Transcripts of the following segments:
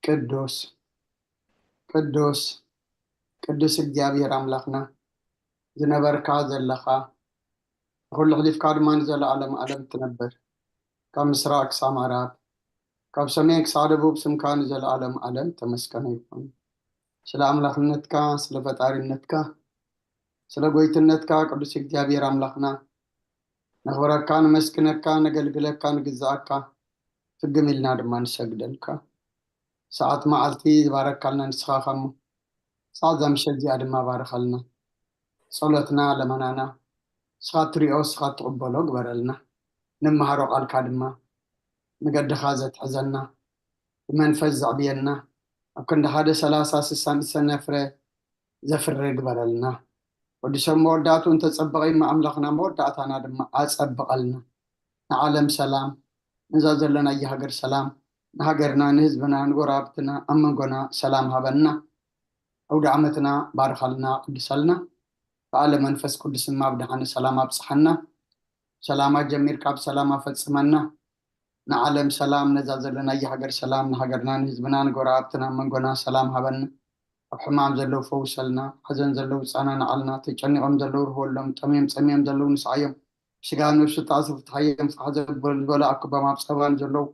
ቅዱስ ቅዱስ ቅዱስ እግዚኣብሔር ኣምላኽና፣ ዝነበርካ ዘለኻ፣ ንኹሉ ኣሕሊፍካ ድማ ንዘለኣለም ኣለም ትነብር፣ ካብ ምስራቕ ክሳብ ምዕራብ፣ ካብ ሰሜን ክሳብ ደቡብ ስምካ ንዘለኣለም ኣለም ተመስገነ ይኹን። ስለ ኣምላኽነትካ፣ ስለ ፈጣሪነትካ፣ ስለ ጎይትነትካ ቅዱስ እግዚኣብሔር ኣምላኽና፣ ነኽብረካ፣ ንመስግነካ፣ ነገልግለካ፣ ንግዛኣካ፣ ፍግም ኢልና ድማ ንሰግደልካ። ሰዓት መዓልቲ ዝባረካልና ንስኻ እሞ፣ ሰዓት እዛ ምሸት እዚኣ ድማ ባርኸልና። ጸሎትና፣ ለመናና ንስኻ ትሪኦ፣ ንስኻ ትቕበሎ ግበረልና። ንመሃሮ ቃልካ ድማ መገድኻ ዘትሕዘና፣ ብመንፈስ ዘዕብየና፣ ኣብ ክንዲ ሓደ ሰላሳ ስሳን እሰነ ፍረ ዘፍሪ ግበረልና። ወዲ ሰብ መወዳእቱ እንተጸበቐ እሞ ኣምላኽና መወዳእታና ድማ ኣጸብቐልና። ንዓለም ሰላም፣ ነዛ ዘለናያ ሃገር ሰላም፣ ንሃገርና፣ ንህዝብና፣ ንጎረባብትና፣ ኣብ መንጎና ሰላም ሃበና። ኣውደ ዓመትና ባርኻልና፣ ቅድሰልና። በዓለ መንፈስ ቅዱስ ድማ ብደሓነ ሰላም ኣብጽሓና። ሰላማ ጀሚርካ ብሰላም ኣፈጽመና። ንዓለም ሰላም፣ ነዛ ዘለናያ ሃገር ሰላም፣ ንሃገርና፣ ንህዝብና፣ ንጎረባብትና፣ ኣብ መንጎና ሰላም ሃበና። ኣብ ሕማም ዘለዉ ፈውሰልና፣ ሓዘን ዘለዉ ጻናናዓልና፣ ተጨኒቖም ዘለዉ ርህወሎም፣ ጠምዮም ጸምዮም ዘለዉ ንስዓዮም፣ ስጋ ነብሱ ተኣስሩ ፍትሓዮም፣ ፍትሓ ዘበሉ ዝበሉ ኣክቦም ኣብ ጸባን ዘለዉ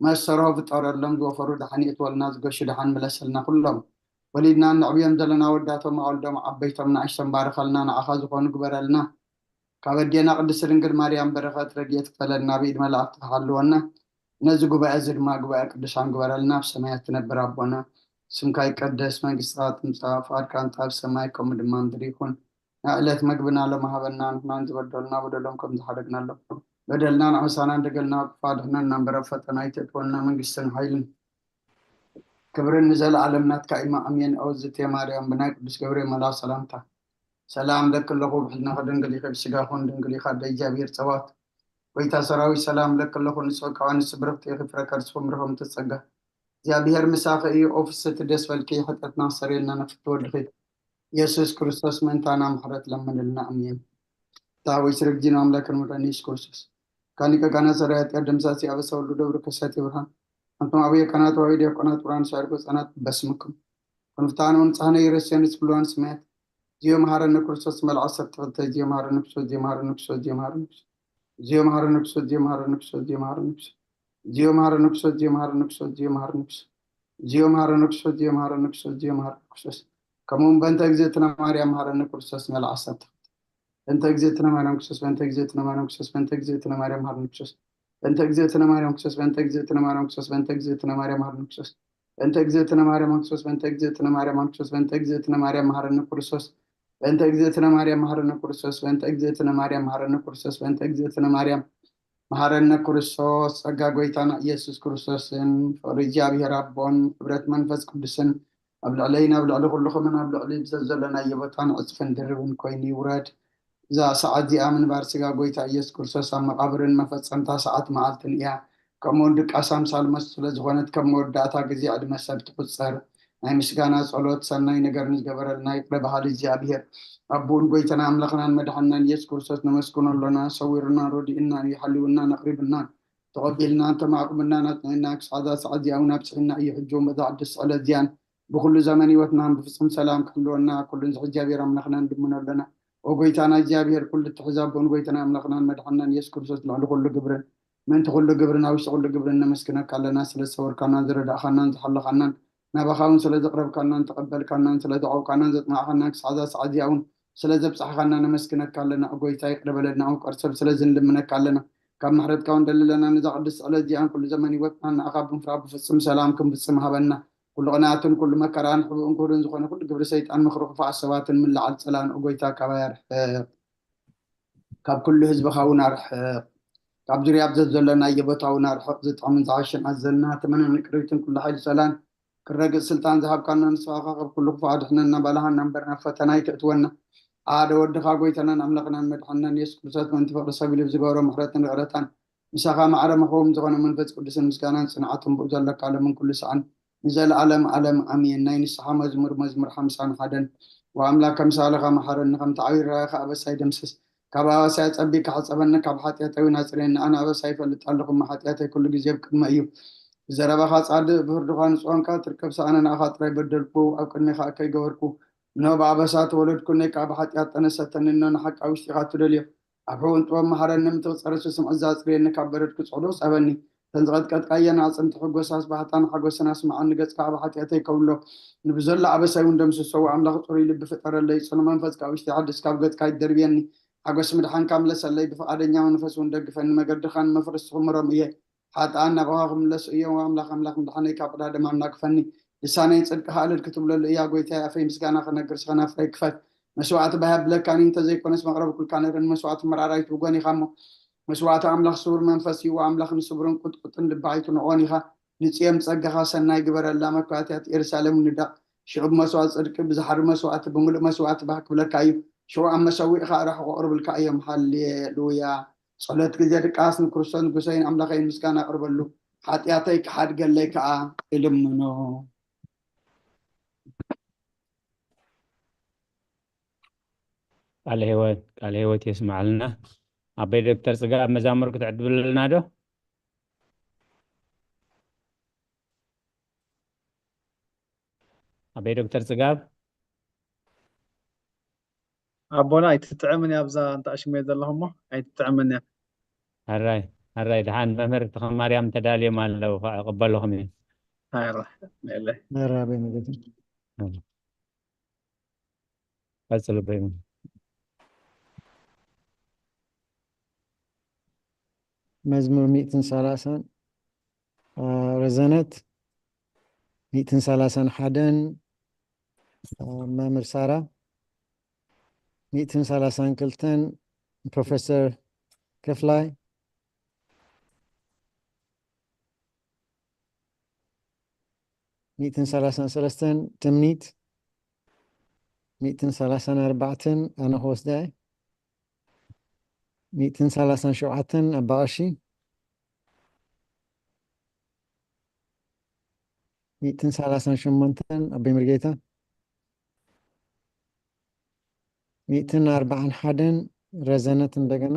መሰሮ ፍጠረሎም፣ ዝወፈሩ ደሓን የእትወልና፣ ዝገሹ ደሓን ምለሰልና። ኩሎም ወሊድና እነዕብዮም ዘለና ወዳቶም ኣወልዶም ዓበይቶም ንኣሽቶም ባርኸልና፣ ንዓኻ ዝኾኑ ግበረልና። ካብ ኣዴና ቅድስት ድንግል ማርያም በረኸት ረድኤት ክፈለልና፣ ብኢድ መላእክቲ ክሓልወና። ነዚ ጉባኤ እዚ ድማ ጉባኤ ቅዱሳን ግበረልና። ኣብ ሰማያት ትነብር ኣቦና፣ ስምካ ይቀደስ፣ መንግስትኻ ትምጻእ፣ ፍቓድካ እንተ ኣብ ሰማይ ከምኡ ድማ ምድሪ ይኹን። ናይ ዕለት መግብና ሎሚ ሃበና፣ ንሕናን ዝበደሉና በደሎም ከም ዝሓደግናሎም፣ በደልናን ዓመሳናን ደገልና ክፋ ድሕነና እምበር፣ ኣብ ፈተና ኣይተእትወና፣ መንግስትን ሓይልን ክብርን ንዘለኣለም ናትካ እዩ፣ ኣሜን። ኣውዝቴ ማርያም፣ ብናይ ቅዱስ ገብርኤል መልኣክ ሰላምታ ሰላም ለኪ ኣለኹ፣ ብሕልናኺ ድንግል ኢኺ፣ ብስጋኺ እውን ድንግል ኢኻ፣ ኣደ እግዚኣብሔር ጸባኦት። ጎይታ ሰራዊት ሰላም ለኪ ኣለኹ፣ ንጽሕቲ ከዋንስ ብርኽቲ ኢኺ፣ ፍረ ከርስኺ ምርኹም ተጸጋ፣ እግዚኣብሔር ምሳኺ እዩ። ኦ ፍስሕቲ ደስ በልኪ፣ ኃጢኣትና ክሰርየልና ንፍትወ ወድኺ ኢየሱስ ክርስቶስ ምእንታና ምሕረት ለምንልና፣ ኣሜን። ፍትሐ ወይ ስርግ ዲን ኣምላክ መድኃኒት ኢየሱስ ክርስቶስ ካኒቀ ካና ሰራይ ኃጢአት ደምሳሲ አበሳ ሁሉ ደብሩ ከሳቴ ብርሃን አንቱም አብየ ካናት ወይ ዲያቆናት ቁራን ሳርጎ ጸናት በስምኩም ክንፍታነ ወንጻህነ ይረስየን ስብሉዋን ስሜት ዚዮ መሐረነ ክርስቶስ መልዓ ሰብ ተኸተ ዚዮ መሐረነ ክርስቶስ ዚዮ መሐረነ ክርስቶስ ዚዮ መሐረነ ክርስቶስ ዚዮ መሐረነ ክርስቶስ ዚዮ መሐረነ ክርስቶስ ዚዮ መሐረነ ክርስቶስ ዚዮ መሐረነ ክርስቶስ ዚዮ መሐረነ ክርስቶስ ዚዮ መሐረነ ክርስቶስ ዚዮ መሐረነ ክርስቶስ ዚዮ መሐረነ ክርስቶስ ከምኡውን በእንተ እግዝእትነ ማርያም መሐረነ ክርስቶስ መልዓ ሰብ ተኸተ በእንተ እግዝእትነ ማርያም ክርስቶስ በእንተ እግዝእትነ ማርያም ክርስቶስ በእንተ እግዝእትነ ማርያም መሐረነ ክርስቶስ በእንተ እግዝእትነ ማርያም ክርስቶስ በእንተ እግዝእትነ ማርያም ክርስቶስ በእንተ እግዝእትነ ማርያም መሐረነ ክርስቶስ በእንተ እግዝእትነ ማርያም ክርስቶስ በእንተ እግዝእትነ ማርያም ክርስቶስ በእንተ እግዝእትነ ማርያም መሐረነ ክርስቶስ በእንተ እግዝእትነ ማርያም መሐረነ ክርስቶስ በእንተ እግዝእትነ ማርያም መሐረነ ክርስቶስ በእንተ እግዝእትነ ማርያም መሐረነ ክርስቶስ ጸጋ ጎይታና ኢየሱስ ክርስቶስን ፍቕሪ እግዚኣብሔር ኣቦን ሕብረት መንፈስ ቅዱስን ኣብ ልዕለይን ኣብ ልዕሊ ኩልኹምን ኣብ ልዕሊ ብዘዘለናዮ ቦታን ዕጽፍን ድርብን ኮይኑ ይውረድ። እዛ ሰዓት እዚኣ ምንባር ስጋ ጎይታ ኢየሱስ ክርስቶስ ኣብ መቓብርን መፈጸምታ ሰዓት መዓልትን እያ። ከምኡውን ድቃስ ኣምሳል መስት ስለ ዝኾነት ከም መወዳእታ ግዜ ዕድመ ሰብ ትቁጸር። ናይ ምስጋና ጸሎት ሰናይ ነገር ንዝገበረልና ይቅረ በሃሊ እግዚኣብሔር ኣቦን ጎይታና ኣምላኽናን መድሓንናን ኢየሱስ ክርስቶስ ነመስግኖ ኣሎና። ሰዊሩና ረዲኡና እዩ ሓልዩና ነቕሪቡና ተቐቢልና ተማዕቁምና ናጽንዕና ክሳዕ እዛ ሰዓት እዚኣ እውን ኣብጽሕና እዩ። ሕጂ እውን በዛ ቅድስቲ ዕለት እዚኣን ብኩሉ ዘመን ህይወትናን ብፍጹም ሰላም ክሕልወና ኩሉን ዝሕዚ እግዚኣብሔር ኣምላኽና ንድምኖ ኣለና። ኦ ጎይታና እግዚኣብሔር ኩሉ እትሕዝ ኣቦን ጎይታና ኣምላኽናን መድሓንናን ኢየሱስ ክርስቶስ ልዕሊ ኩሉ ግብርን ምእንቲ ኩሉ ግብርን ኣብ ውሽጢ ኩሉ ግብርን ነመስግነካ ኣለና። ስለ ዝሰወርካናን ዝረዳእኻናን ዝሓለኻናን ናባኻ እውን ስለ ዘቕረብካናን ተቐበልካናን ስለ ዘዕቆብካናን ዘጽናዕኻናን ክሳዕ እዛ ሰዓት እዚኣ እውን ስለ ዘብጻሕኻና ነመስግነካ ኣለና። ኦ ጎይታ ይቕረ በለልና። ኦ ፍቃር ሰብ ስለዚ ንልምነካ ኣለና። ካብ ምሕረትካ እውን ደሊ ኣለና። ነዛ ቅድስቲ ዕለት እዚኣን ኩሉ ዘመን ህይወትናን ንኣኻ ብምፍራህ ብፍጹም ሰላም ክንፍጽም ሃበና። ኩሉ ቅንኣትን ኩሉ መከራን ሕቡእን ክቡርን ዝኾነ ኩሉ ግብሪ ሰይጣን ምኽሪ ክፉኣት ሰባትን ምልዓል ጸላእን ኦ ጎይታ ካባይ ኣርሕቕ። ካብ ኩሉ ህዝብኻ እውን ኣርሕቕ። ካብ ዙርያ ኣብ ዘዘሎናዮ ቦታ እውን ኣርሕቕ። ዝጥዕምን ዝዓሽን ኣዘና ተመነን ቅርቢትን ኩሉ ሓይሊ ጸላን ክረግጽ ስልጣን ዝሃብካና ንስኻ ኢኻ። ካብ ኩሉ ክፉእ ኣድሕነና፣ ባልሃና እምበር ናብ ፈተና ኣይተእትወና። ሓደ ወድኻ ጎይታናን ኣምላኽናን መድሓንናን የሱስ ክርስቶስ ምእንቲ ፍቕሪ ሰብ ኢሉ ብዝገበሮ ምሕረትን ይቕረታን ምሳኻ ማዕረ መኸውም ዝኾነ መንፈስ ቅዱስን ምስጋናን ጽንዓትን ብኡ ዘለካ ሎምን ኩሉ ሰዓን ንዘለኣለም ኣለም ኣሜን። ናይ ንስሓ መዝሙር መዝሙር ሓምሳን ሓደን ወኣምላክ ከምሳልኻ መሓረኒ ከምቲ ዓብዪ ርራይኻ ኣበሳይ ደምስስ ካብ ኣበሳይ ኣጸቢካ ሕጸበኒ ካብ ሓጢኣተይ እውን ኣጽርየኒ ኣነ ኣበሳይ ይፈልጥ ኣለኹ እሞ ሓጢኣተይ ኩሉ ግዜ ኣብ ቅድመ እዩ ብዘረባኻ ጻድቕ፣ ብፍርድኻ ንጹህ ኳንካ ትርከብ። ኣነ ንኣኻ ጥራይ በደልኩ፣ ኣብ ቅድሜኻ እከይ ገበርኩ። እነሆ ብኣበሳ ተወለድኩ፣ ነይ ከኣ ብሓጢኣት ጠነሰተኒ። እነሆ ንሓቂ ኣብ ውሽጢኻ ትደልዮ፣ ኣብ ሕቡእን ጥበብ መሃረኒ። ምትቕጸረሲ ስምዒት ዛጽርየኒ፣ ካብ በረድ ክጽዕዶ ጸበኒ። እተን ዝቐጥቀጥካየን ኣዕጽምቲ ሕጎስ ኣስባሕታ፣ ንሓጎሰን ኣስምዓኒ። ገጽካ ኣብ ሓጢኣተይ ከውሎ፣ ንብዘሎ ኣበሳይ እውን ደምስሶ። ኣምላኽ ጽሩይ ልቢ ፍጠረለይ፣ ጽኑዕ መንፈስ ከኣ ኣብ ውሽጢ ሓድስ። ካብ ገጽካ ኣይትደርብየኒ፣ ሓጎስ ምድሓንካ ምለሰለይ። ብፍቓደኛ መንፈስ እውን ደግፈኒ፣ መገድኻን መፍርስቲ ክምሮም እየ። ሓጥኣን ናባኻ ክምለሱ እዮም። ኣምላኽ፣ ኣምላኽ ምድሓነይ፣ ካብ ቅዳደም ኣናግፈኒ። ልሳነይ ጽድቅኻ እልል ክትብለሉ እያ። ጐይታየ፣ ኣፈይ ምስጋና ክነግር፣ ስኸናፍረይ ክፈት። መስዋዕቲ ባህ የብለካን እዩ፣ እንተዘይኮነስ መቕረቢ ኩልካ ነይረ። ንመስዋዕቲ መራራይት ብጎን ኢኻ እሞ፣ መስዋዕቲ ኣምላኽ ስቡር መንፈስ እዩ። ኣምላኽ ንስቡርን ቁጥቁጥን ልቢ ኣይትንዕቆን ኢኻ። ንጽዮን ጸጋኻ ሰናይ ግበረላ፣ መካትያት ኢየሩሳሌም ንዳቕ። ሽዑ ብመስዋዕቲ ጽድቂ፣ ብዝሓሪ መስዋዕቲ፣ ብምሉእ መስዋዕቲ ባህ ክብለካ እዩ። ሽዑ ኣብ መሰዊእኻ ኣራሕቑ ኣቕርብልካ እዮም። ሃሌሉያ። ጸሎት ግዜ ድቃስ ንክርስቶስ ንጉሰይን ኣምላኸይን ምስጋና ኣቕርበሉ። ሓጢኣተይ ክሓድገለይ ከኣ እልምኖ። ቃለ ህይወት፣ ቃለ ህይወት የስምዓልና። ኣበይ ዶክተር ጽጋብ መዛሙር ክትዕድብልና ዶ? ኣበይ ዶክተር ጽጋብ? ኣቦና ኣይትጥዕምን እያ ኣብዛ እንተ ኣሽመ ዘለኹሞ ኣይትጥዕምን እያ። ኣራይ ኣራይ፣ ደሓን መምህር ተኸማርያም ተዳልዮም ኣለዉ፣ ከዓ ይቕበልኹም እዩ። ኣይራ ለለ መራበይ መገትን ቀጽሉ በይኑ። መዝሙር ሚእትን ሰላሳን ረዘነት ሚእትን ሰላሳን ሓደን መምህር ሳራ ሚእትን ሰላሳን ክልተን ፕሮፌሰር ክፍላይ ሚእትን ሰላሳን ሰለስተን ትምኒት ሚእትን ሰላሳን ኣርባዕተን ኣነ ክወስዳ እየ ሚእትን ሰላሳን ሸውዓተን ኣባቐሺ ሚእትን ሰላሳን ሸሞንተን ኣቦይ ምርጌታ ሚእትን ኣርባዓን ሓደን ረዘነት እንደገና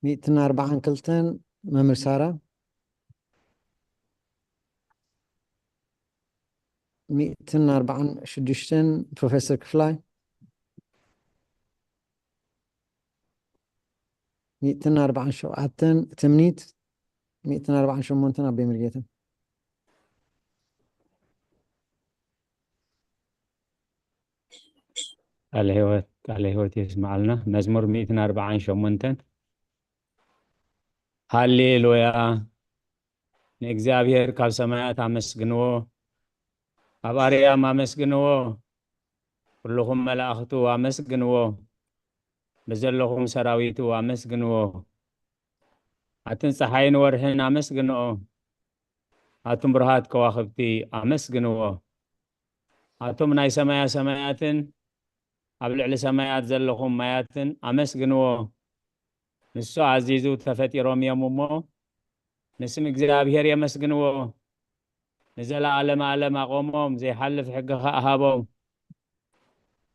ሚእትን ኣርባዓን ክልተን መምህር ሳራ ሚእትን ኣርባዓን ሽዱሽተን ፕሮፌሰር ክፍላይ ሚእትን ኣርባዓን ሸውዓተን ትምኒት ሚእትን ኣርባዓን ሸሞንተን ኣቦይ ምርጌታ ቃለ ህይወት ቃለ ህይወት የስምዓልና። መዝሙር ሚእትን ኣርባዓን ሸሞንተን ሃሌሉያ ንእግዚኣብሔር ካብ ሰማያት ኣመስግንዎ፣ ኣብ ኣርያም ኣመስግንዎ፣ ኩልኹም መላእኽቱ ኣመስግንዎ፣ ብዘለኹም ሰራዊቱ ኣመስግንዎ። ኣትን ጸሓይን ወርሕን ኣመስግንኦ፣ ኣቱም ብሩሃት ከዋኽብቲ ኣመስግንዎ። ኣቱም ናይ ሰማያ ሰማያትን ኣብ ልዕሊ ሰማያት ዘለኹም ማያትን ኣመስግንዎ። ንሱ ኣዚዙ ተፈጢሮም እዮም እሞ፣ ንስም እግዚኣብሔር የመስግንዎ። ንዘለኣለመ ኣለም ኣቖሞም፣ ዘይሓልፍ ሕጊ ኸኣ ሃቦም።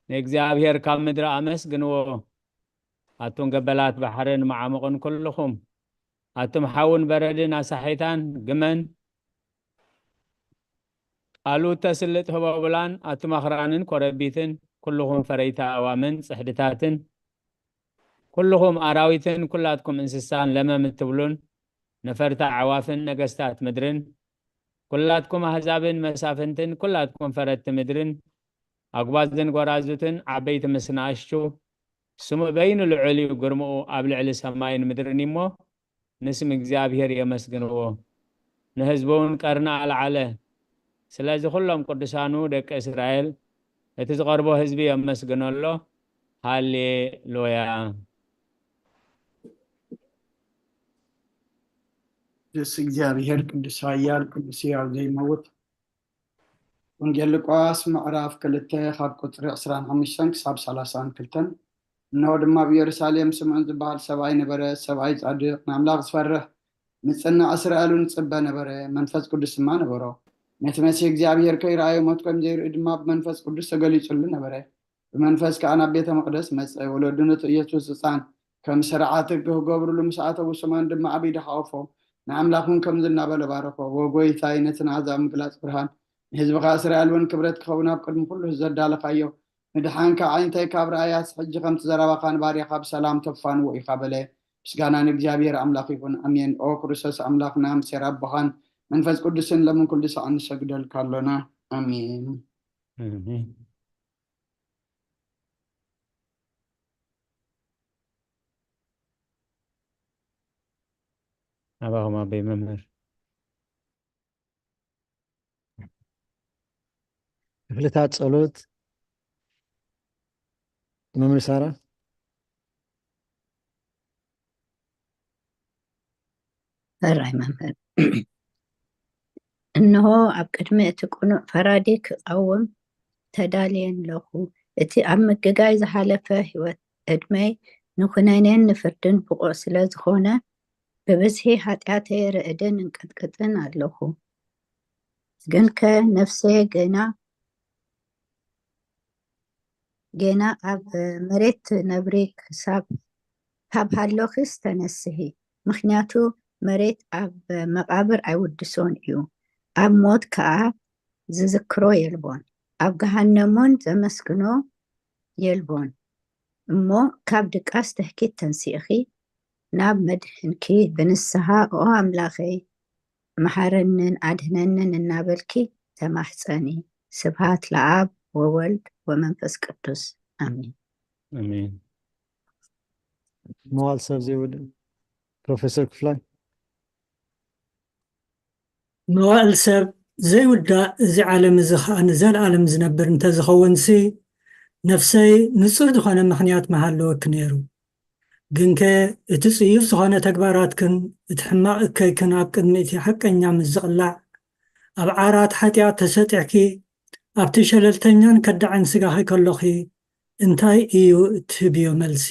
ንእግዚኣብሔር ካብ ምድሪ ኣመስግንዎ። ኣቱም ገበላት ባሕርን መዓሙቕን ኩልኹም፣ ኣቱም ሓውን በረድን ኣሳሒታን ግመን፣ ቃሉ እተስልጥ ህቦብላን ኣቱም ኣኽራንን ኮረቢትን፣ ኩልኹም ፈረይቲ ኣእዋምን ጽሕድታትን፣ ኩልኹም ኣራዊትን ኩላትኩም እንስሳን ለመም እትብሉን ነፈርቲ ኣዕዋፍን ነገስታት ምድርን፣ ኩላትኩም ኣህዛብን መሳፍንትን ኩላትኩም ፈረድቲ ምድርን ኣጉባዝን ጐራዙትን ዓበይቲ ምስ ንኣሽቱ፣ ስሙ በይኑ ልዑል እዩ፣ ግርምኡ ኣብ ልዕሊ ሰማይን ምድርን እዩ እሞ፣ ንስም እግዚኣብሔር የመስግንዎ። ንህዝቡ እውን ቀርኒ ኣልዓለ። ስለዚ ኩሎም ቅዱሳኑ ደቂ እስራኤል፣ እቲ ዝቐርቦ ህዝቢ የመስግኖ ኣሎ። ሃሌ ሉያ። ቅዱስ እግዚኣብሔር፣ ቅዱስ ኃያል፣ ቅዱስ ሕያው ዘይመውት። ወንጌል ሉቃስ ምዕራፍ ክልተ ካብ ቁጽሪ ዕስራን ሓሙሽተን ክሳብ ሰላሳን ክልተን። እነሆ ድማ ኣብ ኢየሩሳሌም ስምዖን ዝበሃል ሰብኣይ ነበረ፣ ሰብኣይ ጻድቕ፣ ንኣምላኽ ዝፈርሕ፣ ንጽናዕ እስራኤል እውን ዝጽበ ነበረ፣ መንፈስ ቅዱስ ድማ ነበሮ። ነቲ መሲሕ እግዚኣብሔር ከይረኣዮ ሞት ከም ዘይርኢ ድማ ብመንፈስ ቅዱስ ተገሊጹሉ ነበረ። ብመንፈስ ከኣ ናብ ቤተ መቕደስ መጸ። ወለዱ ነቲ ኢየሱስ ህጻን ከም ስርዓት ሕጊ ክገብርሉ ምስ ኣተዉ ስማን ድማ ዓብይ ድሓቆፎ ንኣምላኽ እውን ከምዚ እናበለ ባረኾ። ወጎይታይ ነቲ ናዛ ምግላጽ ብርሃን ንህዝብኻ እስራኤል እውን ክብረት ክኸውን ኣብ ቅድሚ ኩሉ ዘዳለኻዮ ምድሓንካ ዓይንተይ ካብ ረኣያስ ሕጂ ከምቲ ዘረባኻ ንባርያኻ ብሰላም ተፋንዎ ኢኻ በለ። ምስጋና ንእግዚኣብሔር ኣምላኽ ይኹን፣ ኣሜን። ኦ ክርስቶስ ኣምላኽና፣ ምሴር ኣቦኻን መንፈስ ቅዱስን ለምን ኩሉ ሰዓት ንሰግደልካ ኣሎና። ኣሜን። ኣሜን። ኣባኹም ኣበይ መምህር? ክፍልታት ጸሎት መምህር ሳራ። ሕራይ መምህር። እንሆ ኣብ ቅድሚ እቲ ቅኑዕ ፈራዲ ክቐውም ተዳልየ ኣለኹ። እቲ ኣብ ምግጋይ ዝሓለፈ ህይወት ዕድመይ ንኹነኔን ንፍርድን ብቑዕ ስለ ዝኾነ ብብዝሒ ሓጢኣተይ ርዕድን እንቅጥቅጥን ኣለኹ። ግንከ ነፍሰየ ገና ጌና ኣብ መሬት ትነብሪ ክሳብ ካብ ሃሎኺስ ተነስሂ፣ ምኽንያቱ መሬት ኣብ መቓብር ኣይውድሶን እዩ፣ ኣብ ሞት ከኣ ዝዝክሮ የልቦን፣ ኣብ ገሃነሞን ዘመስግኖ የልቦን። እሞ ካብ ድቃስ ትህኪት ተንሲእኺ ናብ መድሕንኪ ብንስሃ ኦ ኣምላኸይ መሓረንን ኣድህነንን እናበልኪ ተማሕጸኒ። ስብሃት ለኣብ ወወልድ ወመንፈስ ቅዱስ ኣሜን። ኣሜን። መዋል ሰብ ዘይውድ ፕሮፌሰር ክፍላይ። መዋእል ሰብ ዘይውዳእ እዚ ዓለም እዚ ኸኣ ንዘለኣለም ዝነብር እንተዝኸውንሲ ነፍሰይ ንጹር ዝኾነ ምኽንያት ምሃለወኪ ነይሩ። ግንከ እቲ ጽዩፍ ዝኾነ ተግባራትክን እቲ ሕማቕ እከይክን ኣብ ቅድሚ እቲ ሓቀኛ ምስ ዝቕላዕ ኣብ ዓራት ሓጢኣት ተሰጢሕኪ ኣብቲ ሸለልተኛን ከዳዕን ስጋኺ ከሎኺ እንታይ እዩ እትህብዮ መልሲ?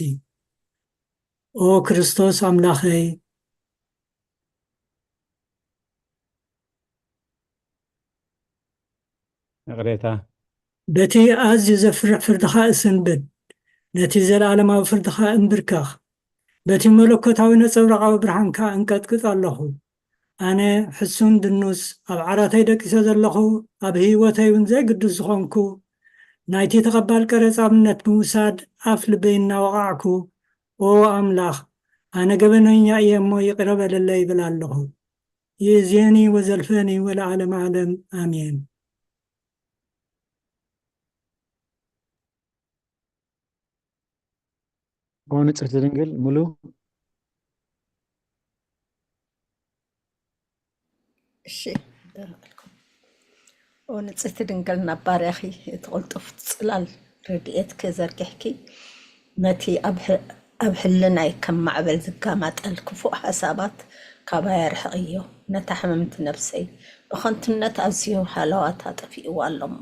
ኦ ክርስቶስ ኣምላኸይ ይቕሬታ። በቲ ኣዝዩ ዘፍርሕ ፍርድኻ እስንብድ፣ ነቲ ዘለኣለማዊ ፍርድኻ እንብርከኽ፣ በቲ መለኮታዊ ነጸብራቓዊ ብርሃንካ እንቀጥቅጥ ኣለኹ። ኣነ ሕሱን ድኑስ ኣብ ዓራተይ ደቂሰ ዘለኹ፣ ኣብ ህይወተይ እውን ዘይግዱስ ዝኾንኩ፣ ናይቲ ተቐባል ቀረጽ ኣብነት ብምውሳድ ኣፍ ልበይ እናወቓዕኩ፣ ኦ ኣምላኽ፣ ኣነ ገበነኛ እየ እሞ ይቕረ በለለይ ይብል ኣለኹ። ይእዜኒ ወዘልፈኒ ወለዓለመ ዓለም ኣሜን። ኦ ንጽሕቲ ድንግል ሙሉ። እሺ፣ ደህና ዋልኩም። ኦ ንጽሕቲ ድንግል፣ ናብ ባርያኺ እቲ ቅልጡፍ ጽላል ረድኤትኪ ዘርጊሕኪ፣ ነቲ ኣብ ሕ-፣ ኣብ ሕልናይ ከም ማዕበል ዝጋማጠል ክፉእ ሓሳባት ካባይ ኣርሕቕዮ። ነታ ሕምምቲ ነብሰይ ብኸንቱነት ኣዝዩ ሃለዋታ ጠፊእዋ ኣሎ እሞ፣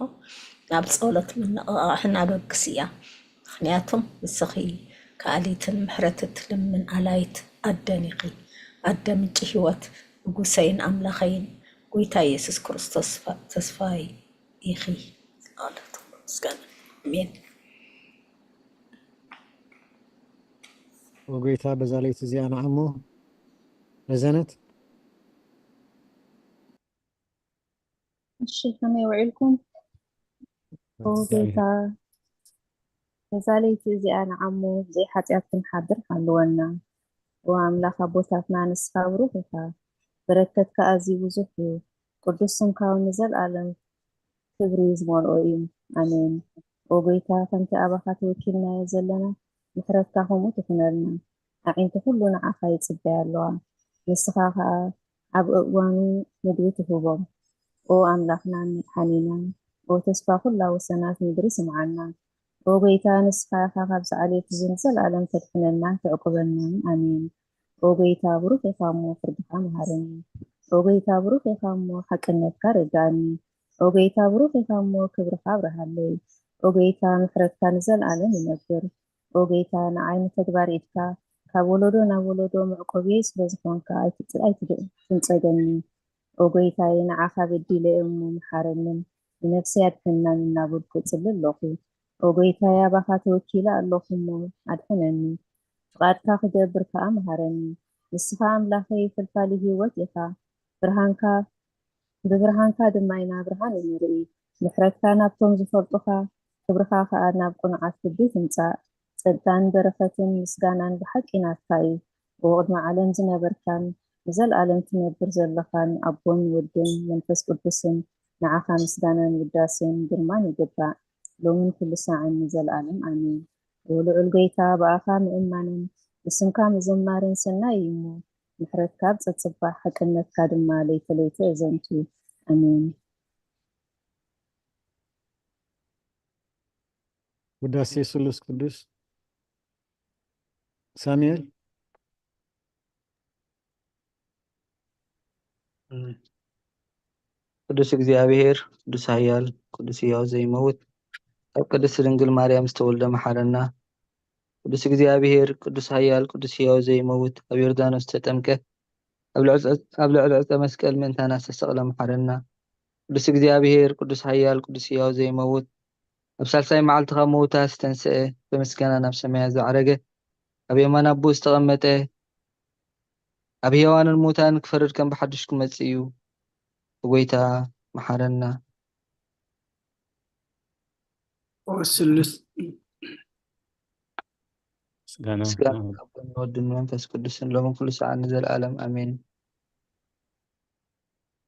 ናብ ጸሎት ምንቕቓሕን ኣበግስያ። ምኽንያቱም ንስኺ ከኣሊትን ምሕረት እትልምን ኣላይት ኣደን ኢኺ። ኣደ ምንጪ ህይወት፣ ንጉሰይን ኣምላኸይን ጐይታ ኢየሱስ ክርስቶስ ተስፋ-፣ ተስፋይ ኢኺ። ጸሎት ምስጋና። ኣሜን። ኦ ጐይታ፣ በዛ ለይቲ እዚኣ ንዓሞ ረዘነት። እሺ፣ ከመይ ውዒልኩም? ኦ ጐይታ፣ በዛ ለይቲ እዚኣ ንዓሞ ብዘይ ሓጢኣት ክንሓድር ሃልወና። ኦ ኣምላኽ ኣቦታትና፣ ንስኻ ብሩኽ ኢኻ። በረከትካ ኣዝዩ ብዙሕ እዩ። ቅዱስ ስምካ እውን ንዘለኣለም ክብሪ ዝመልኦ እዩ። ኣሜን። ኦ ጐይታ፣ ከምቲ ኣባኻ ተወኪልናዮ ዘለና፣ ምሕረትካ ከምኡ ትኹነልና። ኣዒንቲ ኩሉ ንዓኻ ይጽበያ ኣለዋ። ንስኻ ኸኣ ኣብ እዋኑ ምግቢ ትህቦም። ኦ ኣምላኽናን መድሓኒናን፣ ኦ ተስፋ ኩላ ወሰናት ምድሪ ስምዓና። ኦ ጐይታ፣ ንስኻ ኢኻ ካብዚ ዓሌት እዚ ንዘለኣለም ተድሕነናን ተዕቁበናን። ኣሜን። ኦ ጐይታ፣ ብሩኽ ኢኻ እሞ ፍርድኻ መሃረኒ። ኦ ጐይታ፣ ብሩኽ ኢኻ እሞ ሓቅነትካ ርድኣኒ። ኦ ጐይታ፣ ብሩኽ ኢኻ እሞ ክብርኻ ኣብርሃለይ። ኦ ጐይታ፣ ምሕረትካ ንዘለኣለም ይነብር። ኦ ጐይታ፣ ንዓይ ንተግባር ኢድካ ካብ ወለዶ ናብ ወለዶ መዕቆብየይ ስለ ዝኾንካ ኣይትጥ-፣ ኣይትድ-፣ ኣይትንጸገኒ። ኦ ጐይታየ፣ ንዓኻ በዲለ እየ እሞ ምሓረንን ንነፍሰይ ኣድሕንናን እናበልኩ እጽሊ ኣለኹ። ኦ ጐይታየ፣ ኣባኻ ተወኪለ ኣለኹ እሞ ኣድሕነኒ። ፍቓድካ ክገብር ከኣ መሃረኒ። ንስኻ ኣምላኸይ ፈልፋሊ ህይወት ኢኻ። ብርሃንካ ብብርሃንካ ድማ ኢና ብርሃን እንርኢ። ምሕረትካ ናብቶም ዝፈልጡኻ፣ ክብርኻ ከኣ ናብ ቅኑዓት ልቢ ትምጻእ። ጸጋን በረኸትን ምስጋናን ብሓቂ ናትካ እዩ። ብቕድሚ ዓለም ዝነበርካን ንዘለኣለም ትነብር ዘለኻን ኣቦን ወድን መንፈስ ቅዱስን ንዓኻ ምስጋናን ውዳሴን ግርማን ይግባእ፣ ሎምን ኩሉ ሳዕን ንዘለኣለም ኣሜን። ኦ ልዑል ጐይታ፣ ብኣኻ ምእማንን ንስምካ ምዝማርን ሰናይ እዩ እሞ፣ ምሕረትካ ኣብ ጸጽባሕ፣ ሓቅነትካ ድማ ለይተ ለይተ እዘንቱ። ኣሜን። ውዳሴ ስሉስ ቅዱስ ሳሙኤል። ቅዱስ እግዚኣብሔር፣ ቅዱስ ኃያል፣ ቅዱስ ሕያው ዘይመውት፣ ኣብ ቅድስት ድንግል ማርያም ዝተወልደ መሓረና። ቅዱስ እግዚኣብሔር፣ ቅዱስ ኃያል፣ ቅዱስ ሕያው ዘይመውት፣ ኣብ ዮርዳኖስ ዝተጠምቀ፣ ኣብ ልዕሊ ዕፀ መስቀል ምእንታና ዝተሰቕለ መሓረና። ቅዱስ እግዚኣብሔር፣ ቅዱስ ኃያል፣ ቅዱስ ሕያው ዘይመውት፣ ኣብ ሳልሳይ መዓልቲ ካብ ምውታት ዝተንስአ፣ ብምስጋና ናብ ሰማያት ዝዓረገ፣ ኣብ የማን ኣቦ ዝተቐመጠ፣ ኣብ ሕያዋንን ሙታንን ክፈርድ ከም ብሓድሽ ክመጽእ እዩ። ጐይታ መሓረና። ኦ ስሉስ ምስጋና ምስጋና ንኣቦን ንወድን መንፈስ ቅዱስን ሎምን ኩሉ ሰዓት ንዘለኣለም ኣሜን።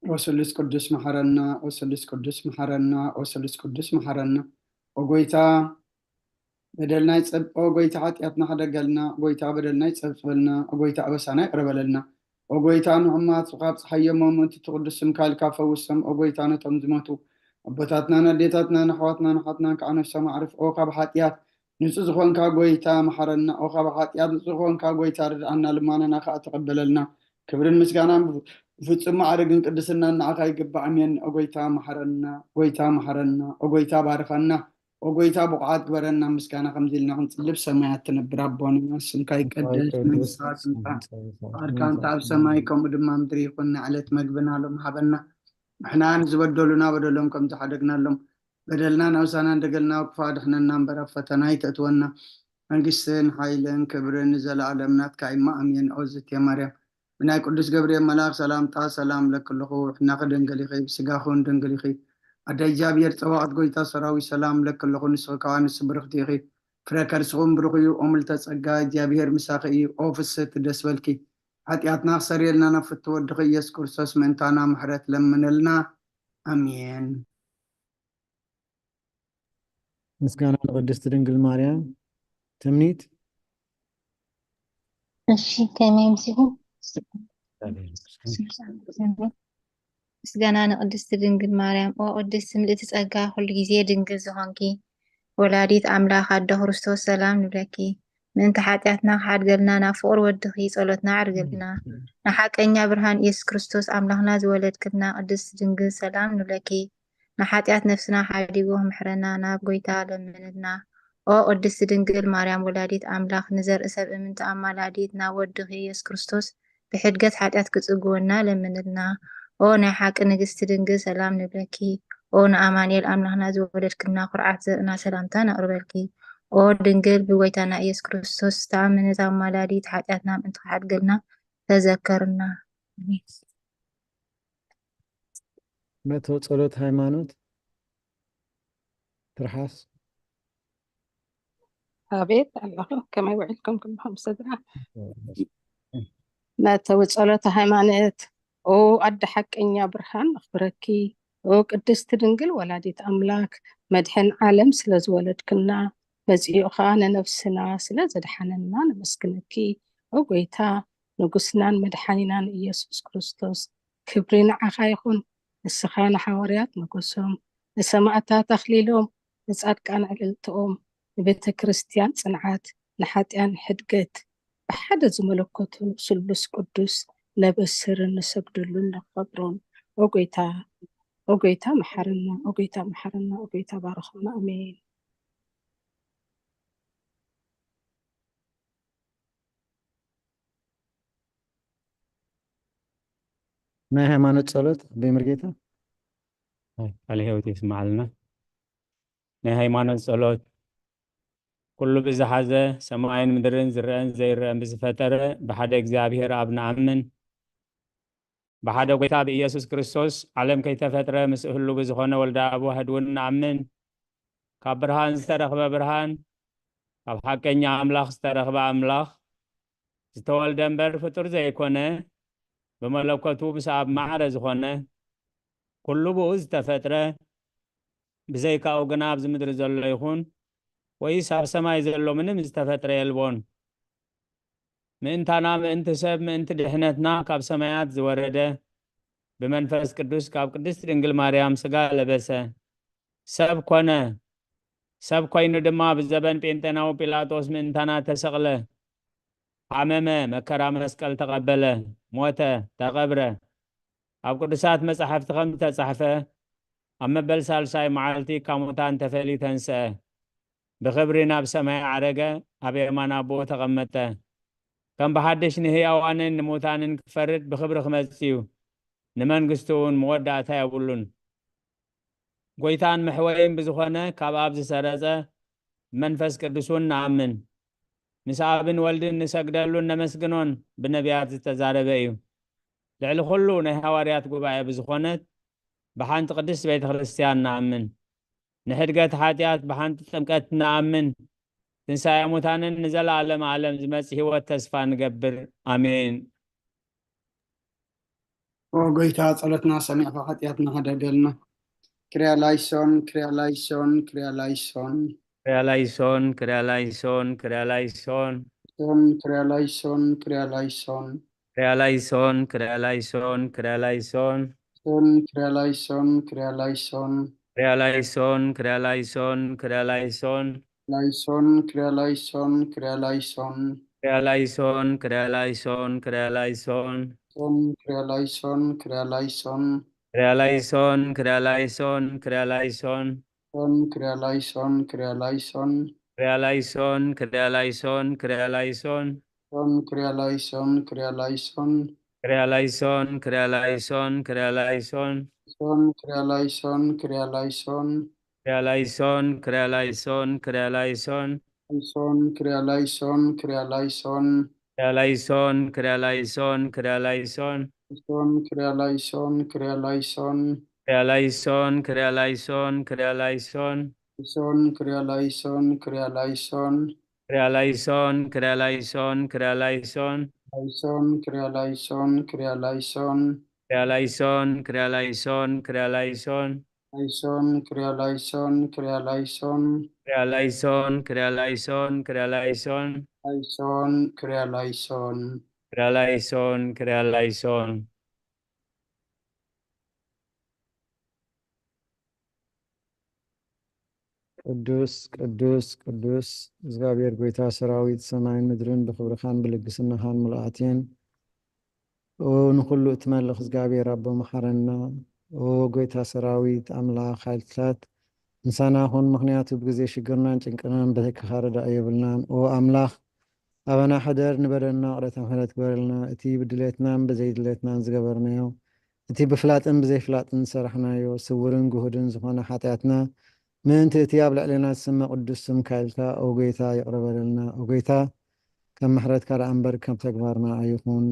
ኦ ስሉስ ቅዱስ መሓረና፣ ኦ ስሉስ ቅዱስ መሓረና፣ ኦ ስሉስ ቅዱስ መሓረና። ኦ ጎይታ በደልና ይጸብ ኦ ጎይታ ሓጢኣትና ሕደገልና፣ ኦ ጎይታ በደልና ይጸብጽበልና፣ ኦ ጎይታ ኣበሳና ይቕረ በለልና። ኦ ጎይታ ንዕማት ካብ ጸሓይ የሞም እቲ ቅዱስ ስምካ ኢልካ ፈውሶም። ኦ ጎይታ ነቶም ዝሞቱ ኣቦታትናን ኣዴታትናን ኣሕዋትናን ኣሓትናን ከዓ ነፍሶም ኣዕርፍ። ኦ ካብ ሓጢኣት ንጹህ ዝኾንካ ጎይታ መሓረና። ኦ ካብ ሓጢኣት ንጹህ ዝኾንካ ጎይታ ርድኣና፣ ልማናና ከዓ ተቐበለልና። ክብርን ምስጋናን ብፍጹም ማዕርግን ቅድስናን ንዓኻ ይግባእ። ኣሜን። ኦ ጎይታ መሓረና፣ ጎይታ መሓረና፣ ኦ ጎይታ ባርኸና፣ ኦ ጎይታ ብቑዓት ግበረና። ምስጋና ከምዚ ኢልና ክንጽልብ ሰማያት ትነብር ኣቦና ስምካ ይቀደስ፣ መንግስትካ ትምጻእ፣ ፍቓድካ እንተ ኣብ ሰማይ ከምኡ ድማ ምድሪ ይኹን። ንዕለት መግብና ሎም ሃበና። ንሕና ንዝበደሉና በደሎም ከም ዝሓደግናሎም በደልና ናውሳና እንደገልና ክፋ ድሕነና እምበር ኣብ ፈተና ኣይተእትወና። መንግስትን ሓይልን ክብርን ንዘለኣለም ናትካ እማ ኣሜን። ኦ ዝትየ ማርያም ብናይ ቅዱስ ገብርኤል መልኣኽ ሰላምታ ሰላም እለኪ ኣለኹ። ሕናኺ ድንግል ኢኺ፣ ብስጋኺ እውን ድንግል ኢኺ። ኣደ እግዚኣብሔር ጸባኦት ጎይታ ሰራዊት ሰላም እለኪ ኣለኹ። ንስኺ ከኣ ንስብርኽቲ ኢኺ፣ ፍረ ከርስኺ እውን ብሩኽ እዩ። ኦ ምልዕተ ጸጋ እግዚኣብሔር ምሳኺ እዩ። ኦ ፍስህቲ ደስ በልኪ፣ ሓጢኣትና ክሰርየልና ናብ ፍትው ወድኺ ኢየሱስ ክርስቶስ ምእንታና ምሕረት ለምነልና። ኣሜን። ምስጋና ንቅድስቲ ድንግል ማርያም። ትምኒት እሺ ከመይ ምስኹም? ምስጋና ንቅድስቲ ድንግል ማርያም። ኦ ቅድስቲ ምልእቲ ጸጋ ኩሉ ግዜ ድንግል ዝኾንኪ ወላዲት ኣምላኽ ኣዶ ክርስቶስ ሰላም ንብለኪ። ምእንቲ ሓጢኣትና ክሓድገልና ናብ ፍቕሪ ወድኺ ጸሎትና ኣዕርግልና። ንሓቀኛ ብርሃን ኢየሱስ ክርስቶስ ኣምላኽና ዝወለድክልና ቅድስቲ ድንግል ሰላም ንብለኪ። ንሓጢኣት ነፍስና ሓዲጉ ክምሕረና ናብ ጎይታ ለምንልና። ኦ ቅድስቲ ድንግል ማርያም ወላዲት ኣምላኽ ንዘርኢ ሰብ እምንቲ ኣማላዲት ናብ ወድኺ ኢየሱስ ክርስቶስ ብሕድገት ሓጢኣት ክጽግወና ለምንልና። ኦ ናይ ሓቂ ንግስቲ ድንግል ሰላም ንብለኪ። ኦ ንኣማኑኤል ኣምላኽና ዝወለድክልና ኩርዓት ዘርእና ሰላምታ ነቕርበልኪ። ኦ ድንግል ብጎይታና ኢየሱስ ክርስቶስ ዝተኣመነት ኣማላዲት ሓጢኣትና ምእንቲ ክሓድገልና ተዘከርና። መእተዊ ጸሎት ሃይማኖት ትርሓስ። ኣቤት ኣለኹ። ከመይ ውዒልኩም ኩልኹም ስድራ? መእተዊ ጸሎት ሃይማኖት። ኦ ኣደ ሓቀኛ ብርሃን ነኽብረኪ። ኦ ቅድስቲ ድንግል ወላዲት ኣምላክ መድሕን ዓለም ስለ ዝወለድክና መጺኡ ኸኣ ንነፍስና ስለ ዘድሓነና ነመስግነኪ። ኦ ጎይታ ንጉስናን መድሓኒናን ኢየሱስ ክርስቶስ ክብሪ ንዓኻ ይኹን። ንስኻ ንሓዋርያት ሞገሶም፣ ንሰማእታት ኣኽሊሎም፣ ንጻድቃን ዕልልትኦም፣ ንቤተ ክርስቲያን ጽንዓት፣ ንሓጥኣን ሕድገት፣ ብሓደ ዝመለኮቱ ስሉስ ቅዱስ ነብስርን ንሰግደሉን ነኸብሮን። ኦ ጎይታ፣ ኦ ጎይታ መሓረና፣ ኦ ጎይታ መሓረና፣ ኦ ጎይታ ባርኸና። ኣሜን። ናይ ሃይማኖት ጸሎት ኣቦይ መርጌታ። ቃለ ሕይወት የስምዓልና። ናይ ሃይማኖት ጸሎት። ኩሉ ብዝሓዘ፣ ሰማይን ምድርን ዝረአን ዘይረአን ብዝፈጠረ ብሓደ እግዚኣብሔር ኣብ ንኣምን። ብሓደ ጎይታ ብኢየሱስ ክርስቶስ ዓለም ከይተፈጥረ ምስ እህሉ ብዝኾነ ወልደ ኣብ ዋህድ እውን ንኣምን። ካብ ብርሃን ዝተረኽበ ብርሃን፣ ካብ ሓቀኛ ኣምላኽ ዝተረኽበ ኣምላኽ፣ ዝተወልደ እምበር ፍጡር ዘይኮነ፣ ብመለኮቱ ምስ ኣብ ማዕረ ዝኾነ፣ ኩሉ ብኡ ዝተፈጥረ፣ ብዘይካኡ ግና ኣብዚ ምድሪ ዘሎ ይኹን ወይስ ኣብ ሰማይ ዘሎ ምንም ዝተፈጥረ የልቦን። ምእንታና፣ ምእንቲ ሰብ፣ ምእንቲ ድሕነትና ካብ ሰማያት ዝወረደ፣ ብመንፈስ ቅዱስ ካብ ቅድስት ድንግል ማርያም ሥጋ ለበሰ፣ ሰብ ኮነ። ሰብ ኮይኑ ድማ ብዘበን ጴንጤናዊ ጲላጦስ ምእንታና ተሰቕለ፣ ሓመመ፣ መከራ መስቀል ተቐበለ፣ ሞተ፣ ተቐብረ። ኣብ ቅዱሳት መጻሕፍቲ ከም ዝተጻሕፈ፣ ኣብ መበል ሳልሳይ መዓልቲ ካብ ሙታን ተፈልዩ ተንስአ፣ ብኽብሪ ናብ ሰማይ ዓረገ፣ ኣብ የማን ኣቦኡ ተቐመጠ። ከም ብሓድሽ ንህያዋንን ንሙታንን ክፈርድ ብኽብሪ ክመጽእ እዩ፣ ንመንግስቱ እውን መወዳእታ የብሉን። ጎይታን መሕወይን ብዝኾነ ካብ ኣብ ዝሰረጸ መንፈስ ቅዱስ እውን ንኣምን። ምስ ኣብን ወልድን ንሰግደሉን ነመስግኖን ብነቢያት ዝተዛረበ እዩ። ልዕሊ ኩሉ ናይ ሃዋርያት ጉባኤ ብዝኾነት ብሓንቲ ቅድስት ቤተ ክርስቲያን ንኣምን። ንሕድገት ሓጢኣት ብሓንቲ ጥምቀት ንኣምን። ትንሳኤ ሙታንን ንዘለዓለም ዓለም ዝመጽእ ህይወት ተስፋ ንገብር። ኣሜን። ኦ ጎይታ፣ ጸሎትና ሰሚዕካ ሓጢኣትና ሓደገልና። ክሪያ ላይሶን፣ ክሪያ ላይሶን፣ ክሪያ ላይሶን። ክሪያ ላይሶን፣ ክሪያ ላይሶን፣ ክሪያ ላይሶን። ሶን፣ ክሪያ ላይሶን፣ ክሪያ ላይሶን። ክሪያ ላይሶን፣ ክሪያ ላይሶን፣ ክሪያ ላይሶን። ሶን፣ ክሪያ ላይሶን፣ ክሪያ ላይሶን። ክሪያ ላይሶን፣ ክሪያ ላይሶን፣ ክሪያ ላይሶን። ላይሶን፣ ክሪያ ላይሶን፣ ክሪያ ላይሶን። ክሪያ ላይሶን፣ ክሪያ ላይሶን፣ ክሪያ ላይሶን። ሶን፣ ክሪያ ላይሶን፣ ክሪያ ላይሶን። ክሪያ ላይሶን፣ ክሪያ ላይሶን፣ ክሪያ ላይሶን። ሶን፣ ክሪያ ላይሶን፣ ክሪያ ላይሶን። ክሪያ ላይሶን፣ ክሪያ ላይሶን፣ ክሪያ ላይሶን። ሶን፣ ክሪያ ላይሶን፣ ክሪያ ላይሶን። ክሪያ ላይሶን፣ ክሪያ ላይሶን፣ ክሪያ ላይሶን። ሶን፣ ክሪያ ላይሶን፣ ክሪያ ላይሶን። ክሪያ ላይሶን፣ ክሪያ ላይሶን፣ ክሪያ ላይሶን። ላይሶን፣ ክሪያ ላይሶን፣ ክሪያ ላይሶን። ክሪያ ላይሶን፣ ክሪያ ላይሶን፣ ክሪያ ላይሶን። ሶን፣ ክሪያ ላይሶን፣ ክሪያ ላይሶን። ክሪያ ላይሶን፣ ክሪያ ላይሶን፣ ክሪያ ላይሶን። ሶን፣ ክሪያ ላይሶን፣ ክሪያ ላይሶን። ክሪያ ላይሶን፣ ክሪያ ላይሶን፣ ክሪያ ላይሶን። ላይሶን፣ ክሪያ ላይሶን፣ ክሪያ ላይሶን። ክሪያ ላይሶን፣ ክሪያ ላይሶን፣ ክሪያ ላይሶን። ላይሶን፣ ክሪያ ላይሶን፣ ክሪያ ላይሶን። ክሪያ ላይሶን፣ ክሪያ ላይሶን፣ ክሪያ ላይሶን። ላይሶን፣ ክሪያ ላይሶን። ክሪያ ላይሶን፣ ክሪያ ላይሶን። ቅዱስ፣ ቅዱስ፣ ቅዱስ እግዚኣብሔር ጎይታ ሰራዊት፣ ሰማይን ምድርን ብኽብርኻን ብልግስናኻን ምልኣት እየን። ኦ ንኹሉ እትመልኽ እግዚኣብሔር ኣቦ መሓረና። ኦ ጎይታ ሰራዊት ኣምላኽ ሓይልታት ምሳና ኩን፣ ምኽንያቱ ብግዜ ሽግርናን ጭንቅናን ብተካኻ ረዳኢ የብልናን። ኦ ኣምላኽ ኣባና ሕደር፣ ንበደልና ይቕረታ ምሕረት ግበረልና። እቲ ብድሌትናን ብዘይድሌትናን ዝገበርናዮ፣ እቲ ብፍላጥን ብዘይፍላጥን ዝሰራሕናዮ፣ ስውርን ግሁድን ዝኾነ ሓጢኣትና፣ ምእንቲ እቲ ኣብ ልዕሌና ዝስመ ቅዱስ ስምካ ኢልካ፣ ኦ ጎይታ፣ ይቕረ በለልና። ኦ ጎይታ፣ ከም ምሕረትካ ደኣ እምበር ከም ተግባርና ኣይኹን።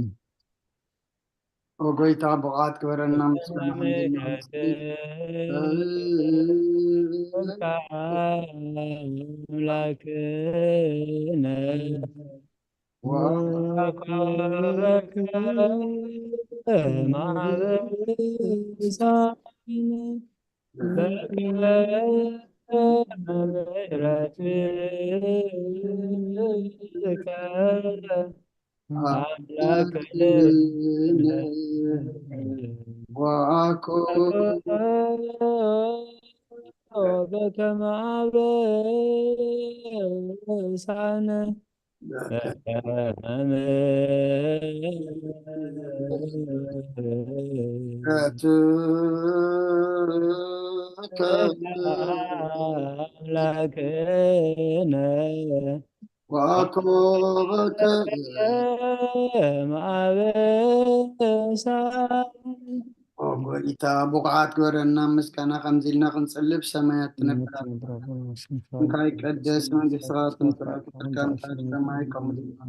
ኦ ጎይታ፣ ብቕዓት ግበረልና፣ ምስጋና ሓምድና ምስግን። ኣምላክነ ወኮከብ ማዕበል ሳዕነ በከመ ምሕረትከ ኣምላክነ ወኮከብ በከመ አበሳነ አምላክነ ወኮከብ አበሳነ ኦ ጎይታ፣ ብቑዓት ግበረና፣ ምስጋና ከምዚ ኢልና ክንጽሊ፣ ብሰማያት ትነብር ኣቦና፣ ስምካ ይቀደስ፣ መንግስትኻ ትምጻእ፣ ፍቃድካ ኣብ ሰማይ ከምኡ ድማ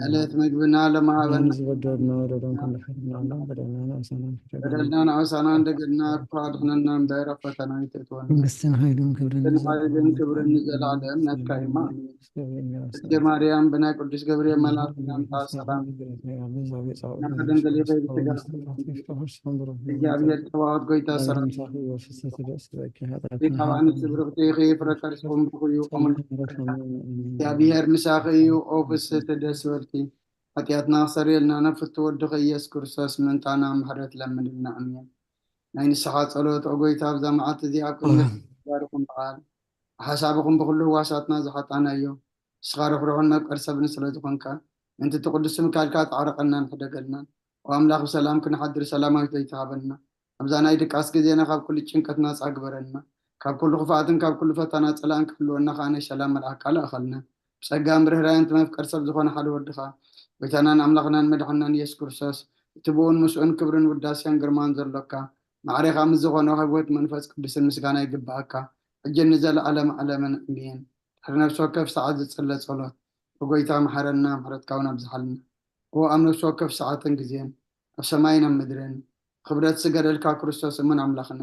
ዕለት ምግብና ሎሚ ሃበና፣ ዝበደልና በደልና ንሓፍር ንዓና በደልና ንኣሳና በደልና ንኣሳና እንደገና እኳ ኣድሕነና እምበር ኣብ ፈተና ኣይተእትወና። መንግስትን ሓይልን ክብርን ሓይልን ክብርን ንዘለዓለም ናትካ እዩ። ኣሜን። እግዝእትየ ማርያም ብናይ ቅዱስ ገብርኤል መልኣክ ሰላምታ ሰላም፣ ድንግል ኢኺ ብስጋ እግዚኣብሔር ጸባኦት ጎይታ ሰላም፣ ካብ ኣንስቲ ብርኽቲ ኢኺ፣ ፍረ ከርስኹም ብሩኽ እዩ። እግዝኣብሔር ምሳኺ እዩ። ኦ ፍስሕቲ ደስ በልኪ፣ ሓጢኣትና ክሰርየልና ናብ ፍቱ ወድኺ ኢየሱስ ክርስቶስ ምእንታና ምሕረት ለምንልና። ኣሜን። ናይ ንስሓ ጸሎት። ኦ ጎይታ፣ ኣብዛ መዓልቲ እዚኣ ኣብ ቅድሚ ባርኹም በዓል ሓሳብኹም ብኹሉ ህዋሳትና ዝሓጣናዮ፣ ንስኻ ርሕሩሕን መፍቀር ሰብን ስለ ዝኾንካ፣ ምእንቲ እቲ ቅዱስ ስምካ ኢልካ ተዓረቐልናን ሕደገልናን። ኦ ኣምላኽ፣ ብሰላም ክንሓድር ሰላማዊት ለይቲ ሃበና። ኣብዛ ናይ ድቃስ ግዜና ካብ ኩሉ ጭንቀት ናጻ ግበረና። ካብ ኩሉ ክፍኣትን ካብ ኩሉ ፈተና ጸላእን ክሕልወና ከኣ ናይ ሰላም መልኣኽካ ልኣኸልና። ብጸጋን ብርህራየን እቲ መፍቀር ሰብ ዝኾነ ሓደ ወድኻ፣ ጎይታናን ኣምላኽናን መድሓንናን ኢየሱስ ክርስቶስ፣ እቲ ብኡን ምስኡን ክብርን ውዳሴን ግርማን ዘሎካ፣ ማዕሬኻ ምስ ዝኾነ ህይወት መንፈስ ቅዱስን ምስጋና ይግብኣካ፣ ሕጅን ንዘለዓለም ዓለምን። ኣሜን። ድሕሪ ነፍሲ ወከፍ ሰዓት ዝጽለ ጸሎት። ኦ ጎይታ፣ መሓረና፣ ምሕረትካ እውን ኣብዝሓልና። ኦ ኣብ ነፍሲ ወከፍ ሰዓትን ግዜን፣ ኣብ ሰማይን ኣብ ምድርን፣ ክብረት ዝገደልካ ክርስቶስ እሙን ኣምላኽና፣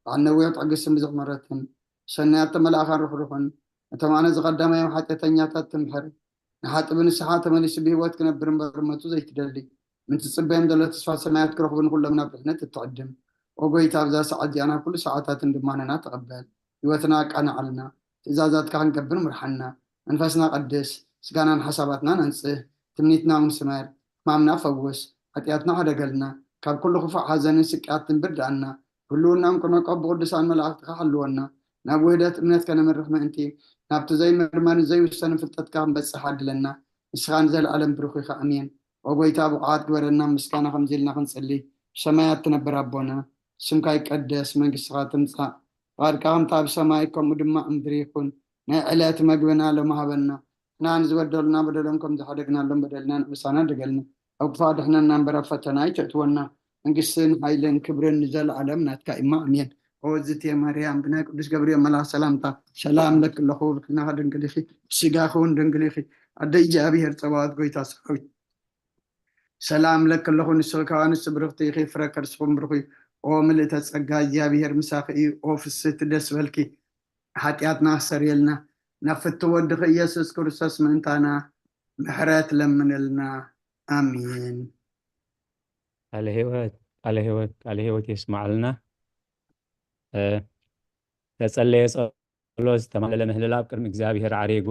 በዓል ነዊሕ ትዕግስትን ብዙሕ ምሕረትን፣ ሰናያት ተመላእኻን ርሕሩሕን፣ ነቶም ኣነ ዝቐዳማዮም ሓጢኣተኛታት ትምሕር፣ ንሓጥእ ብንስሓ ተመሊሱ ብህይወት ክነብር እምበር መቱ ዘይትደሊ፣ ምእንቲ ትጽበዮም ዘሎ ተስፋ ሰማያት ክረኽቡ ንኹሎም ናብ ድሕነት እትዕድም። ኦ ጎይታ፣ ኣብዛ ሰዓት እዚኣ ናብ ኩሉ ሰዓታትን ድማ ንሕና ተቐበል። ህይወትና ኣቃንዓልና፣ ትእዛዛትካ ክንገብር ምርሓና። መንፈስና ቀድስ፣ ስጋናን ሓሳባትናን ኣንጽህ፣ ትምኒትና እውን ስመር፣ ሕማምና ፈውስ፣ ሓጢኣትና ሕደገልና፣ ካብ ኩሉ ክፉእ ሓዘንን ስቅያትን ብርድኣና፣ ህልውናን ክነቆ ብቅዱሳን መላእኽትኻ ሓልወና፣ ናብ ውህደት እምነት ከነምርሕ ምእንቲ፣ ናብቲ ዘይምርመርን ዘይውሰንን ፍልጠትካ ክንበጽሕ ዓድለና። ንስኻ ንዘለኣለም ብሩኽ ኢኻ። ኣሜን። ኦ ጎይታ፣ ብቑዓት ግበረና፣ ምስጋና ከምዚ ኢልና ክንጽሊ። ብሰማያት ትነብር ኣቦና፣ ስምካ ይቀደስ፣ መንግስትኻ ትምጻእ፣ ፍቓድካ ከምታ ኣብ ሰማይ ከምኡ ድማ ኣብ ምድሪ ይኹን። ናይ ዕለት መግብና ሎሚ ሃበና። ንሕና ንዝበደሉና በደሎም ከም ዝሓደግናሎም በደልና ንእሳና ደገልና። ኣብ ክፉእ ኣድሕነና እምበር ኣብ ፈተና ኣይተእትወና። መንግስትን ሓይልን ክብርን ንዘለኣለም ናትካ እማ። ኣሜን። ኦ እግዝእትየ ማርያም፣ ብናይ ቅዱስ ገብርኤል መልኣኽ ሰላምታ ሰላም እብለኪ ኣለኹ። ብሕልናኺ ድንግል ኢኺ፣ ብስጋኺ እውን ድንግል ኢኺ። ኣደ እግዚኣብሔር ጸባኦት፣ ጎይታ ሰራዊት፣ ሰላም እብለኪ ኣለኹ። ንስኺ ካብ ኣንስቲ ብርኽቲ ኢኺ፣ ፍረ ከርስኹም ብሩኽ እዩ። ኦ ምልእተ ጸጋ፣ እግዚኣብሔር ምሳኺ እዩ። ኦ ፍስህቲ፣ ደስ በልኪ፣ ሓጢኣትና ክሰርየልና፣ ናብ ፍትው ወድኺ ኢየሱስ ክርስቶስ ምእንታና ምሕረት ለምንልና። ኣሜን። ቃለ ህይወት፣ ቃለ ህይወት፣ ቃለ ህይወት የስማዓልና። እ፣ ተጸለየ ጸሎት፣ ዝተማለለ ምህልላ ኣብ ቅድሚ እግዚኣብሔር ዓሪጉ፣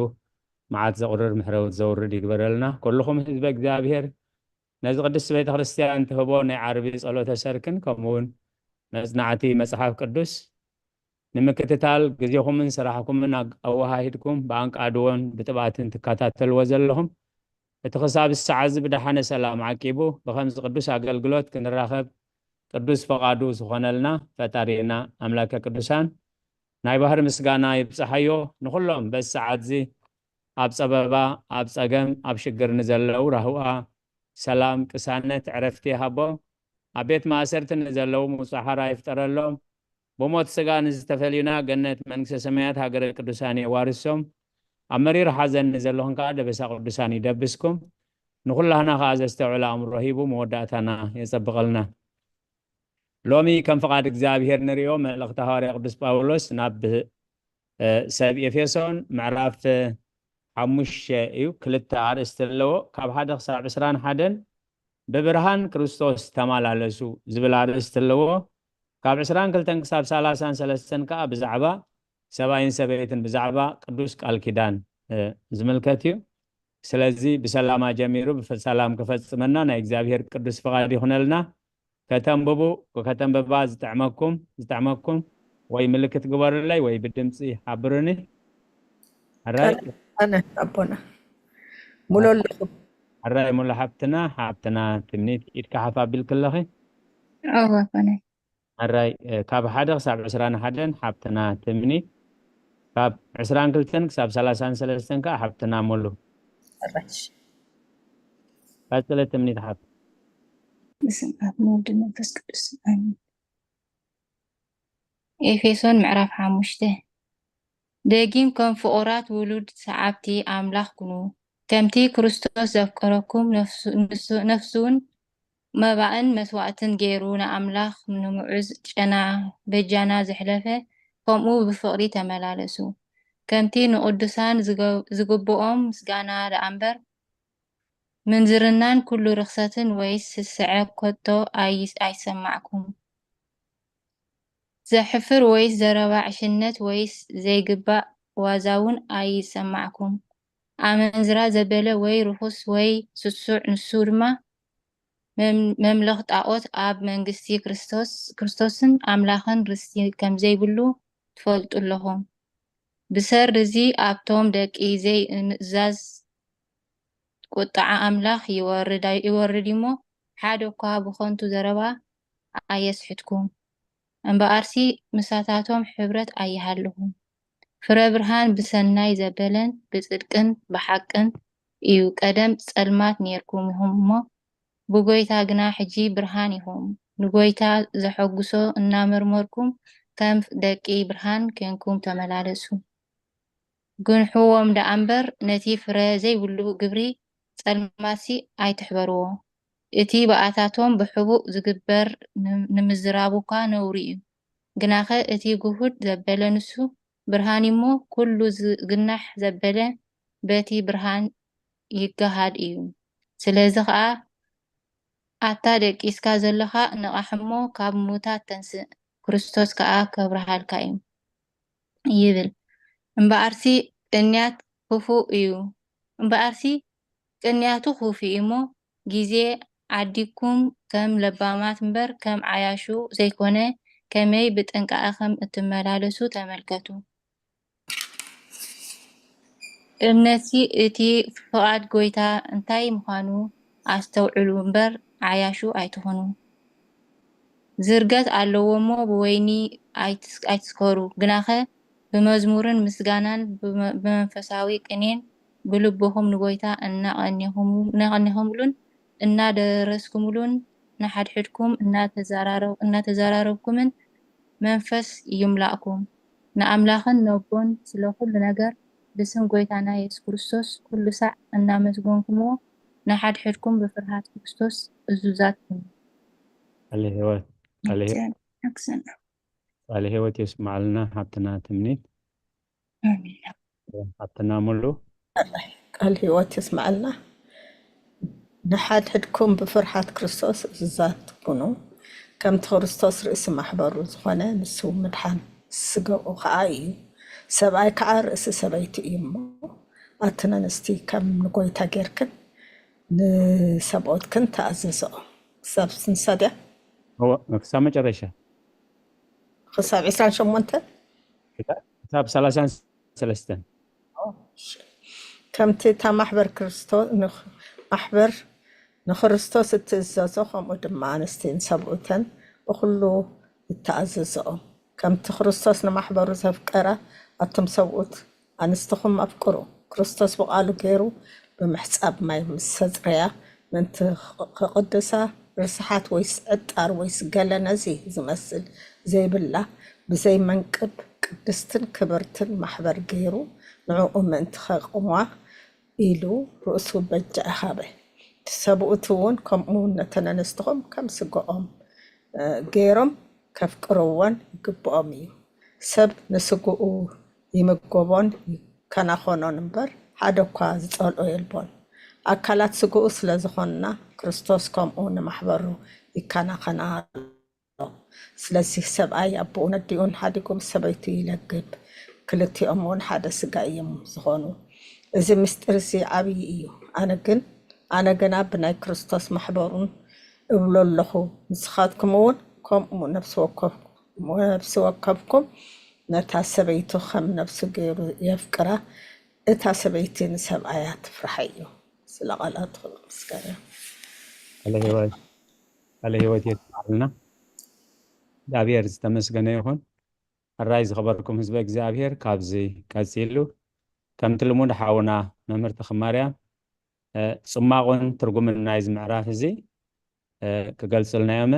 መዓት ዘቑርር ምሕረት ዘውርድ ይግበረልና። ኩልኹም ህዝበ እግዚኣብሔር፣ ነዚ ቅድስቲ ቤተ ክርስቲያን ትህቦ ናይ ዓርቢ ጸሎተ ሰርክን፣ ከምኡ እውን መጽናዕቲ መጽሓፍ ቅዱስ ንምክትታል ግዜኹምን ስራሕኩምን ኣግ-፣ ኣወሃሂድኩም ብኣንቃድዎን ብትብኣትን ትከታተልዎ ዘለኹም፣ እቲ ክሳብ ሰዓት እዚ ብደሓነ ሰላም ዓቂቡ፣ ብኸምዚ ቅዱስ ኣገልግሎት ክንራኸብ ቅዱስ ፈቓዱ ዝኾነልና ፈጣሪና ኣምላከ ቅዱሳን ናይ ባህሪ ምስጋና ይብጽሓዮ። ንኹሎም በዚ ሰዓት እዚ ኣብ ጸበባ፣ ኣብ ጸገም፣ ኣብ ሽግር ንዘለዉ ራህዋ፣ ሰላም፣ ቅሳነት፣ ዕረፍቲ ይሃቦም። ኣብ ቤት ማእሰርቲ ንዘለዉ ምውጻእ ሓራ ይፍጠረሎም። ብሞት ስጋ ንዝተፈልዩና ገነት መንግስተ ሰማያት ሃገረ ቅዱሳን የዋርሶም። ኣብ መሪር ሓዘን ንዘለኹም ከኣ ደበሳ ቅዱሳን ይደብስኩም። ንኹላህና ከኣ ዘስተውዕል ኣእምሮ ሂቡ መወዳእታና የጸብቐልና። ሎሚ ከም ፍቓድ እግዚኣብሔር ንርእዮ መልእኽቲ ሃዋርያ ቅዱስ ጳውሎስ ናብ፣ እ፣ ሰብ ኤፌሶን ምዕራፍ ሓሙሽተ እዩ። ክልተ ኣርእስቲ ኣለዎ። ካብ ሓደ ክሳብ ዕስራን ሓደን ብብርሃን ክርስቶስ ተመላለሱ ዝብል ኣርእስቲ ኣለዎ። ካብ ዕስራን ክልተን ክሳብ ሰላሳን ሰለስተን ከኣ ብዛዕባ ሰብኣይን ሰበይትን፣ ብዛዕባ ቅዱስ ቃል ኪዳን፣ እ፣ ዝምልከት እዩ። ስለዚ ብሰላማ ጀሚሩ ብሰላም ክፈጽመና ናይ እግዚኣብሔር ቅዱስ ፍቓድ ይኹነልና። ከተንብቡ፣ ከተንብባ ዝጥዕመኩም፣ ዝጥዕመኩም ወይ ምልክት ግበሩለይ ወይ ብድምጺ ሓብሩኒ። ሕራይ? ኣነ ኣቦና ሙሉ ኣለኹ። ሕራይ ሙሉ ሓብትና፣ ሓብትና ትምኒት ኢድካ ሓፍ ኣቢልኪ ኣለኺ። ኣዎ ኣቦና። ሕራይ፣ እ፣ ካብ ሓደ ክሳብ ዕስራን ሓደን ሓብትና ትምኒት፣ ካብ ዕስራን ክልተን ክሳብ ሰላሳን ሰለስተን ከኣ ሓብትና ሙሉ። ሕራይ። ቀጽለ ትምኒት ሓብ። ብስም ኣብ ወልድ መንፈስ ቅዱስ ኣሜን። ኤፌሶን ምዕራፍ ሓሙሽተ። ደጊም ከም ፍቑራት ውሉድ ሰዓብቲ ኣምላኽ ኩኑ። ከምቲ ክርስቶስ ዘፍቀረኩም፣ ነፍሱን መባእን መስዋእትን ገይሩ ንኣምላኽ ንምዑዝ ጨና በጃና ዘሕለፈ፣ ከምኡ ብፍቕሪ ተመላለሱ። ከምቲ ንቕዱሳን ዝግብኦም ምስጋና ደኣምበር፣ ምንዝርናን ኩሉ ርኽሰትን ወይስ ስስዐ ከቶ ኣይሰማዕኩም። ዘሕፍር ወይስ ዘረባ ዕሽነት ወይስ ዘይግባእ ዋዛ እውን ኣይሰማዕኩም። ኣመንዝራ ዘበለ ወይ ርኹስ ወይ ስሱዕ፣ ንሱ ድማ መምለኽ ጣዖት ኣብ መንግስቲ ክርስቶስን ኣምላኽን ርስቲ ከምዘይብሉ ትፈልጡ ኣለኹም። ብሰሪ እዚ ኣብቶም ደቂ ዘይምእዛዝ ቁጥዓ ኣምላኽ ይወርድ እሞ፣ ሓደ እኳ ብኸንቱ ዘረባ ኣየስሕትኩም። እምበኣርሲ ምሳታቶም ሕብረት ኣይሃልኹም። ፍረ ብርሃን ብሰናይ ዘበለን ብጽድቅን ብሓቅን እዩ። ቀደም ጸልማት ኔርኩም ኢኹም እሞ፣ ብጎይታ ግና ሕጂ ብርሃን ኢኹም። ንጎይታ ዘሐጉሶ እናመርመርኩም ከም ደቂ ብርሃን ኬንኩም ተመላለሱ። ግንሕዎም ደኣ እምበር ነቲ ፍረ ዘይብሉ ግብሪ ጸልማትሲ ኣይትሕበርዎ። እቲ ብኣታቶም ብሕቡእ ዝግበር ንምዝራብ እኳ ነውሪ እዩ። ግናኸ እቲ ግሁድ ዘበለ ንሱ ብርሃን እዩ እሞ፣ ኩሉ ዝግናሕ ዘበለ በቲ ብርሃን ይገሃድ እዩ። ስለዚ ኸኣ ኣታ ደቂስካ ዘለኻ ንቓሕ እሞ ካብ ምዉታት ተንስእ፣ ክርስቶስ ከኣ ከብርሃልካ እዩ ይብል። እምበኣርሲ ቅንያት ክፉእ እዩ፣ እምበኣርሲ ቅንያቱ ክፉእ እዩ እሞ፣ ግዜ ዓዲግኩም ከም ለባማት እምበር ከም ዓያሹ ዘይኮነ፣ ከመይ ብጥንቃቐ ከም እትመላለሱ ተመልከቱ። እምነትሲ እቲ ፍቓድ ጐይታ እንታይ ምዃኑ ኣስተውዕሉ እምበር፣ ዓያሹ ኣይትኹኑ። ዝርገት ኣለዎ እሞ፣ ብወይኒ ኣይትስከሩ፣ ግናኸ ብመዝሙርን ምስጋናን ብመንፈሳዊ ቅኔን ብልብኹም ንጐይታ እናቐኔኹምሉን እናደረስኩምሉን ንሓድሕድኩም እናተዘራረብኩምን መንፈስ ይምላእኩም። ንኣምላኽን ነቦን ስለ ኩሉ ነገር ብስም ጐይታና የሱስ ክርስቶስ ኩሉ ሳዕ እናመስገንኩምዎ ንሓድሕድኩም ብፍርሃት ክርስቶስ እዙዛት ኩኑ። ቃለ ህይወት ቃለ ህይወት የስምዓልና ሓብትና ትምኒት። ሓብትና ሙሉ ቃል ህይወት የስምዓልና። ንሓድሕድኩም ብፍርሃት ክርስቶስ እዙዛት ኩኑ። ከምቲ ክርስቶስ ርእሲ ማሕበሩ ዝኾነ ንሱ ምድሓን ስጋኡ ኸዓ እዩ። ሰብኣይ ከዓ ርእሲ ሰበይቲ እዩ እሞ ኣቲ ኣንስቲ ከም ንጎይታ ጌርክን ንሰብኦትክን ተኣዘዝኦ። ክሳብ ስንሳ ድያ? ክሳብ መጨረሻ ክሳብ ዕስራን ሸሞንተን ክሳብ ሰላሳን ሰለስተን ከምቲ እታ ማሕበር ክርስቶስ ማሕበር ንክርስቶስ እትእዘዞ ከምኡ ድማ ኣንስቲ ንሰብኡተን ብኩሉ ይተኣዘዝኦም። ከምቲ ክርስቶስ ንማሕበሩ ዘፍቀረ ኣቱም ሰብኡት ኣንስትኹም ኣፍቅሩ። ክርስቶስ ብቓሉ ገይሩ ብምሕጻብ ማይ ምስ ኣጽረያ ምእንቲ ክቕድሳ ርስሓት ወይስ ዕጣር ወይስ ገለ ነዚ ዝመስል ዘይብላ ብዘይ መንቅብ ቅድስትን ክብርትን ማሕበር ገይሩ ንዕኡ ምእንቲ ከቕምዋ ኢሉ ርእሱ በጃ ሃበ። ሰብኡት እውን ከምኡ ነተን ኣንስትኹም ከም ስግኦም ገይሮም ከፍቅርወን ይግብኦም እዩ። ሰብ ንስግኡ ይምገቦን ይከናኸኖን እምበር ሓደ እኳ ዝጸልኦ የልቦን። ኣካላት ስግኡ ስለ ዝኾንና ክርስቶስ ከምኡ ንማሕበሩ ይከናኸና ኣሎ። ስለዚህ ሰብኣይ ኣቦኡን ኣዲኡን ሓዲጉ ምስ ሰበይቱ ይለግብ፣ ክልቲኦም እውን ሓደ ስጋ እዮም ዝኾኑ። እዚ ምስጢር እዚ ዓብዪ እዩ። ኣነ ግን ኣነ ግና ብናይ ክርስቶስ ማሕበሩን እብሎ ኣለኹ፣ ንስኻትኩም እውን ከምኡ ነፍሲ ወከፍኩም ነፍሲ ወከፍኩም ነታ ሰበይቱ ከም ነፍሱ ገይሩ የፍቅራ፣ እታ ሰበይቲ ንሰብኣያ ትፍርሓዮ። ስለ ቃላትኩም ምስጋና። ቃለ ህይወት የስምዓልና። እግዚኣብሔር ዝተመስገነ ይኹን። ሕራይ ዝኸበርኩም ህዝበ እግዚኣብሔር፣ ካብዚ ቀጺሉ ከምቲ ልሙድ ሓውና መምህር ተኽማርያም ጽማቑን ትርጉምን ናይዚ ምዕራፍ እዚ ክገልጽልና እዮም።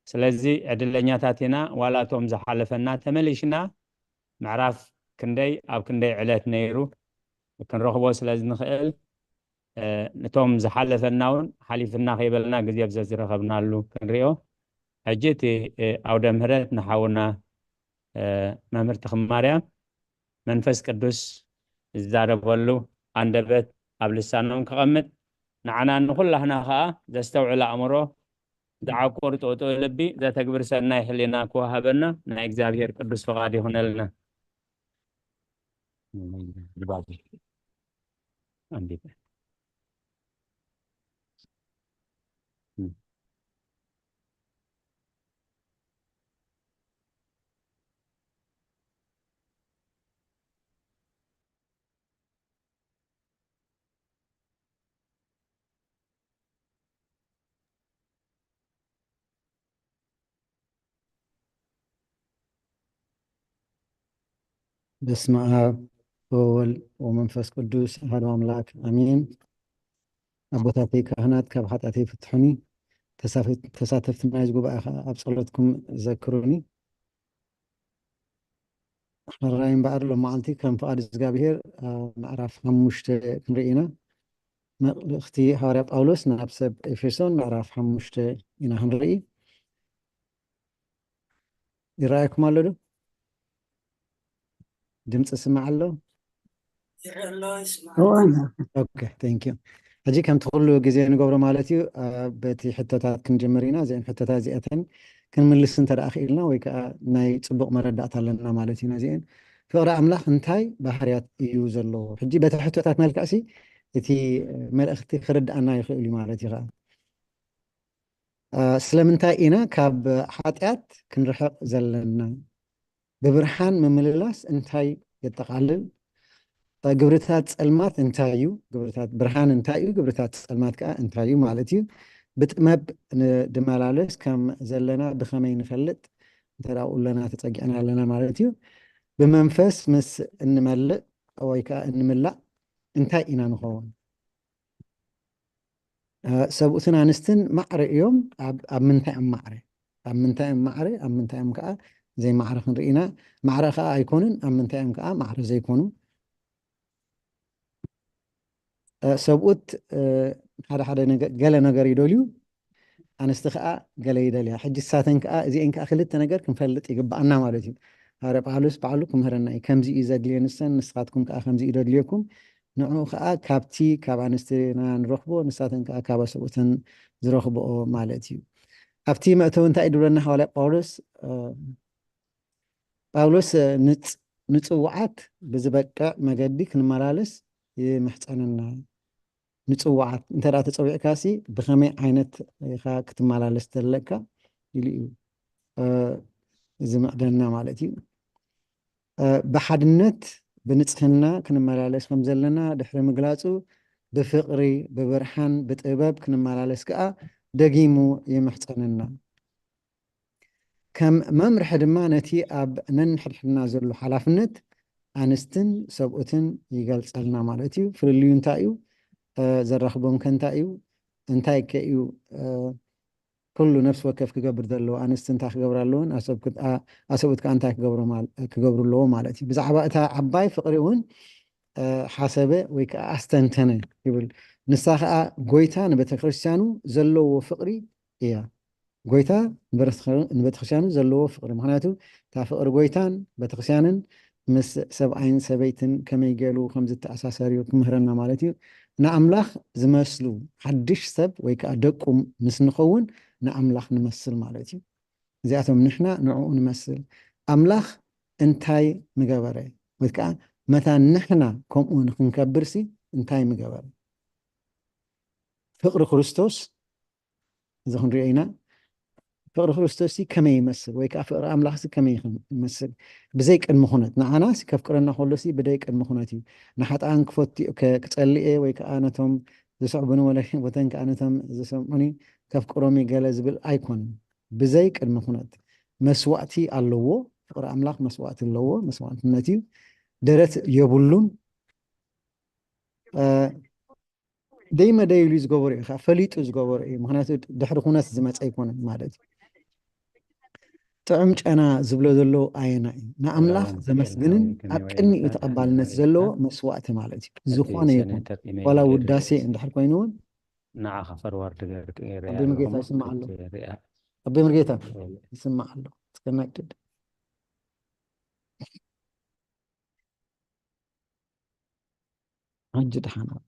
ስለዚ ዕድለኛታት ኢና። ዋላ እቶም ዝሓለፈና ተመሊሽና ምዕራፍ ክንደይ ኣብ ክንደይ ዕለት ነይሩ ክንረኽቦ ስለ ዝንኽእል፣ ነቶም ዝሓለፈና እውን ሓሊፍና ከይበልና ግዜ ኣብ ዘዝረኸብናሉ ክንሪኦ። ሕጂ እቲ ኣውደ ምህረት ንሓውና መምህር ተኽማርያም መንፈስ ቅዱስ ዝዛረበሉ ኣንደበት ኣብ ልሳኖም ከቐምጥ፣ ንዓና ንኹላህና ኸኣ ዘስተውዕል ኣእምሮ፣ ዝዓቁር ጥውጥው ልቢ፣ ዘተግብር ሰናይ ሕሊና ክወሃበና ናይ እግዚኣብሔር ቅዱስ ፍቓድ ይኹነልና። ኣንዲበ። በስመ አብ ወወልድ ወመንፈስ ቅዱስ አሐዱ አምላክ አሜን። ኣቦታተይ ካህናት ካብ ሓጢኣተይ ፍትሑኒ፣ ተሳተፍቲ ናይዚ ጉባኤ ከዓ ኣብ ጸሎትኩም ዘክሩኒ። ሕራይ እምበኣር ሎም መዓልቲ ከም ፍቓድ እግዚኣብሔር ምዕራፍ ሓሙሽተ ክንርኢ ኢና። መልእኽቲ ሃዋርያ ጳውሎስ ናብ ሰብ ኤፌሶን ምዕራፍ ሓሙሽተ ኢና ክንርኢ። ይረኣየኩም ኣሎ ዶ? ድምፂ ስማዕ ኣሎ? ኦኬ፣ ቴንክ ዩ። ሕጂ ከምቲ ኩሉ ግዜ ንገብሮ ማለት እዩ፣ በቲ ሕቶታት ክንጅምር ኢና። እዚአን ሕቶታት እዚአተን ክንምልስ እንተ ደኣ ክኢልና ወይ ከዓ ናይ ፅቡቕ መረዳእታ ኣለና ማለት እዩ። ነዚአን ፍቕሪ ኣምላኽ እንታይ ባህርያት እዩ ዘለዎ? ሕጂ በቲ ሕቶታት መልክዕሲ እቲ መልእኽቲ ክርድኣና ይኽእል እዩ ማለት እዩ። ከዓ ስለምንታይ ኢና ካብ ሓጢኣት ክንርሕቕ ዘለና? ብብርሃን ምምልላስ እንታይ የጠቓልል? ግብርታት ጸልማት እንታይ እዩ? ግብርታት ብርሃን እንታይ እዩ? ግብርታት ጸልማት ከኣ እንታይ እዩ ማለት እዩ? ብጥመብ ድመላለስ ከም ዘለና ብኸመይ ንፈልጥ? እንተ ደኣ ኩለና ተጸጊዕና ኣለና ማለት እዩ። ብመንፈስ ምስ እንመልእ ወይ ከኣ እንምላእ እንታይ ኢና ንኸውን? ሰብኡትን ኣንስትን ማዕረ እዮም። ኣብ ምንታይ እዮም ማዕረ? ኣብ ምንታይ እዮም ማዕረ? ኣብ ምንታይ እዮም ከዓ ዘይማዕረ ክንርኢ ኢና። ማዕረ ከዓ ኣይኮኑን፣ ኣብ ምንታይ እዮም ከዓ ማዕረ ዘይኮኑ? ሰብኡት ሓደ ሓደ ገለ ነገር ይደልዩ፣ ኣንስቲ ከዓ ገለ ይደልያ። ሕጂ ሳተን ከዓ እዚአን ከዓ ክልተ ነገር ክንፈልጥ ይግብኣና ማለት እዩ። ሃረ ጳውሎስ ባዕሉ ክምህረና እዩ። ከምዚ እዩ ዘድልየ ንሰን፣ ንስኻትኩም ከዓ ከምዚ እዩ ዘድልየኩም። ንዑ ከዓ ካብቲ ካብ ኣንስትና ንረኽቦ ንሳተን ከዓ ካብ ኣሰብኡተን ዝረኽብኦ ማለት እዩ። ኣብቲ መእተዊ እንታይ ድብለና ሃዋርያ ጳውሎስ? ጳውሎስ ንፅውዓት ብዝበቅዕ መገዲ ክንመላለስ ይምሕፀነና። ንፅውዓት እንተ ተፀዊዕካ ሲ ብኸመይ ዓይነት ኢኻ ክትመላለስ ዘለካ ኢሉ እዩ ዝምዕደና ማለት እዩ። ብሓድነት ብንጽህና ክንመላለስ ከም ዘለና ድሕሪ ምግላጹ፣ ብፍቕሪ፣ ብብርሃን፣ ብጥበብ ክንመላለስ ከኣ ደጊሙ ይምሕጸነና። ከም መምርሒ ድማ ነቲ ኣብ ነንሕድሕድና ዘሎ ሓላፍነት ኣንስትን ሰብኡትን ይገልጸልና ማለት እዩ። ፍልልዩ እንታይ እዩ? ዘራኽቦም ከ እንታይ እዩ? እንታይ ከ እዩ ኩሉ ነፍሲ ወከፍ ክገብር ዘለዎ? ኣንስቲ እንታይ ክገብራ ኣለወን? ኣሰብኡት ከኣ እንታይ ክገብሩ ኣለዎ ማለት እዩ። ብዛዕባ እታ ዓባይ ፍቕሪ እውን ሓሰበ ወይ ከዓ ኣስተንተነ ይብል። ንሳ ከዓ ጎይታ ንቤተ ክርስቲያኑ ዘለዎ ፍቕሪ እያ። ጎይታ ንቤተክርስትያኑ ዘለዎ ፍቕሪ፣ ምክንያቱ እታ ፍቕሪ ጎይታን ቤተክርስትያንን ምስ ሰብኣይን ሰበይትን ከመይ ገይሩ ከም ዝተኣሳሰርዩ ክምህረና ማለት እዩ። ንኣምላኽ ዝመስሉ ሓድሽ ሰብ ወይ ከዓ ደቁ ምስ ንኸውን ንኣምላኽ ንመስል ማለት እዩ። እዚኣቶም ንሕና ንዕኡ ንመስል። ኣምላኽ እንታይ ምገበረ? ወይ ከዓ መታን ንሕና ከምኡ ንክንከብርሲ እንታይ ምገበረ? ፍቕሪ ክርስቶስ እዚ ክንሪኦ ኢና። ፍቕሪ ክርስቶስ ከመይ ይመስል ወይ ከዓ ፍቕሪ ኣምላኽ ከመይ ይመስል? ብዘይ ቅድሚ ኩነት ንዓና ከፍቅረና ከሎ ብዘይ ቅድሚ ኩነት እዩ። ንሓጣን ክፈትዮ ክፀልእ ወይ ከዓ ነቶም ዝስዕቡኒ ወተን ከዓ ነቶም ዝሰምዑኒ ከፍቅሮም ገለ ዝብል ኣይኮነን። ብዘይ ቅድሚ ኩነት መስዋእቲ ኣለዎ። ፍቕሪ ኣምላኽ መስዋእቲ ኣለዎ። መስዋእትነት እዩ። ደረት የብሉን። ደይመደይሉ ዝገበሮ እዩ፣ ከዓ ፈሊጡ ዝገበሮ እዩ። ምክንያቱ ድሕሪ ኩነት ዝመፀ ኣይኮነን ማለት እዩ። ጥዑም ጨና ዝብሎ ዘሎ ኣየና እዩ? ንኣምላኽ ዘመስግንን ኣብ ቅድሚኡ ተቐባልነት ዘለዎ መስዋእቲ ማለት እዩ። ዝኾነ ይኹን ዋላ ውዳሴ እንድሕር ኮይኑ እውን ንዓኻ ፈርዋርድ ገርክ ኣቤ ምርጌታ ይስማዕ ኣሎ። ኣቤ ምርጌታ ይስማዕ ኣሎ። እስከናይ ድድ ሕጂ ደሓን ኣሎ።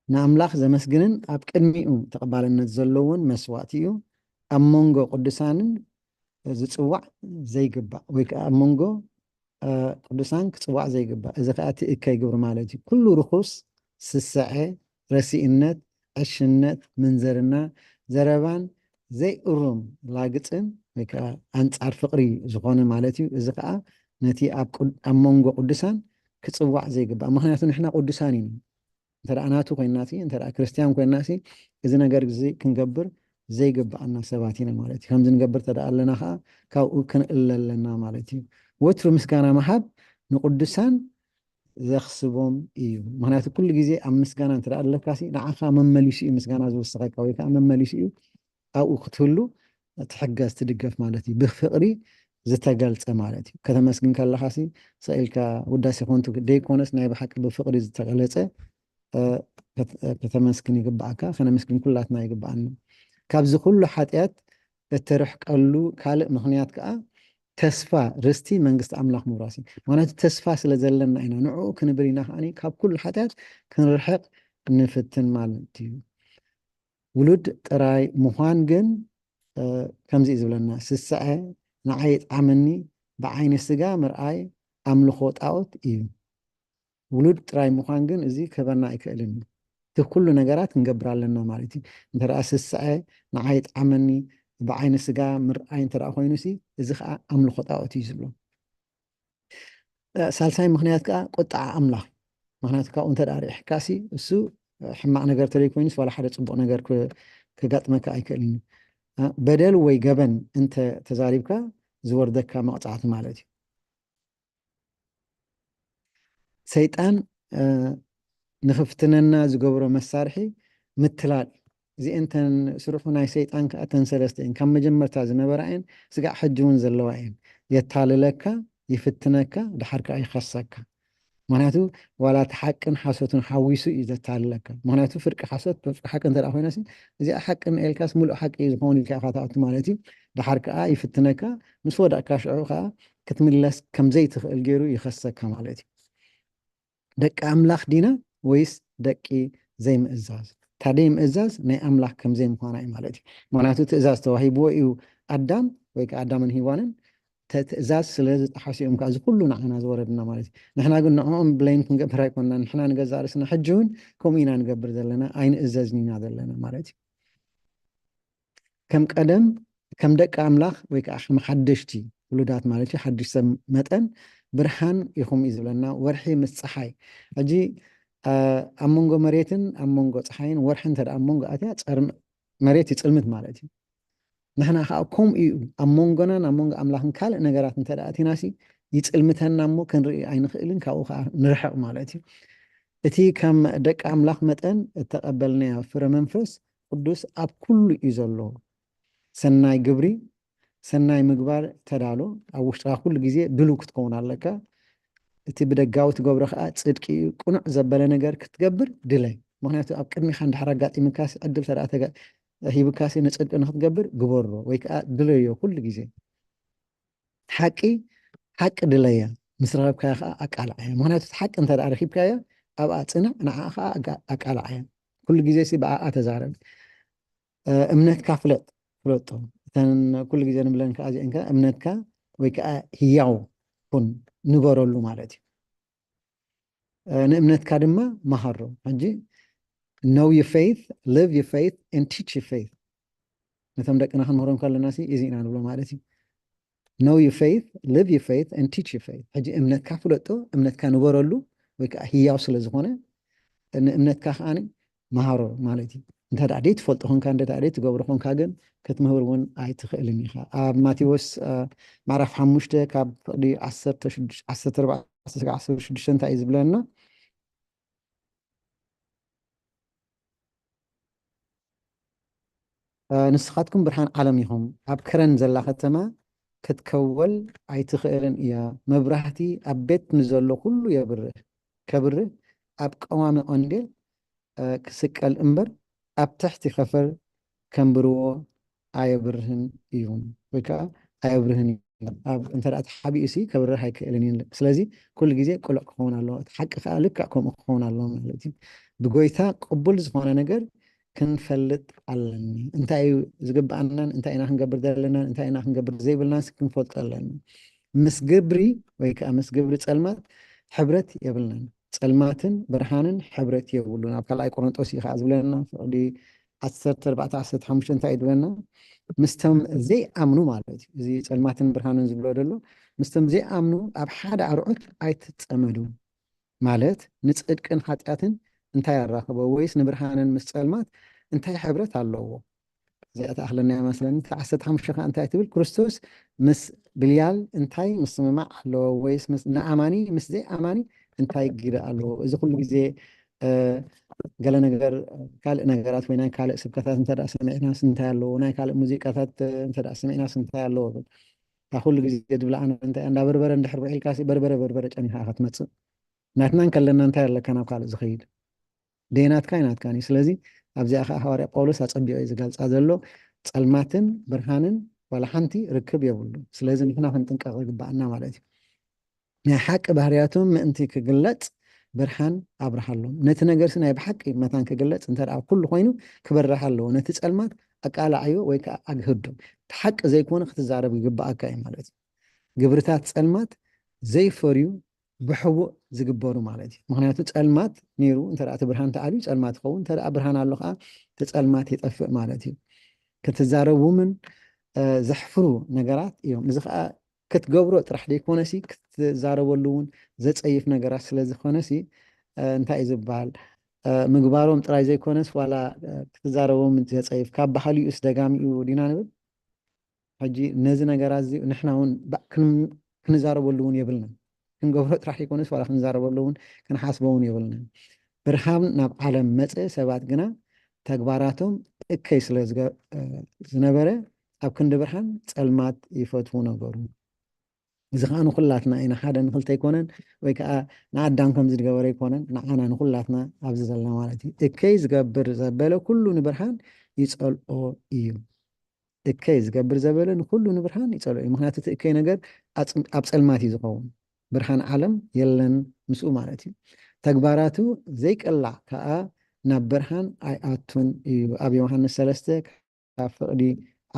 ንኣምላኽ ዘመስግንን ኣብ ቅድሚኡ ተቐባልነት ዘለዎን መስዋእቲ እዩ። ኣብ መንጎ ቅዱሳንን ዝጽዋዕ ዘይግባእ ወይ ከዓ ኣብ መንጎ ቅዱሳን ክጽዋዕ ዘይግባእ፣ እዚ ከዓ እቲ እከይ ግብሪ ማለት እዩ። ኩሉ ርኹስ፣ ስስዐ፣ ረሲእነት፣ ዕሽነት፣ ምንዝርና፣ ዘረባን ዘይእሩም ላግጽን ወይ ከዓ ኣንጻር ፍቕሪ ዝኾነ ማለት እዩ። እዚ ከዓ ነቲ ኣብ መንጎ ቅዱሳን ክጽዋዕ ዘይግባእ፣ ምክንያቱ ንሕና ቅዱሳን ኢና። እንተ ናቱ ኮይንና እንተ ክርስትያን ኮይንና እዚ ነገር እዚ ክንገብር ዘይግባኣና ሰባት ኢና ማለት እዩ። ከምዚ ንገብር እንተ ኣለና ከዓ ካብኡ ክንእለ ኣለና ማለት እዩ። ወትሩ ምስጋና ምሃብ ንቅዱሳን ዘኽስቦም እዩ። ምክንያቱ ኩሉ ግዜ ኣብ ምስጋና እንተ ኣለካ ንዓኻ መመሊሱ እዩ ምስጋና ዝውስኸካ ወይ ከዓ መመሊሱ እዩ ኣብኡ ክትህሉ ትሕገዝ ትድገፍ ማለት እዩ። ብፍቕሪ ዝተገልጸ ማለት እዩ። ከተመስግን ከለኻ ስኢልካ ውዳሴ ኮንቱ ደይኮነስ ናይ ብሓቂ ብፍቕሪ ዝተገለጸ ከተመስግን ይግባኣካ፣ ከነመስግን ኩላትና ይግባኣና። ካብዚ ኩሉ ሓጢኣት እትርሕቀሉ ካልእ ምኽንያት ከዓ ተስፋ ርስቲ መንግስቲ ኣምላኽ ምውራስ እዩ። ምክንያቱ ተስፋ ስለ ዘለና ኢና ንዕኡ ክንብል ኢና ከዓ ካብ ኩሉ ሓጢኣት ክንርሕቅ ንፍትን ማለት እዩ። ውሉድ ጥራይ ምዃን ግን ከምዚ እዩ ዝብለና፣ ስስዐ ንዓይ ይጥዓመኒ፣ ብዓይኒ ስጋ ምርኣይ ኣምልኾ ጣዖት እዩ። ውሉድ ጥራይ ምዃን ግን እዚ ክህበና ኣይክእልን እዩ። እቲ ኩሉ ነገራት ክንገብር ኣለና ማለት እዩ። እንተ ደኣ ስስዐ ንዓይ ይጥዓመኒ፣ ብዓይኒ ስጋ ምርኣይ እንተ ደኣ ኮይኑ ሲ፣ እዚ ኸዓ ኣምልኾ ጣዖት እዩ ዝብሎ። ሳልሳይ ምኽንያት ከዓ ቁጥዓ ኣምላኽ። ምኽንያቱ ካብኡ እንተ ደኣ ርኢሕካ ሲ፣ እሱ ሕማቕ ነገር ተለይ ኮይኑስ ዋላ ሓደ ጽቡቕ ነገር ክጋጥመካ ኣይክእልን እዩ። በደል ወይ ገበን እንተ ተዛሪብካ ዝወርደካ መቕጻዕቲ ማለት እዩ። ሰይጣን ንኽፍትነና ዝገብሮ መሳርሒ ምትላል እዩ። እዚአን እተን ስርሑ ናይ ሰይጣን ከዓ እተን ሰለስተ እየን። ካብ መጀመርታ ዝነበራ እየን፣ ስጋዕ ሕጂ እውን ዘለዋ እየን። የታልለካ፣ ይፍትነካ፣ ድሓር ከዓ ይኸሰካ። ምክንያቱ ዋላ እቲ ሓቅን ሓሶትን ሓዊሱ እዩ ዘታልለካ። ምክንያቱ ፍርቂ ሓሶት ፍርቂ ሓቂ እንተ ኮይና እዚኣ ሓቂ ንኤልካስ ሙሉእ ሓቂ እዩ ዝኸውን ኢልካ ኢኻ ትኣቱ ማለት እዩ። ድሓር ከዓ ይፍትነካ፣ ምስ ወደቕካ ሽዑ ከዓ ክትምለስ ከምዘይትኽእል ገይሩ ይኸሰካ ማለት እዩ። ደቂ ኣምላኽ ዲና ወይስ ደቂ ዘይምእዛዝ? እታ ደይምእዛዝ ናይ ኣምላኽ ከም ዘይምዃና እዩ ማለት እዩ። ምኽንያቱ ትእዛዝ ተዋሂብዎ እዩ ኣዳም ወይ ከዓ ኣዳምን ሂዋንን ትእዛዝ ስለ ዝጠሓሱ እዮም ከዓ እዚ ኩሉ ንዓና ዝወረድና ማለት እዩ። ንሕና ግን ንዕኦም ብለይን ክንገብር ኣይኮንና። ንሕና ንገዛእ ርእስና ሕጂ እውን ከምኡ ኢና ንገብር ዘለና፣ ኣይንእዘዝን ኢና ዘለና ማለት እዩ። ከም ቀደም ከም ደቂ ኣምላኽ ወይ ከዓ ከም ሓደሽቲ ውሉዳት ማለት እዩ፣ ሓድሽ ሰብ መጠን ብርሃን ኢኹም እዩ ዝብለና። ወርሒ ምስ ፀሓይ ሕጂ ኣብ መንጎ መሬትን ኣብ መንጎ ፀሓይን ወርሒ እንተ ኣብ መንጎ ኣትያ መሬት ይፅልምት ማለት እዩ። ንሕና ከዓ ከምኡ እዩ ኣብ መንጎናን ኣብ መንጎ ኣምላኽን ካልእ ነገራት እንተ ኣቲናሲ ይፅልምተና እሞ ክንርኢ ኣይንኽእልን፣ ካብኡ ከዓ ንርሕቕ ማለት እዩ። እቲ ከም ደቂ ኣምላኽ መጠን እተቐበልናዮ ፍረ መንፈስ ቅዱስ ኣብ ኩሉ እዩ ዘሎ። ሰናይ ግብሪ፣ ሰናይ ምግባር ተዳሎ፣ ኣብ ውሽጥኻ ኩሉ ግዜ ድሉው ክትከውን ኣለካ። እቲ ብደጋዊ ትገብሮ ከዓ ጽድቂ እዩ። ቅኑዕ ዘበለ ነገር ክትገብር ድለይ። ምኽንያቱ ኣብ ቅድሚኻ እንድሕር ኣጋጢምካሲ ዕድል ተደኣ ተጋ-፣ ሂብካሲ ንጽድቂ ንክትገብር ግበሮ ወይ ከዓ ድለዮ ኩሉ ግዜ። ሓቂ ሓቂ ድለያ፣ ምስ ረኸብካያ ከዓ ኣቃልዓያ። ምኽንያቱ እቲ ሓቂ እንተ ደኣ ረኺብካያ ኣብኣ ጽናዕ፣ ንዓኣ ከዓ ኣጋ-፣ ኣቃልዓያ። ኩሉ ግዜ ሲ ብኣኣ ተዛረብ። እምነትካ ፍለጥ፣ ፍለጦ። እተን ኩሉ ግዜ ንብለን ከዓ እዚአን ከዓ እምነትካ ወይ ከዓ ህያው ኩን፣ ንበረሉ ማለት እዩ። ንእምነትካ ድማ መሃሮ። ሕጂ know your faith, live your faith and teach your faith። ነቶም ደቅና ክንምህሮም ከለና ሲ እዚ ኢና ንብሎ ማለት እዩ። Know your faith, live your faith and teach your faith። ሕጂ እምነትካ ፍለጦ፣ እምነትካ ንበረሉ ወይ ከዓ ህያው ስለ ዝኾነ ንእምነትካ ከዓ መሃሮ ማለት እዩ። እንተ ደኣ ደይ ትፈልጦ ኮንካ፣ እንተ ደኣ ደይ ትገብሮ ኮንካ ግን ክትምህር እውን ኣይትኽእልን ኢኻ። ኣብ ማቴዎስ ምዕራፍ ሓሙሽተ ካብ ፍቕዲ ዓሰርተ ሽዱሽተ፣ ዓሰርተ ኣርባዕተ ስጋዕ ዓሰርተ ሽዱሽተ እንታይ እዩ ዝብለና? እ፣ ንስኻትኩም ብርሃን ዓለም ኢኹም። ኣብ ከረን ዘላ ከተማ ክትከወል ኣይትኽእልን እያ። መብራህቲ ኣብ ቤት ንዘሎ ኩሉ የብርህ። ከብርህ ኣብ ቀዋሚ ቀንዴል፣ እ፣ ክስቀል እምበር ኣብ ትሕቲ ከፈር ከንብርዎ ኣየብርህን እዩ፣ ወይ ከዓ ኣየብርህን እዩ። ኣብ፣ እንተ ደኣ ተሓቢኡ ሲ ከብርህ ኣይክእልን እዩ። ስለዚ ኩሉ ግዜ ቅሉዕ ክኸውን ኣለዎ። እቲ ሓቂ ከዓ ልክዕ ከምኡ ክኸውን ኣለዎ ማለት እዩ። ብጎይታ ቅቡል ዝኾነ ነገር ክንፈልጥ ኣለና። እንታይ እዩ ዝግብኣናን እንታይ ኢና ክንገብር ዘለናን እንታይ ኢና ክንገብር ዘይብልናን ክንፈልጥ ኣለና። ምስ ግብሪ ወይ ከዓ ምስ ግብሪ ጸልማት ሕብረት የብልናን። ጸልማትን ብርሃንን ሕብረት የብሉን። ኣብ ካልኣይ ቆሮንጦስ እዩ ከዓ ዝብለና፣ ፍቕዲ ዓሰርተ ኣርባዕተ ዓሰርተ ሓሙሽተ እንታይ እዩ ዝብለና? ምስቶም ዘይኣምኑ ማለት እዩ። እዚ ጸልማትን ብርሃንን ዝብሎ ዘሎ፣ ምስቶም ዘይኣምኑ ኣብ ሓደ ኣርዑት ኣይትጸመዱ። ማለት ንጽድቅን ሓጢኣትን እንታይ ኣራኽቦ? ወይስ ንብርሃንን ምስ ጸልማት እንታይ ሕብረት ኣለዎ? እዚኣ ትኣኽለና እያ መስለኒ። እታ ዓሰርተ ሓሙሽተ ከዓ እንታይ ትብል? ክርስቶስ ምስ ብልያል እንታይ ምስምማዕ ኣለዎ? ወይስ ምስ፣ ንኣማኒ ምስ ዘይኣማኒ እንታይ ግደ ኣለዎ? እዚ ኩሉ ግዜ፣ እ፣ ገለ ነገር፣ ካልእ ነገራት ወይ ናይ ካልእ ስብከታት እንተ ደኣ ሰሚዕናስ እንታይ ኣለዎ? ናይ ካልእ ሙዚቃታት እንተ ደኣ ሰሚዕናስ እንታይ ኣለዎ? እታ ኩሉ ግዜ ድብላ ኣነ እንታይ እያ? እንዳ በርበረ እንድሕር ውዒልካሲ በርበረ በርበረ ጨኒኻ ኢኻ ትመጽእ። ናትና እንከለና እንታይ ኣለካ ናብ ካልእ ዝኸይድ? ደይ ናትካ እዩ ናትካን እዩ። ስለዚ ኣብዚኣ ከዓ ሃዋርያ ጳውሎስ ኣጸቢቑ እዩ ዝገልጻ ዘሎ። ጸልማትን ብርሃንን ዋላ ሓንቲ ርክብ የብሉ። ስለዚ ንሕና ክንጥንቀቕ ይግባኣና ማለት እዩ። ናይ ሓቂ ባህርያቶም ምእንቲ ክግለጽ ብርሃን ኣብርሃሎም። ነቲ ነገርሲ ናይ ብሓቂ መታን ክግለጽ እንተ ደኣ ኩሉ ኮይኑ ክበርህ ኣለዎ። ነቲ ጸልማት ኣቃላዕዮ ወይ ከዓ ኣግህዶ። እቲ ሓቂ ዘይኮነ ክትዛረብ ይግባኣካ እዩ ማለት እዩ። ግብርታት ጸልማት ዘይፈርዩ ብሕቡእ ዝግበሩ ማለት እዩ። ምኽንያቱ ጸልማት ነይሩ እንተ ደኣ እቲ ብርሃን ተኣልዩ ጸልማት ይኸውን፣ እንተ ደኣ ብርሃን ኣሎ ከዓ እቲ ጸልማት ይጠፍእ ማለት እዩ። ክትዛረቡምን፣ እ፣ ዘሕፍሩ ነገራት እዮም። እዚ ከዓ ክትገብሮ ጥራሕ ዘይኮነሲ ክትዛረበሉ እውን ዘጸይፍ ነገራት ስለ ዝኾነሲ፣ እ፣ እንታይ እዩ ዝበሃል? እ፣ ምግባሮም ጥራይ ዘይኮነስ ዋላ፣ እ፣ ክትዛረቦም ዘጸይፍ ካብ ባህሊኡስ ደጋሚኡ ዲና ንብል? ሕጂ ነዚ ነገራት እዚ ንሕና እውን ባ-፣ ክን-፣ ክንዛረበሉ እውን የብልናን። ክንገብሮ ጥራሕ ይኮነስ ዋላ ክንዛረበሉ እውን ክንሓስቦ እውን የብልናን። ብርሃን ናብ ዓለም መጸ፣ ሰባት ግና ተግባራቶም እከይ ስለ ዝገ-፣ እ፣ ዝነበረ ኣብ ክንዲ ብርሃን ጸልማት ይፈትዉ ነበሩ። እዚ ከዓ ንኹላትና ኢና፣ ሓደ ንኽልተ ኣይኮነን፣ ወይ ከዓ ንኣዳም ከምዚ ዝገበረ ኣይኮነን፣ ንዓና ንኹላትና ኣብዚ ዘለና ማለት እዩ። እከይ ዝገብር ዘበለ ኩሉ ንብርሃን ይጸልኦ እዩ። እከይ ዝገብር ዘበለ ንኹሉ ንብርሃን ይጸልኦ እዩ። ምኽንያቱ እቲ እከይ ነገር ኣጽ-፣ ኣብ ጸልማት እዩ ዝኸውን። ብርሃን ዓለም የለን ምስኡ ማለት እዩ። ተግባራቱ ዘይቅላዕ ከኣ ናብ ብርሃን ኣይኣቱን እዩ። ኣብ ዮሃንስ ሰለስተ ካብ ፍቕዲ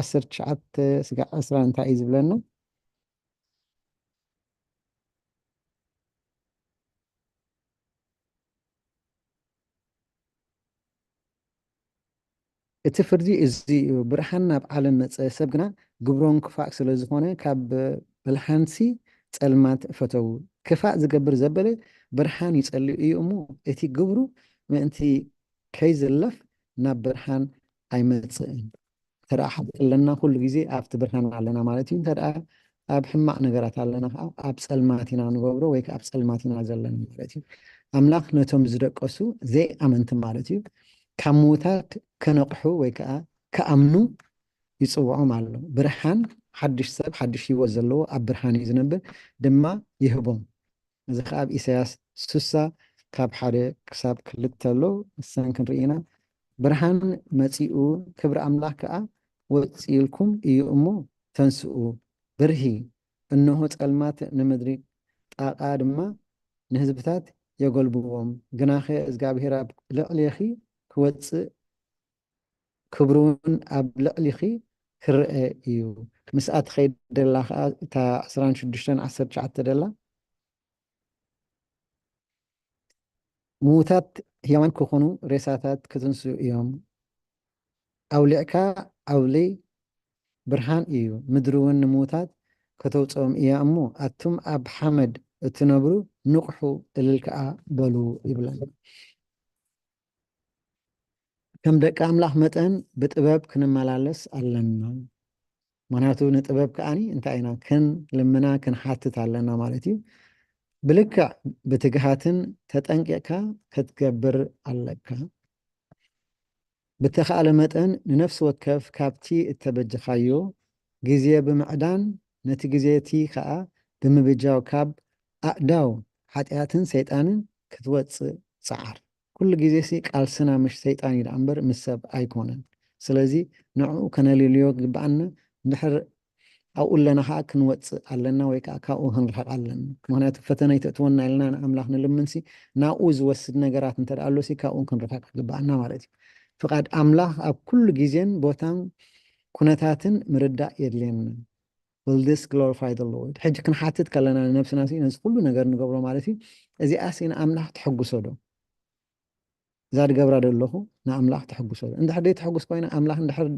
ዓሰርተ ትሽዓተ ስጋዕ ዕስራ እንታይ እዩ ዝብለና? እቲ ፍርዲ እዚ እዩ፣ ብርሃን ናብ ዓለም መጸ፣ ሰብ ግና ግብሮም ክፋእ ስለ ዝኾነ፣ ካብ ብልሓንሲ ጸልማት ፈተዉ። ክፋእ ዝገብር ዘበለ ብርሃን ይጸልእ እዩ እሞ፣ እቲ ግብሩ ምእንቲ ከይዝለፍ ናብ ብርሃን ኣይመጽእን። እንተ ደኣ ሓቂ ኣለና፣ ኩሉ ግዜ ኣብቲ ብርሃን ኣለና ማለት እዩ። እንተ ደኣ ኣብ ሕማቕ ነገራት ኣለና ከዓ፣ ኣብ ጸልማት ኢና ንገብሮ ወይ ከዓ ኣብ ጸልማት ኢና ዘለና ማለት እዩ። ኣምላኽ ነቶም ዝደቀሱ ዘይኣመንቲ ማለት እዩ፣ ካብ ምዉታት ከነቕሑ ወይ ከዓ ክኣምኑ ይጽውዖም ኣሎ። ብርሃን ሓድሽ ሰብ፣ ሓድሽ ህይወት ዘለዎ ኣብ ብርሃን እዩ ዝነብር ድማ ይህቦም። እዚ ከዓ ኣብ ኢሳያስ ስሳ ካብ ሓደ ክሳብ ክልተ ኣሎ። እሰን ክንርኢ ኢና። ብርሃን መጺኡ፣ ክብሪ ኣምላኽ ከዓ ወጺኡልኩም እዩ እሞ ተንስኡ፣ ብርሂ። እንሆ ጸልማት ንምድሪ፣ ጣቓ ድማ ንህዝብታት የጎልብዎም። ግናኸ እግዚኣብሔር ኣብ ልዕሌኺ ክወጽእ፣ ክብሩ እውን ኣብ ልዕሊኺ ክረአ እዩ። ምስኣ ትኸይድ ዘላ ኸዓ እታ ዕስራን ሽዱሽተን ዓሰርተ ትሽዓተ ዘላ፣ ምዉታት ህያዋን ክኾኑ፣ ሬሳታት ክትንስኡ እዮም። ኣውሊዕካ ኣውሊ፣ ብርሃን እዩ፣ ምድሪ እውን ንምዉታት ከተውጽኦም እያ እሞ፣ ኣቱም ኣብ ሓመድ እትነብሩ ንቕሑ፣ እልል ከኣ በሉ ይብለና። ከም ደቂ ኣምላኽ መጠን ብጥበብ ክንመላለስ ኣለና። ምኽንያቱ ንጥበብ ከኣኒ እንታይ ኢና ክንልምና ክንሓትት ኣለና ማለት እዩ። ብልክዕ ብትግሃትን ተጠንቂቕካ ክትገብር ኣለካ። ብተኻእለ መጠን ንነፍሲ ወከፍ ካብቲ እተበጀኻዮ ግዜ ብምዕዳን፣ ነቲ ግዜ እቲ ኸኣ ብምብጃው ካብ ኣእዳው ሓጢኣትን ሰይጣንን ክትወጽእ ጸዓር። ኩሉ ግዜ ሲ ቃልስና ምሽ ሰይጣን እዩ ደኣ እምበር ምስ ሰብ ኣይኮነን። ስለዚ ንዕኡ ከነልልዮ ግብኣና። እንድሕር ኣብኡ ኣለና ከዓ ክንወፅእ ኣለና ወይ ከዓ ካብኡ ክንርሕቕ ኣለና። ምክንያቱ ፈተነ ይተእትወና ኢልና ንኣምላኽ ንልምንሲ ናብኡ ዝወስድ ነገራት እንተ ደኣ ኣሎሲ ካብኡ ክንርሕቕ ግብኣና ማለት እዩ። ፍቓድ ኣምላኽ ኣብ ኩሉ ግዜን ቦታን ኩነታትን ምርዳእ የድልየና። Will this glorify the Lord? ሕጂ ክንሓትት ከለና ንነብስና ሲ ነዚ ኩሉ ነገር ንገብሮ ማለት እዩ፣ እዚኣ ሲ ንኣምላኽ ተሐጉሶ ዶ? እዛ ድገብራ ዘለኹ ንኣምላኽ ተሐጉሶ ዶ? እንድሕር ደይተሐጉስ ኮይና ኣምላኽ እንድሕር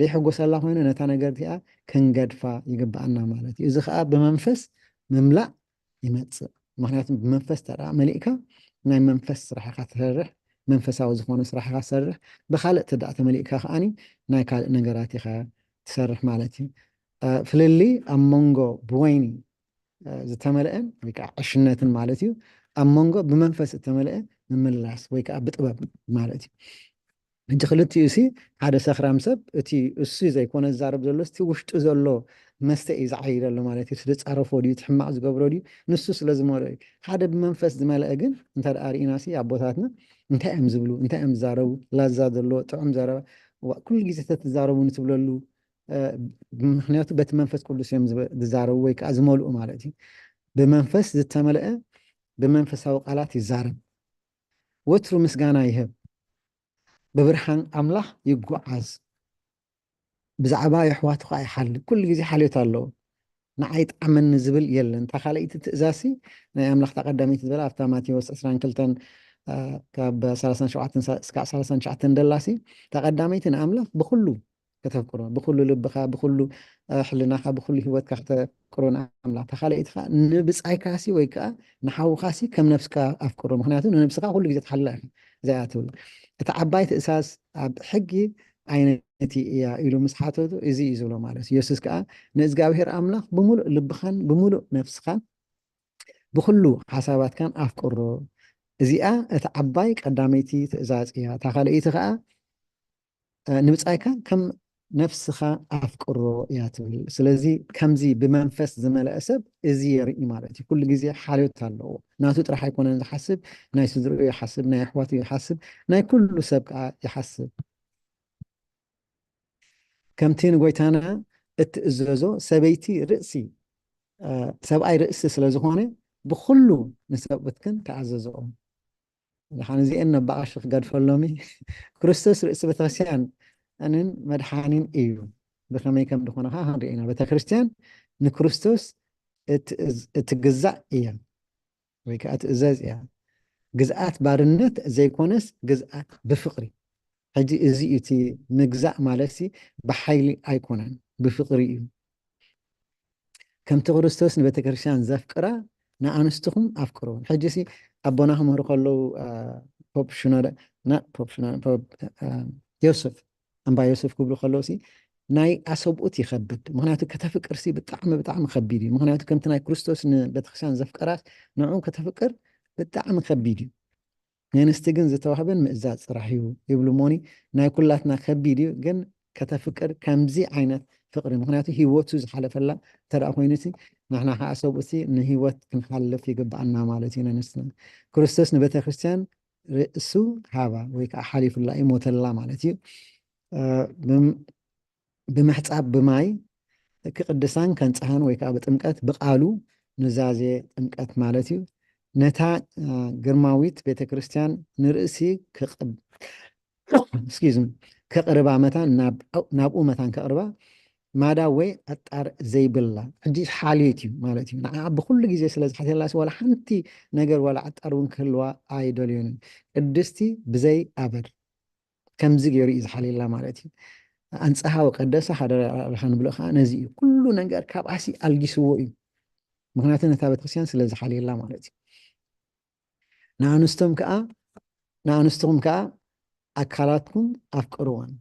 ደይሐጎሰላ ኮይነ ነታ ነገር እቲኣ ክንገድፋ ይግብኣና ማለት እዩ። እዚ ከዓ ብመንፈስ ምምላእ ይመፅእ። ምክንያቱ ብመንፈስ ተደኣ መሊእካ ናይ መንፈስ ስራሕ ኢካ ትሰርሕ፣ መንፈሳዊ ዝኾነ ስራሕ ኢካ ትሰርሕ። ብካልእ ተደኣ ተመሊእካ ከዓኒ ናይ ካልእ ነገራት ኢካ ትሰርሕ ማለት እዩ። ፍልልይ ኣብ መንጎ ብወይኒ ዝተመልአን ወይ ከዓ ዕሽነትን ማለት እዩ። ኣብ መንጎ ብመንፈስ እተመልአ ምምላስ ወይ ከዓ ብጥበብ ማለት እዩ። ሕጂ ክልቲኡ ሲ ሓደ ሰኽራም ሰብ እቲ እሱ ዘይኮነ ዝዛረብ ዘሎ እቲ ውሽጡ ዘሎ መስተ እዩ ዝዓይደሉ ማለት እዩ። ዝፃረፎ ድዩ እቲ ሕማቕ ዝገብሮ ድዩ ንሱ ስለ ዝመልኦ እዩ። ሓደ ብመንፈስ ዝመልአ ግን እንተ ደኣ ርኢና ሲ ኣቦታትና እንታይ እዮም ዝብሉ እንታይ እዮም ዝዛረቡ ላዛ ዘለዎ ጥዑም ዘረባ ኩሉ ግዜ ተትዛረቡ ንትብለሉ ምክንያቱ በቲ መንፈስ ቅዱስ እዮም ዝዛረቡ ወይ ከዓ ዝመልኡ ማለት እዩ። ብመንፈስ ዝተመልአ ብመንፈሳዊ ቃላት ይዛረብ፣ ወትሩ ምስጋና ይህብ፣ ብብርሃን ኣምላኽ ይጓዓዝ፣ ብዛዕባ የሕዋቱ ከዓ ይሓልፍ። ኩሉ ግዜ ሓልዮት ኣለዎ። ንዓይ ጣዕመኒ ዝብል የለን። እታ ካልኣይቲ ትእዛዝሲ ናይ ኣምላኽ እታ ቀዳመይቲ ዝበላ ኣብታ ማቴዎስ ዕስራን ክልተን ካብ ሰላሳን ሸውዓተን እስካብ ሰላሳን ትሽዓተን ደላሲ እታ ቀዳመይቲ ንኣምላኽ ብኩሉ ከተፍቅሮ ብኩሉ ልብኻ ብኩሉ ሕልናኻ ብኩሉ ህይወትካ ከተፍቅሮ ንኣምላኽ። እታ ካልኣይቲ ከዓ ንብፃይካሲ ወይ ከዓ ንሓውኻሲ ከም ነብስካ ኣፍቅሮ፣ ምክንያቱ ንነብስካ ኩሉ ግዜ ትሓላ ኢኻ። እዚኣ ትብል እቲ ዓባይ ትእዛዝ ኣብ ሕጊ ዓይነት እያ ኢሉ ምስ ሓተቱ እዚ እዩ ዝብሎ ማለት እዩ። የሱስ ከዓ ንእግዚኣብሔር ኣምላኽ ብምሉእ ልብኻን ብምሉእ ነፍስኻን ብኩሉ ሓሳባትካን ኣፍቅሮ። እዚኣ እቲ ዓባይ ቀዳመይቲ ትእዛዝ እያ። እታ ካልኣይቲ ከዓ ንብጻይካ ከም ነፍስኻ ኣፍቅሮ እያ ትብል። ስለዚ ከምዚ ብመንፈስ ዝመልአ ሰብ እዚ የርኢ ማለት እዩ። ኩሉ ግዜ ሓልዮት ኣለዎ። ናቱ ጥራሕ ኣይኮነን ዝሓስብ፣ ናይ ስድርኡ ይሓስብ፣ ናይ ኣሕዋቱ ይሓስብ፣ ናይ ኩሉ ሰብ ከዓ ይሓስብ። ከምቲ ንጎይታና እትእዘዞ ሰበይቲ ርእሲ ሰብኣይ ርእሲ ስለ ዝኾነ ብኩሉ ንሰብኡትክን ተኣዘዝኦም። ድሓን እዚኤን ነባቓሽ ክገድፈሎሚ ክርስቶስ ርእሲ ቤተክርስትያን እንን መድሓኒን እዩ። ብኸመይ ከም ዝኾነ ከዓ ክንርኢ ኢና። ቤተክርስትያን ንክርስቶስ እትግዛእ እያ ወይ ከዓ ትእዘዝ እያ። ግዝኣት ባርነት ዘይኮነስ ግዝኣት ብፍቕሪ። ሕጂ እዚ እዩ እቲ ምግዛእ ማለት ሲ ብሓይሊ ኣይኮነን ብፍቕሪ እዩ። ከምቲ ክርስቶስ ንቤተክርስትያን ዘፍቅራ ንኣንስትኹም ኣፍቅርወን። ሕጂ ሲ ኣቦና ክምህሩ ከለዉ ፖፕ ሽኖዳ ፖፕ ዮስፍ ኣምባ ዮስፍ ክብሉ ከለዉ ሲ ናይ ኣሰብኡት ይኸብድ። ምክንያቱ ከተፍቅር ሲ ብጣዕሚ ብጣዕሚ ከቢድ እዩ። ምክንያቱ ከምቲ ናይ ክርስቶስ ንቤተክርስትያን ዘፍቀራስ ንዕኡ ከተፍቅር ብጣዕሚ ከቢድ እዩ። ንኣንስቲ ግን ዝተዋህበን ምእዛዝ ጥራሕ እዩ ይብሉ እሞኒ ናይ ኩላትና ከቢድ እዩ። ግን ከተፍቅር ከምዚ ዓይነት ፍቅሪ ምክንያቱ ህይወቱ ዝሓለፈላ እንተ ኮይኑ ሲ ንሕና ከዓ ሰብኡት ሲ ንህይወት ክንሓልፍ ይግብኣና ማለት እዩ። ንኣንስትና ክርስቶስ ንቤተክርስትያን ርእሱ ሃባ ወይ ከዓ ሓሊፉላ እዩ ሞተላ ማለት እዩ። ብምሕጻብ ብማይ ክቅድሳን ከንጽሃን ወይ ከዓ ብጥምቀት ብቃሉ ኑዛዜ ጥምቀት ማለት እዩ። ነታ ግርማዊት ቤተክርስትያን ንርእሲ ክቅብ excuse me ከቅርባ መታን ናብኡ መታን ከቅርባ ማዳ ወይ ዕጣር ዘይብላ ሕጂ ሓልዮት እዩ ማለት እዩ። ንዓ ብኩሉ ግዜ ስለ ዝሓትየላ ዋላ ሓንቲ ነገር ዋላ ዕጣር እውን ክህልዋ ኣይደልዮንን። ቅድስቲ ብዘይ ኣበር ከምዚ ገይሩ እዩ ዝሓልየላ ማለት እዩ። ኣንጽሃ ወቀደሳ ሓደራ ንብሎ ከዓ ነዚ እዩ። ኩሉ ነገር ካብ ኣሲ ኣልጊስዎ እዩ። ምክንያቱ ነታ ቤተክርስትያን ስለ ዝሓልየላ ማለት እዩ። ንኣንስቶም ከዓ ንኣንስትኹም ከዓ ኣካላትኩም ኣፍቅርወን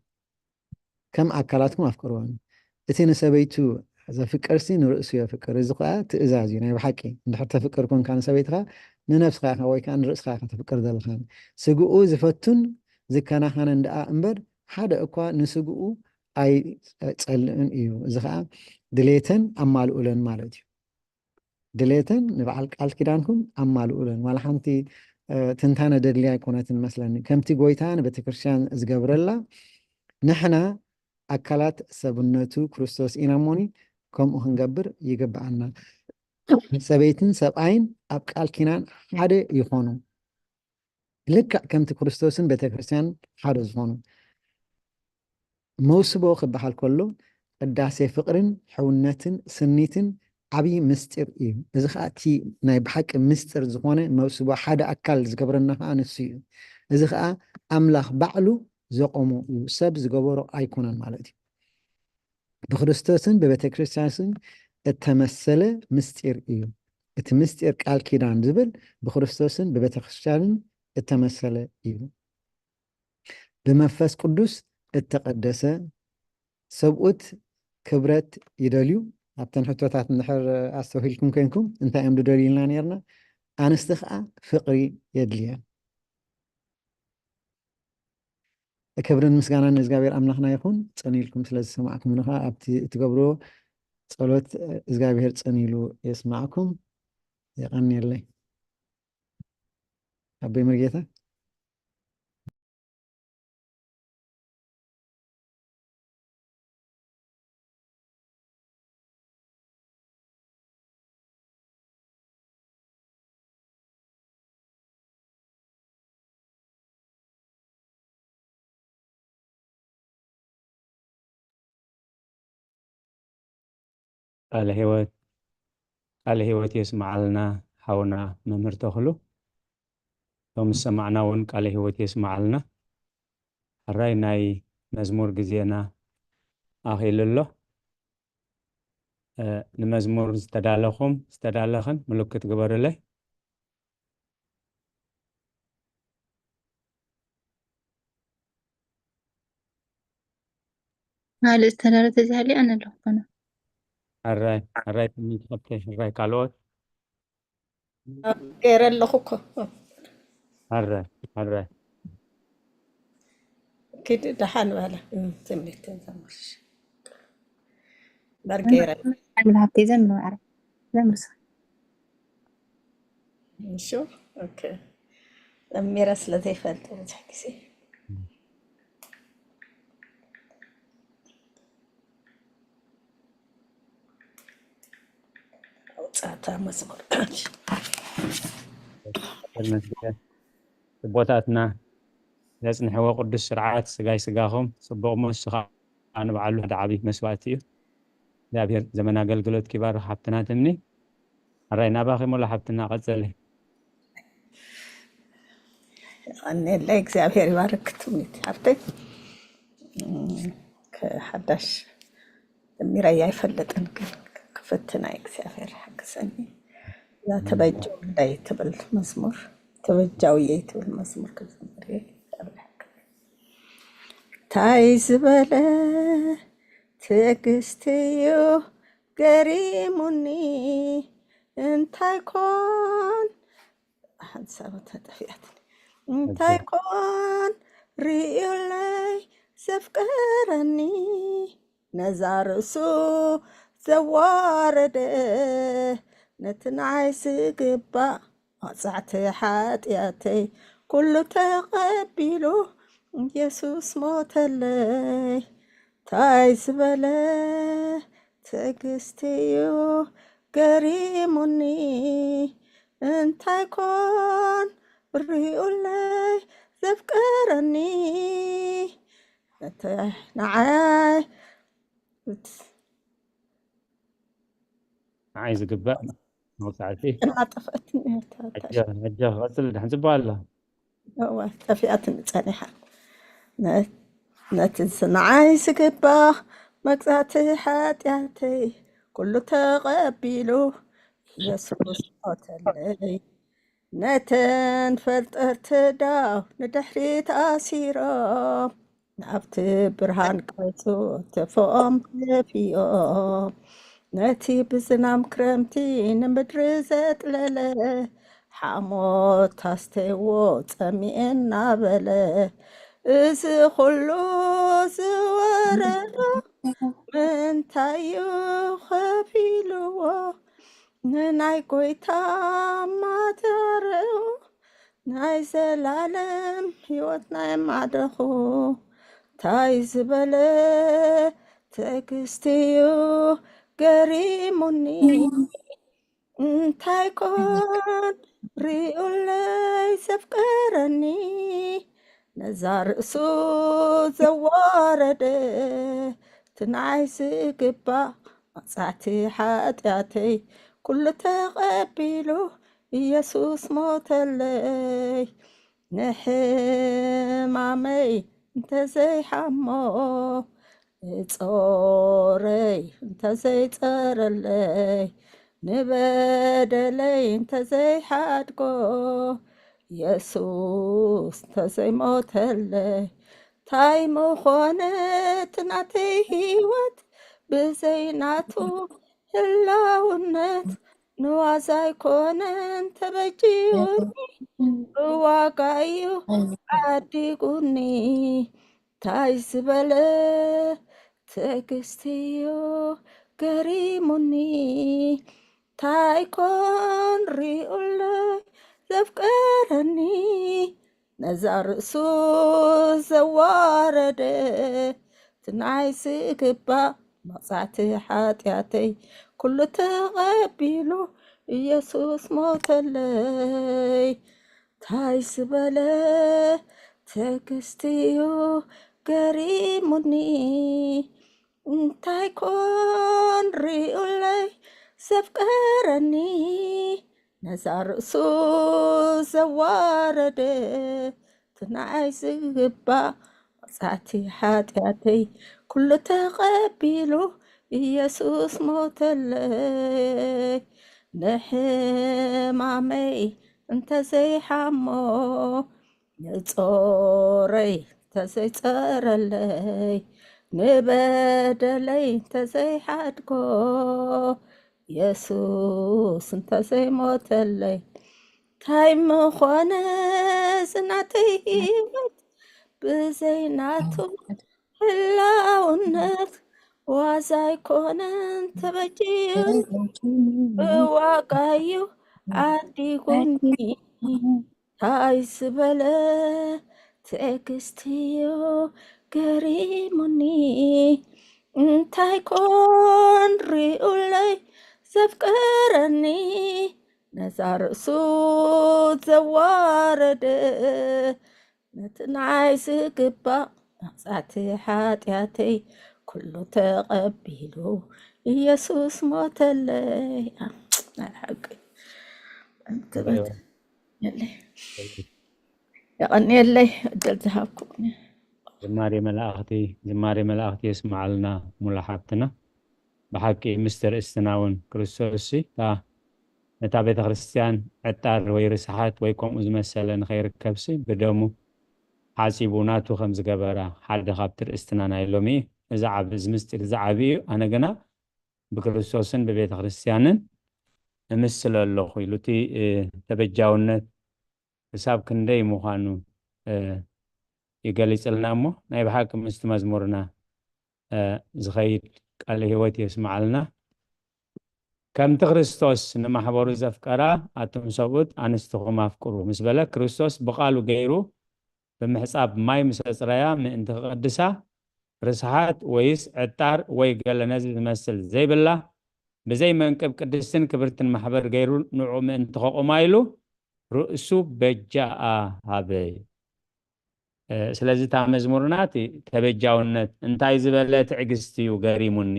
ከም ኣካላትኩም ኣፍቅርወን። እቲ ንሰበይቱ ዘፍቅርሲ ንርእሱ የፍቅር። እዚ ከዓ ትእዛዝ እዩ ናይ ብሓቂ። እንድሕር ተፍቅር ኮንካ ንሰበይትኻ ንነብስኻ ኢኻ ወይ ከዓ ንርእስኻ ኢኻ ተፍቅር ዘለኻ። ስግኡ ዝፈቱን ዝከናኸነን ደኣ እምበር፣ ሓደ እኳ ንስግኡ ኣይጸልእን እዩ። እዚ ኸኣ ድሌተን ኣማልኡለን ማለት እዩ። ድሌተን ንበዓል ቃል ኪዳንኩም ኣማልኡለን። ዋላ ሓንቲ፣ እ፣ ትንታነ ደድልያ ኣይኮነትን መስለኒ። ከምቲ ጎይታ ንቤተ ክርስቲያን ዝገብረላ፣ ንሕና ኣካላት ሰብነቱ ክርስቶስ ኢና እሞኒ፣ ከምኡ ክንገብር ይግብኣና። ሰበይትን ሰብኣይን ኣብ ቃል ኪዳን ሓደ ይኾኑ። ልክዕ ከምቲ ክርስቶስን ቤተ ክርስቲያን ሓደ ዝኾኑ። መውስቦ ክበሃል ከሎ፣ ቅዳሴ ፍቕርን ሕውነትን ስኒትን ዓብዪ ምስጢር እዩ። እዚ ኸኣ እቲ ናይ ብሓቂ ምስጢር ዝኾነ መውስቦ ሓደ ኣካል ዝገብረና ኸኣ ንሱ እዩ። እዚ ኸኣ ኣምላኽ ባዕሉ ዘቆሞ እዩ። ሰብ ዝገበሮ ኣይኮነን ማለት እዩ። ብክርስቶስን ብቤተ ክርስቲያንን እተመሰለ ምስጢር እዩ። እቲ ምስጢር ቃል ኪዳን ዝብል ብክርስቶስን ብቤተ ክርስቲያንን እተመሰለ እዩ። ብመንፈስ ቅዱስ እተቐደሰ፣ ሰብኡት ክብረት ይደልዩ። ኣብተን ሕቶታት እንድሕር ኣስተውሂልኩም ኮንኩም፣ እንታይ እዮም ዝደልዩ ኢልና ነርና? ኣንስቲ ኸኣ ፍቕሪ የድልየን። ክብርን ምስጋናን ንእግዚኣብሔር ኣምላኽና ይኹን። ጽን ኢልኩም ስለ ዝሰማዕኩምና ኸኣ፣ ኣብቲ እትገብርዎ ጸሎት እግዚኣብሔር ጽን ኢሉ የስማዕኩም። የቐንየለይ። ኣቦይ መርጌታ። ቃለ ህይወት፣ ቃለ ህይወት የስምዓልና ሓውና መምህር ተኽሉ። እቶም ዝሰማዕና እውን ቃለ ህይወት የስምዓልና። ሕራይ ናይ መዝሙር ግዜና ኣኺሉ ኣሎ። እ፣ ንመዝሙር ዝተዳለኹም ዝተዳለኽን ምልክት ግበሩለይ። ካልእ ዝተዳሎ ተዘይሃልዩ ኣነ ኣለኹ ኮነ። ሕራይ፣ ሕራይ ትምኒት ሃብተይ፣ ሕራይ ካልኦት። ገይረ ኣለኹ እኮ። ሕራይ፣ ሕራይ። ኪድ ደሓን በለ። እም፣ ትምኒት ተዘምርሽ። በር ገይረ። ሓይሉ ሃብተይ ዘምር ማዕረ። ዘምር እስኻ። እሺ፣ ኦኬ። ዘሚረ ስለ ዘይፈልጥ ብዙሕ ግዜ። ኣውጻእታ መዝሙር። ኣቦታትና ዘጽንሕዎ ቅዱስ ስርዓት ስጋይ ስጋኹም ጽቡቕ እሞ፣ ንሱ ኸኣ ንባዕሉ ሓደ ዓቢ መስዋእቲ እዩ። እግዚኣብሔር ዘመን ኣገልግሎት ኪባርኽ ሓብትና ትምኒ። ሕራይ ናባኺ ሙሉ ሓብትና ቀጽሊ። የቐንየለይ፣ እግዚኣብሔር ይባርክ ትምኒት ሓብተይ። እም፣ ከ-፣ ሓዳሽ ጀሚረያ ኣይፈልጥን፣ ግን ክፍትና እግዚኣብሔር ሓግዘኒ። እዛ ተበጀውለይ ትብል መዝሙር፣ ተበጃውየይ ትብል መዝሙር ክዘምር እየ። እግዚኣብሔር ሓግዘኒ። እንታይ ዝበለ ትዕግስቲ እዩ ገሪሙኒ፣ እንታይ ኮን ሓንሳብ ተጠፊኣትኒ። እንታይ ኮን ርእዩለይ ዘፍቀረኒ፣ ነዛ ርእሱ ዘዋረደ፣ ነቲ ንዓይ ዝግባእ መቕጻዕቲ ሓጢኣተይ ኩሉ ተቐቢሉ፣ ኢየሱስ ሞተለይ። ታይ ዝበለ ትዕግስቲ እዩ ገሪሙኒ፣ እንታይ ኮን ሪኡለይ ዘፍቀረኒ፣ ነቲ ንዓይ ንዓይ ዝግባእ መቕጻዕቲ። እናጠፍአትኒ እያ እታ ሕጂ፣ ሕጂ ክቐጽል ድሕን ጽቡቕ ኣሎ። እወ፣ ጠፊኣትኒ ጸኒሓ። ነ-፣ ነቲ ንዓይ ዝግባእ መቕጻዕቲ ሓጢኣተይ ኩሉ ተቐቢሉ፣ ኢየሱስ ሞተለይ። ነተን ፈልጠርቲ ዳው ንድሕሪት ኣሲሮም፣ ናብቲ ብርሃን ቃልሱ ተፈኦም ደፊኦም። ነቲ ብዝናም ክረምቲ ንምድሪ ዘጥለለ፣ ሓሞት ኣስተይዎ ጸሚኤ እናበለ፣ እዚ ኩሉ ዝወረዶ ምንታይ እዩ ከፊልዎ? ንናይ ጎይታ ማተርኡ ናይ ዘላለም ህይወት ናይ ማደኹ ታይ ዝበለ ትዕግስቲ እዩ ገሪሙኒ። እንታይ ኮን ሪኡለይ ዘፍቀረኒ ነዛ ርእሱ ዘዋረደ ትንዓይ ዝግባእ መቕጻዕቲ ሓጢኣተይ ኩሉ ተቐቢሉ ኢየሱስ ሞተለይ። ንሕማመይ እንተዘይሓሞ ንጾረይ እንተዘይጸረለይ ንበደለይ እንተዘይሓድጎ የሱስ እንተዘይሞተለይ ታይ ምኾነ እቲ ናተይ ህይወት ብዘይ ናቱ ህላውነት ንዋዛ ኣይኮነን ተበጂውኒ ብዋጋ እዩ ዓዲጉኒ ታይ ዝበለ ትዕግስቲ እዩ ገሪሙኒ ታይ ኮን ሪኡለይ ዘፍቀረኒ ነዛ ርእሱ ዘዋረደ ትንዓይ ዝግባእ መቕጻዕቲ ሓጢኣተይ ኩሉ ተቐቢሉ ኢየሱስ ሞተለይ ታይ ዝበለ ትዕግስቲ እዩ ገሪሙኒ እንታይ ኮን ሪኡለይ ዘፍቀረኒ ነዛ ርእሱ ዘዋረደ ትንዓይ ዝግባእ መቕጻዕቲ ሓጢኣተይ ኩሉ ተቐቢሉ ኢየሱስ ሞተለይ ንሕማመይ እንተዘይሓሞ ንጾረይ እንተዘይጸረለይ ንበደለይ እንተዘይሓድጎ የሱስ እንተዘይሞተለይ ታይ ምኾነ ዝናተይ ህይወት ብዘይናቱ ህላውነት ዋዛ ኣይኮነን ተበጂዩኒ ብዋጋዩ ዓዲጉኒ ታይ ዝበለ ትዕግስቲ እዩ ገሪሙኒ እንታይ ኮን ሪኡለይ ዘፍቅረኒ ነዛ ርእሱ ዘዋረደ ነቲ ንዓይ ዝግባእ መቕጻዕቲ ሓጢኣተይ ኩሉ ተቐቢሉ ኢየሱስ ሞተለይ። ናይ ሓቂ የቐንየለይ ዕድል ዝሃብኩ ዝማሬ መላእኽቲ ዝማሬ መላእኽቲ የስምዓልና ሙላ ሓብትና። ብሓቂ ምስ ትርእስትና እውን ክርስቶስ እታ ነታ ቤተ ክርስትያን ዕጣር ወይ ርስሓት ወይ ከምኡ ዝመሰለ ንኸይርከብሲ ብደሙ ሓጺቡ ናቱ ከም ዝገበራ ሓደ ካብ ትርእስትና ናይ ሎሚ እዚ ዓብ እዚ ምስጢር እዚ ዓቢ እዩ። ኣነ ግና ብክርስቶስን ብቤተ ክርስትያንን እምስለ ኣለኹ ኢሉ እቲ ተበጃውነት ክሳብ ክንደይ ምዃኑ ይገሊጽልና እሞ ናይ ብሓቂ ምስቲ መዝሙርና ዝኸይድ ቃለ ህይወት የስምዓልና። ከምቲ ክርስቶስ ንማሕበሩ ዘፍቀራ ኣቱም ሰብኡት ኣንስትኹም ኣፍቅሩ ምስ በለ ክርስቶስ ብቓሉ ገይሩ ብምሕጻብ ማይ ምስ ኣጽረያ ምእንቲ ክቐድሳ ርስሓት ወይስ ዕጣር ወይ ገለ ነዚ ዝመስል ዘይብላ ብዘይ መንቅብ ቅድስትን ክብርትን ማሕበር ገይሩ ንዑ ምእንቲ ከቑማ ኢሉ ርእሱ በጃኣ ሃበ። ስለዚ እታ መዝሙርና እቲ ተበጃውነት እንታይ ዝበለ ትዕግስቲ እዩ ገሪሙኒ።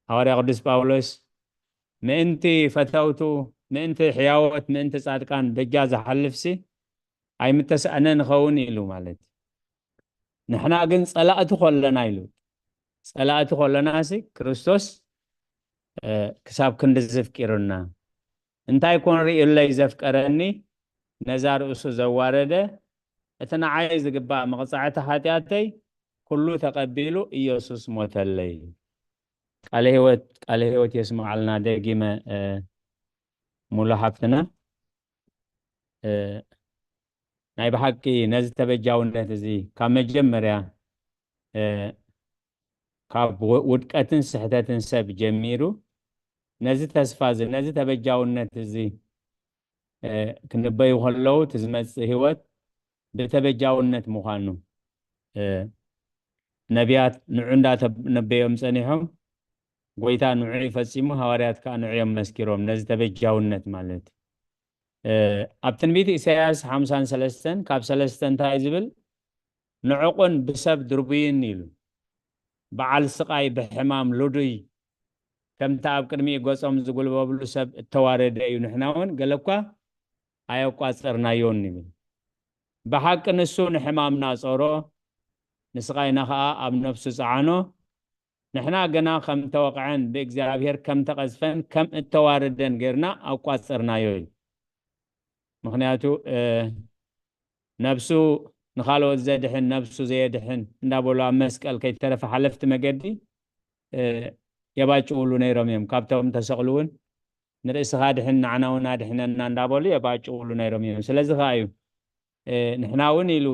ሃዋርያ ቅዱስ ጳውሎስ ምእንቲ ፈተውቱ ምእንቲ ሕያወት ምእንቲ ጻድቃን በጃ ዝሓልፍሲ ኣይምተሳእነ ንኸውን ኢሉ ማለት ንሕና ግን ጸላእቲ ኮለና ኢሉ ጸላእቲ ኮለናሲ ክርስቶስ ክሳብ ክንዲ ዘፍቂሩና እንታይ ኮን ርእዩለይ ዘፍቀረኒ ነዛ ርእሱ ዘዋረደ እቲ ንዓይ ዝግባእ መቕጻዕቲ ሓጢኣተይ ኩሉ ተቐቢሉ ኢየሱስ ሞተለይ። ቃለ ህይወት ቃለ ህይወት የስምዓልና ደጊመ ሙሉ ሓፍትና ናይ ብሓቂ ነዚ ተበጃውነት እዚ ካብ መጀመርያ፣ እ፣ ካብ ው-፣ ውድቀትን ስሕተትን ሰብ ጀሚሩ ነዚ ተስፋ እዚ፣ ነዚ ተበጃውነት እዚ፣ እ፣ ክንበዩ ከለዉ እቲ ዝመጽእ ህይወት ብተበጃውነት ምዃኑ፣ እ፣ ነቢያት ንዑ እንዳተነበዮም ጸኒሖም፣ ጎይታ ንዑ እዩ ፈጺሙ፣ ሃዋርያት ከኣ ንዑ እዮም መስኪሮም፣ ነዚ ተበጃውነት ማለት እዩ። እ፣ ኣብ ትንቢት ኢሳያስ ሓምሳን ሰለስተን ካብ ሰለስተ እንታይ ዝብል? ንዕቑን ብሰብ ድርቡይን ኢሉ። በዓል ስቓይ ብሕማም ልዱይ፣ ከምቲ ኣብ ቅድሚኡ ገጾም ዝጉልበብሉ ሰብ እተዋረደ እዩ። ንሕና እውን ገለ እኳ ኣየቋጸርናዮን ይብል። ብሓቂ ንሱ ንሕማምና ጾሮ፣ ንስቓይና ኸኣ ኣብ ነፍሱ ጸዓኖ። ንሕና ግና ከም እተወቕዐን ብእግዚኣብሔር ከም እተቐዝፈን ከም እተዋረደን ጌርና ኣቋጸርናዮ ኢሉ። ምኽንያቱ፣ እ፣ ነብሱ ንኻልኦት ዘድሕን፣ ነብሱ ዘየድሕን እንዳበሉ ኣብ መስቀል ከይተረፈ ሓለፍቲ መገዲ፣ እ፣ የባጭውሉ ነይሮም እዮም። ካብቶም ተሰቕሉ እውን ንርእስኻ ድሕን ንዓና እውን ኣድሕነና እንዳበሉ የባጭውሉ ነይሮም እዮም። ስለዚ ኸኣ እዩ፣ እ፣ ንሕና እውን ኢሉ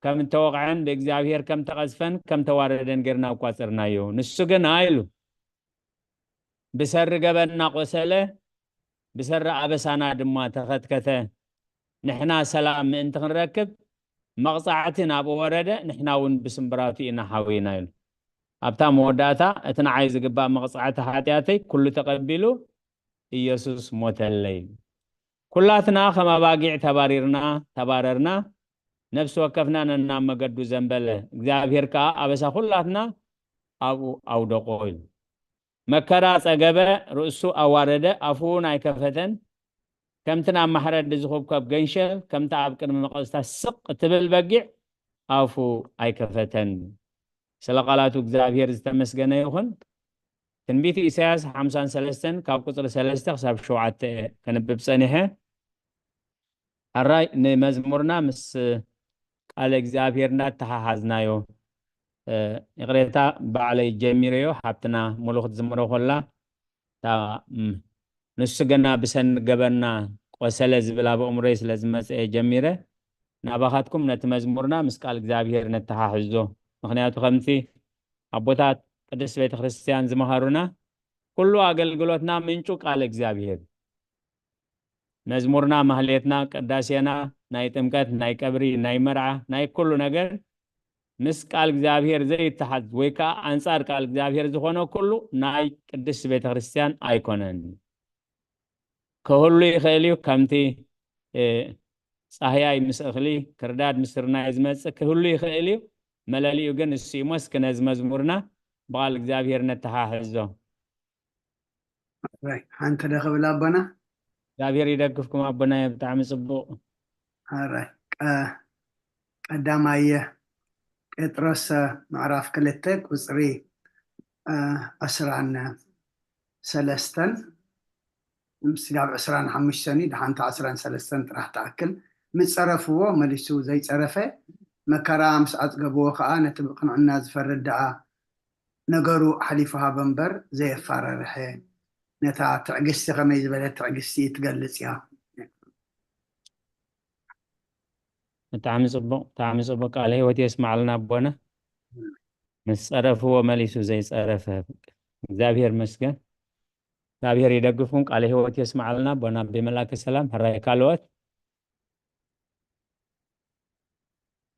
ከም እተወቕዐን ብእግዚኣብሔር ከም ተቐዝፈን ከም ተዋረደን ጌርና ኣቋጸርናዮ። ንሱ ግና ኢሉ ብሰሪ ገበንና ቆሰለ፣ ብሰሪ ኣበሳና ድማ ተኸትከተ። ንሕና ሰላም ምእንቲ ክንረክብ መቕጻዕቲ ናብኡ ወረደ፣ ንሕና እውን ብስምብራቱ ኢና ሓዊና ኢሉ። ኣብታ መወዳእታ እቲ ንዓይ ዝግባእ መቕጻዕቲ ሓጢኣተይ ኩሉ ተቐቢሉ ኢየሱስ ሞተለይ። ኩላትና ከም ኣባጊዕ ተባሪርና፣ ተባረርና፣ ነፍሲ ወከፍና ነናብ መገዱ ዘንበለ። እግዚኣብሔር ከኣ ኣበሳ ኩላትና ኣብኡ ኣውደቆ ኢሉ። መከራ ጸገበ፣ ርእሱ ኣዋረደ፣ ኣፉ እውን ኣይከፈተን። ከምቲ ናብ ማሕረዲ ዝኹብከብ ገንሸል፣ ከምቲ ኣብ ቅድሚ መቐዝታ ስቕ እትብል በጊዕ ኣፉ ኣይከፈተን። ስለ ቃላቱ እግዚኣብሔር ዝተመስገነ ይኹን። ትንቢት ኢሳያስ ሓምሳን ሰለስተን ካብ ቁጽሪ ሰለስተ ክሳብ ሸውዓተ ከንብብ ጸኒሐ። ኣራይ ንመዝሙርና ምስ ቃለ እግዚኣብሔር እናተሓሓዝናዮ፣ እ፣ ይቕሬታ ባዕለይ ጀሚረዮ፣ ሓብትና ሙሉ ክትዝምሮ ከላ፣ እታ፣ እም፣ ንሱ ገና ብሰን ገበና ቆሰለ ዝብል ኣብ ኣእምሮይ ስለ ዝመጸ እየ ጀሚረ፣ ናባኻትኩም ነቲ መዝሙርና ምስ ቃል እግዚኣብሔር ነተሓሕዞ። ምኽንያቱ ከምቲ ኣቦታት ቅድስት ቤተ ክርስቲያን ዝመሃሩና፣ ኩሉ ኣገልግሎትና ምንጩ ቃል እግዚኣብሔር። መዝሙርና፣ ማህሌትና፣ ቅዳሴና፣ ናይ ጥምቀት፣ ናይ ቀብሪ፣ ናይ መርዓ፣ ናይ ኩሉ ነገር ምስ ቃል እግዚኣብሔር ዘይተሓዝ ወይ ከኣ ኣንጻር ቃል እግዚኣብሔር ዝኾነ ኩሉ ናይ ቅድስት ቤተ ክርስቲያን ኣይኮነን። ክህሉ ይኽእል እዩ፣ ከምቲ፣ እ፣ ጻህያይ ምስ እኽሊ፣ ክርዳድ ምስ ስርናይ ዝመጽእ ክህሉ ይኽእል እዩ። መለሊኡ ግን እሱ እዩ። እስኪ ነዚ መዝሙርና ብቓል እግዚኣብሔር ነተሓሕዞ። ራይ፣ ሓንቲ ዶ ክብል ኣቦና? እግዚኣብሔር ይደግፍኩም ኣቦናየ፣ ብጣዕሚ ጽቡቕ። ኣራይ፣ ቀ-፣ ቀዳማይ ጴጥሮስ ምዕራፍ ክልተ ቁጽሪ፣ እ፣ ዕስራን ሰለስተን፣ ስጋብ ዕስራን ሓሙሽተን እዩ፣ ደሓንታ ዕስራን ሰለስተን ጥራሕ ትኣክል። "ምስ ጸረፍዎ መሊሱ ዘይጸረፈ፣ መከራ ምስ ኣጽገብዎ ከኣ ነቲ ብቕንዕና ዝፈርድ ደኣ ነገሩ ሓሊፉ ሃበ እምበር ዘየፋራርሐ፣ ነታ ትዕግስቲ ከመይ ዝበለት ትዕግስቲ ትገልጽ እያ። ብጣዕሚ ጽቡቕ፣ ብጣዕሚ ጽቡቕ። ቃለ ህይወት የስማዕልና ኣቦና። ምስ ጸረፍዎ መሊሱ ዘይጸረፈ። እግዚኣብሔር መስገን። እግዚኣብሔር ይደግፍኩም። ቃለ ህይወት የስማዕልና ኣቦና ኣቤ መላከ ሰላም። ሕራይ ካልኦት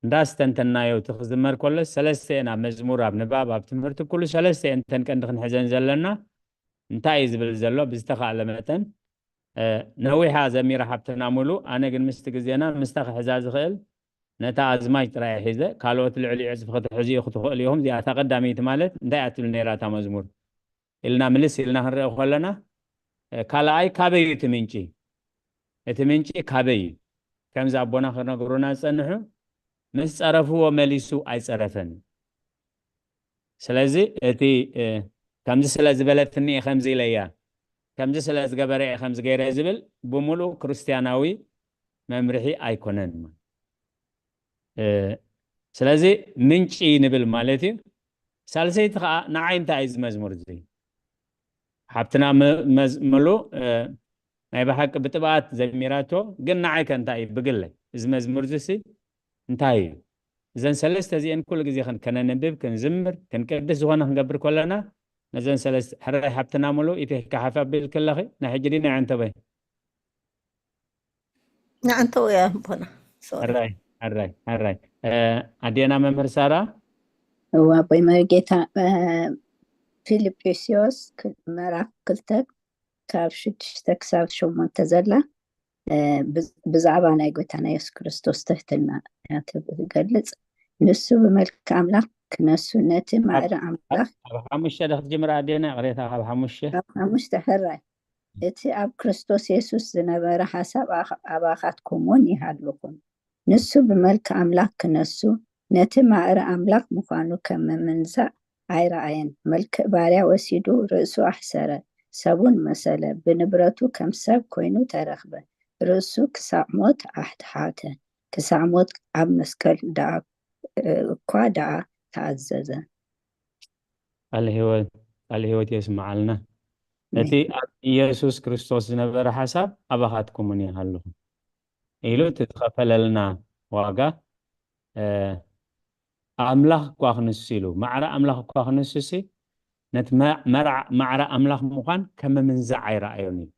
እንዳስተንተናዮ እቲ ክዝመር ከሎ ሰለስተ እየን ኣብ መዝሙር፣ ኣብ ንባብ፣ ኣብ ትምህርቲ ኩሉ ሰለስተ እየን እተን ቀንዲ ክንሕዘን ዘለና። እንታይ እዩ ዝብል ዘሎ? ብዝተኻእለ መጠን፣ እ፣ ነዊሓ ዘሚራ ሓብትና ሙሉ፣ ኣነ ግን ምስቲ ግዜና ምስታ ክሕዛ ዝኽእል ነታ ኣዝማች ጥራይ ሒዘ፣ ካልኦት ልዕሊ ዕጽፊ ክትሕዝኡ ክትኽእሉ ኢኹም። እዚኣታ ቀዳመይቲ ማለት እንታይ እያ ትብል ነይራ እታ መዝሙር? ኢልና ምልስ ኢልና ክንርኢ ከለና፣ እ፣ ካልኣይ ካበይ እዩ እቲ ምንጪ? እቲ ምንጪ ካበይ እዩ? ከምዚ ኣቦና ክነግሩና ዝጸንሑ፣ "ምስ ጸረፍዎ መሊሱ ኣይጸረፈን እዩ።" ስለዚ እቲ፣ እ፣ ከምዚ ስለ ዝበለትኒ እየ ከምዚ ኢለያ፣ ከምዚ ስለ ዝገበረ እየ ከምዚ ገይረ ዝብል ብምሉእ ክርስትያናዊ መምርሒ ኣይኮነን። እ፣ ስለዚ ምንጪ ንብል ማለት እዩ። ሳልሰይቲ ከኣ ንዓይ እንታይ እዩ እዚ መዝሙር እዚ? ሓብትና መ-፣ መዝ-፣ ምሉ፣ እ፣ ናይ ብሓቂ ብጥብኣት ዘሚራቶ፣ ግን ንዓይ ከ እንታይ እዩ ብግለይ? እዚ መዝሙር እዚ ሲ እንታይ እዩ? እዘን ሰለስተ እዚአን ኩሉ ግዜ ከን-፣ ከነንብብ፣ ክንዝምር፣ ክንቅድስ፣ ዝኾነ ክንገብር ከለና ነዘን ሰለስተ፣ ሕራይ ሓብትና ሙሉ፣ ኢቲ ከሓፍ ኣቢልኪ ኣለኺ፣ ናይ ሕጂ ድዩ ናይ ዓንተቦይ? ንዓንተው እያ ኣቦና። ሶሪ። ሕራይ፣ ሕራይ፣ ሕራይ። እ፣ ኣዴና መምህር ሳራ? እዋ ኣቦይ መርጌታ፣ እ፣ ፊልጵስዮስ ክ-፣ ምዕራፍ ክልተ ካብ ሽዱሽተ ክሳብ ሸሞንተ ዘላ፣ እ፣ ብዝ-፣ ብዛዕባ ናይ ጎይታና የሱስ ክርስቶስ ትህትና እያ ትገልጽ። ንሱ ብመልክዕ ኣምላኽ ክነሱ ነቲ ማዕረ ኣምላኽ ኣብ ሓሙሽተ ዶ ክትጅምር ኣዴና? ይቕሬታ፣ ካብ ሓሙሽተ? ካብ ሓሙሽተ ሕራይ። እቲ ኣብ ክርስቶስ የሱስ ዝነበረ ሓሳብ ኣኽ-፣ ኣባኻትኩም እውን ይሃልኹም። ንሱ ብመልክዕ ኣምላኽ ክነሱ ነቲ ማዕረ ኣምላኽ ምዃኑ ከም ምምንዛዕ ኣይረኣየን። መልክዕ ባርያ ወሲዱ ርእሱ ኣሕሰረ፣ ሰቡን መሰለ፣ ብንብረቱ ከም ሰብ ኮይኑ ተረኽበ። ርእሱ ክሳዕ ሞት ኣሕትሓተ፣ ክሳዕ ሞት ኣብ መስቀል ደኣ፣ እ፣ እኳ ደኣ ተኣዘዘ። ቃለ ህይወት፣ ቃለ ህይወት የስምዓልና። ነቲ ኣብ ኢየሱስ ክርስቶስ ዝነበረ ሓሳብ ኣባኻትኩም እውን ይሃልኹም ኢሉ እቲ ዝኸፈለልና ዋጋ፣ እ፣ ኣምላኽ እኳ ክንሱ ኢሉ፣ ማዕረ ኣምላኽ እኳ ክንሱ ሲ፣ ነቲ መ-፣ መርዓ-፣ ማዕረ ኣምላኽ ምዃን ከም ምምንዛዕ ኣይረኣዮን ኢሉ።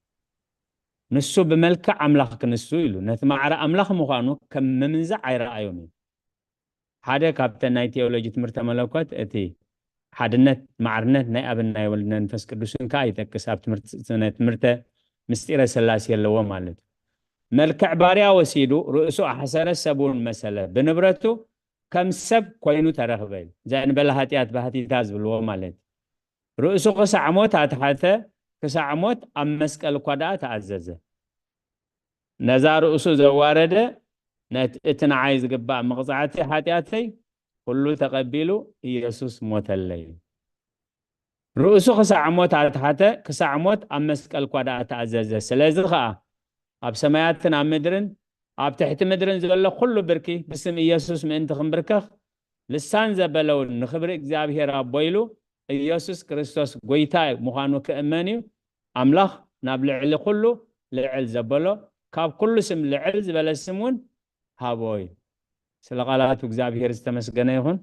ንሱ ብመልክዕ ኣምላኽ ክንሱ ኢሉ፣ ነቲ ማዕረ ኣምላኽ ምዃኑ ከም ምምንዛዕ ኣይረኣዮን ኢሉ። ሓደ ካብተን ናይ ቴዎሎጂ ትምህርተ መለኮት እቲ ሓድነት፣ ማዕርነት ናይ ኣብን ናይ ወልድ መንፈስ ቅዱስን ከኣ ይጠቅስ። ኣብ ትምህርት-፣ ስነ ትምህርተ ምስጢረ ሥላሴ ኣለዎ ማለት እዩ። መልክዕ ባርያ ወሲዱ፣ ርእሱ ኣሕሰረ፣ ሰብኡን መሰለ። ብንብረቱ ከም ሰብ ኮይኑ ተረኽበ እዩ። ዘእንበለ ኃጢኣት ባህቲታ ዝብልዎ ማለት እዩ። ርእሱ ክሳዕ ሞት ኣትሓተ፣ ክሳዕ ሞት ኣብ መስቀል እኳ ደኣ ተኣዘዘ። ነዛ ርእሱ ዘዋረደ፣ ነት-፣ እቲ ንዓይ ዝግባእ መቕጻዕቲ ኃጢኣተይ ኩሉ ተቐቢሉ ኢየሱስ ሞተለይ። ርእሱ ክሳዕ ሞት ኣትሓተ፣ ክሳዕ ሞት ኣብ መስቀል እኳ ደኣ ተኣዘዘ። ስለዚ ኸኣ ኣብ ሰማያትን ኣብ ምድርን ኣብ ትሕቲ ምድርን ዘሎ ኩሉ ብርኪ ብስም ኢየሱስ ምእንቲ ክንብርከኽ፣ ልሳን ዘበለውን ንኽብሪ እግዚኣብሔር ኣቦ ኢሉ ኢየሱስ ክርስቶስ ጐይታ ምዃኑ ክእመን እዩ። ኣምላኽ ናብ ልዕሊ ኩሉ ልዕል ዘበሎ፣ ካብ ኩሉ ስም ልዕል ዝበለ ስም እውን ሃቦ እዩ። ስለ ቃላቱ እግዚኣብሔር ዝተመስገነ ይኹን።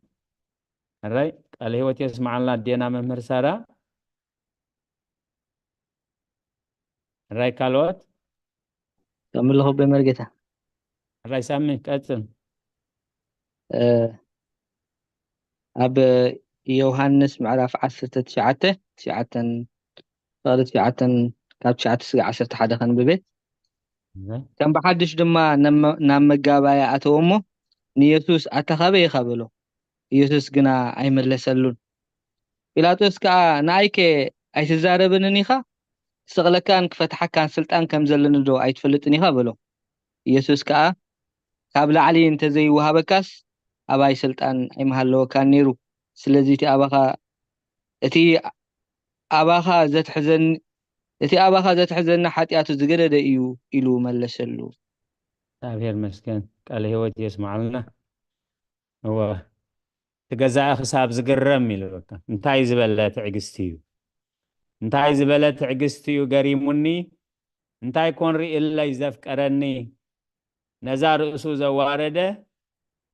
ሕራይ ቃለ ህይወት የስምዓልና ኣዴና መምህር ሳራ። ሕራይ ካልኦት? ከምልኹ ብመርጌታ። ሕራይ ሳሚ፣ ቀጽል። እ፣ ኣብ ዮሃንስ ምዕራፍ ዓሰርተ ትሽዓተ፣ ትሽዓተን፣ ፍቕዲ ትሽዓተን፣ ካብ ትሽዓተ ስጋዕ ዓሰርተ ሓደ ከንብቤ። እህ። ከም ብሓድሽ ድማ ነመ-፣ ናብ መጋባእያ ኣተወ እሞ፣ ንየሱስ ኣታ ካበይ ኢኻ በሎ። ኢየሱስ ግና ኣይመለሰሉን። ጲላጦስ ከኣ ንኣይከ ኣይትዛረብንን ኢኻ? ክስቕለካን ክፈትሓካን ስልጣን ከም ዘለኒ ዶ ኣይትፈልጥን ኢኻ በሎ። ኢየሱስ ከኣ ካብ ላዕሊ እንተ ዘይወሃበካስ ኣባይ ስልጣን ኣይምሃለወካን ነይሩ። ስለዚ እቲ ኣባኻ፣ እቲ ኣባኻ ዘትሕዘኒ፣ እቲ ኣባኻ ዘትሕዘኒ ሓጢኣቱ ዝገደደ እዩ ኢሉ መለሰሉ። እግዚኣብሔር ይመስገን። ቃለ ህይወት የስምዓልና። እወ፣ እቲ ገዛኢ ክሳብ ዝግረም ኢሉ በቃ። እንታይ ዝበለ ትዕግስቲ እዩ! እንታይ ዝበለ ትዕግስቲ እዩ ገሪሙኒ! እንታይ ኮን ርእየለይ ዘፍቀረኒ! ነዛ ርእሱ ዘዋረደ፣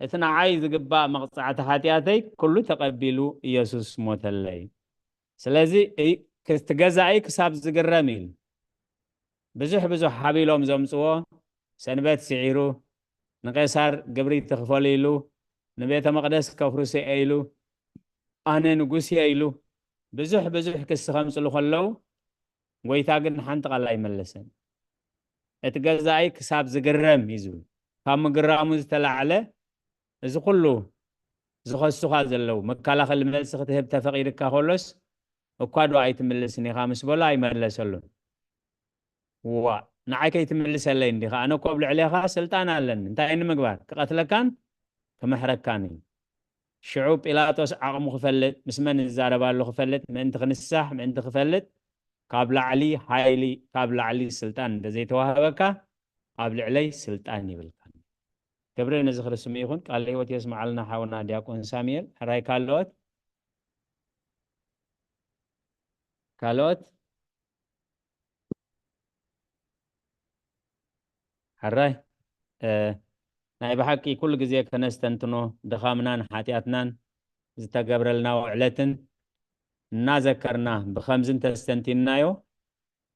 እቲ ንዓይ ዝግባእ መቕጻዕቲ ሓጢኣተይ ኩሉ ተቐቢሉ ኢየሱስ ሞተለይ። ስለዚ እይ-፣ እቲ ገዛኢ ክሳብ ዝግረም ኢሉ። ብዙሕ ብዙሕ ሓቢሎም ዘምጽዎ፣ ሰንበት ስዒሩ፣ ንቄሳር ግብሪ ትኽፈሉ ኢሉ፣ ንቤተ መቕደስ ከፍርስ እየ ኢሉ፣ ኣነ ንጉስ እየ ኢሉ፣ ብዙሕ ብዙሕ ክሲ ከምጽሉ ከለዉ፣ ጎይታ ግን ሓንቲ ቃል ኣይመለሰን። እቲ ገዛኢ ክሳብ ዝግረም እዩ ዝብል። ካብ ምግራሙ ዝተላዕለ፣ እዚ ኩሉ ዝኸሱኻ ዘለዉ፣ መከላኸሊ መልሲ ክትህብ ተፈቒድካ ከሎስ፣ እኳ ዶ ኣይትምልስን ኢኻ ምስ በሎ ኣይመለሰሉን። ዋእ፣ ንዓይ ከይትምልሰለይ እንዲኻ? ኣነ እኮ ኣብ ልዕሌኻ ስልጣን ኣለኒ። እንታይ ንምግባር? ክቐትለካን ክምሕረካን እዩ። ሽዑ ጲላጦስ ዓቕሙ ክፈልጥ፣ ምስ መን ዝዛረብ ኣሎ ክፈልጥ፣ ምእንቲ ክንሳሕ፣ ምእንቲ ክፈልጥ፣ ካብ ላዕሊ ሓይሊ፣ ካብ ላዕሊ ስልጣን እንተዘይተዋህበካ፣ ኣብ ልዕለይ ስልጣን ይብልካን። ክብሪ ንዝኽሪ ስሙ ይኹን። ቃለ ህይወት የስምዓልና ሓውና ዲያቆን ሳሙኤል። ሕራይ ካልኦት? ካልኦት? ሕራይ፣ እ፣ ናይ ብሓቂ ኩሉ ግዜ ከነስተንትኖ ድኻምናን ሓጢኣትናን ዝተገብረልና ውዕለትን እናዘከርና ብኸምዚ እንተስተንቲንናዮ፣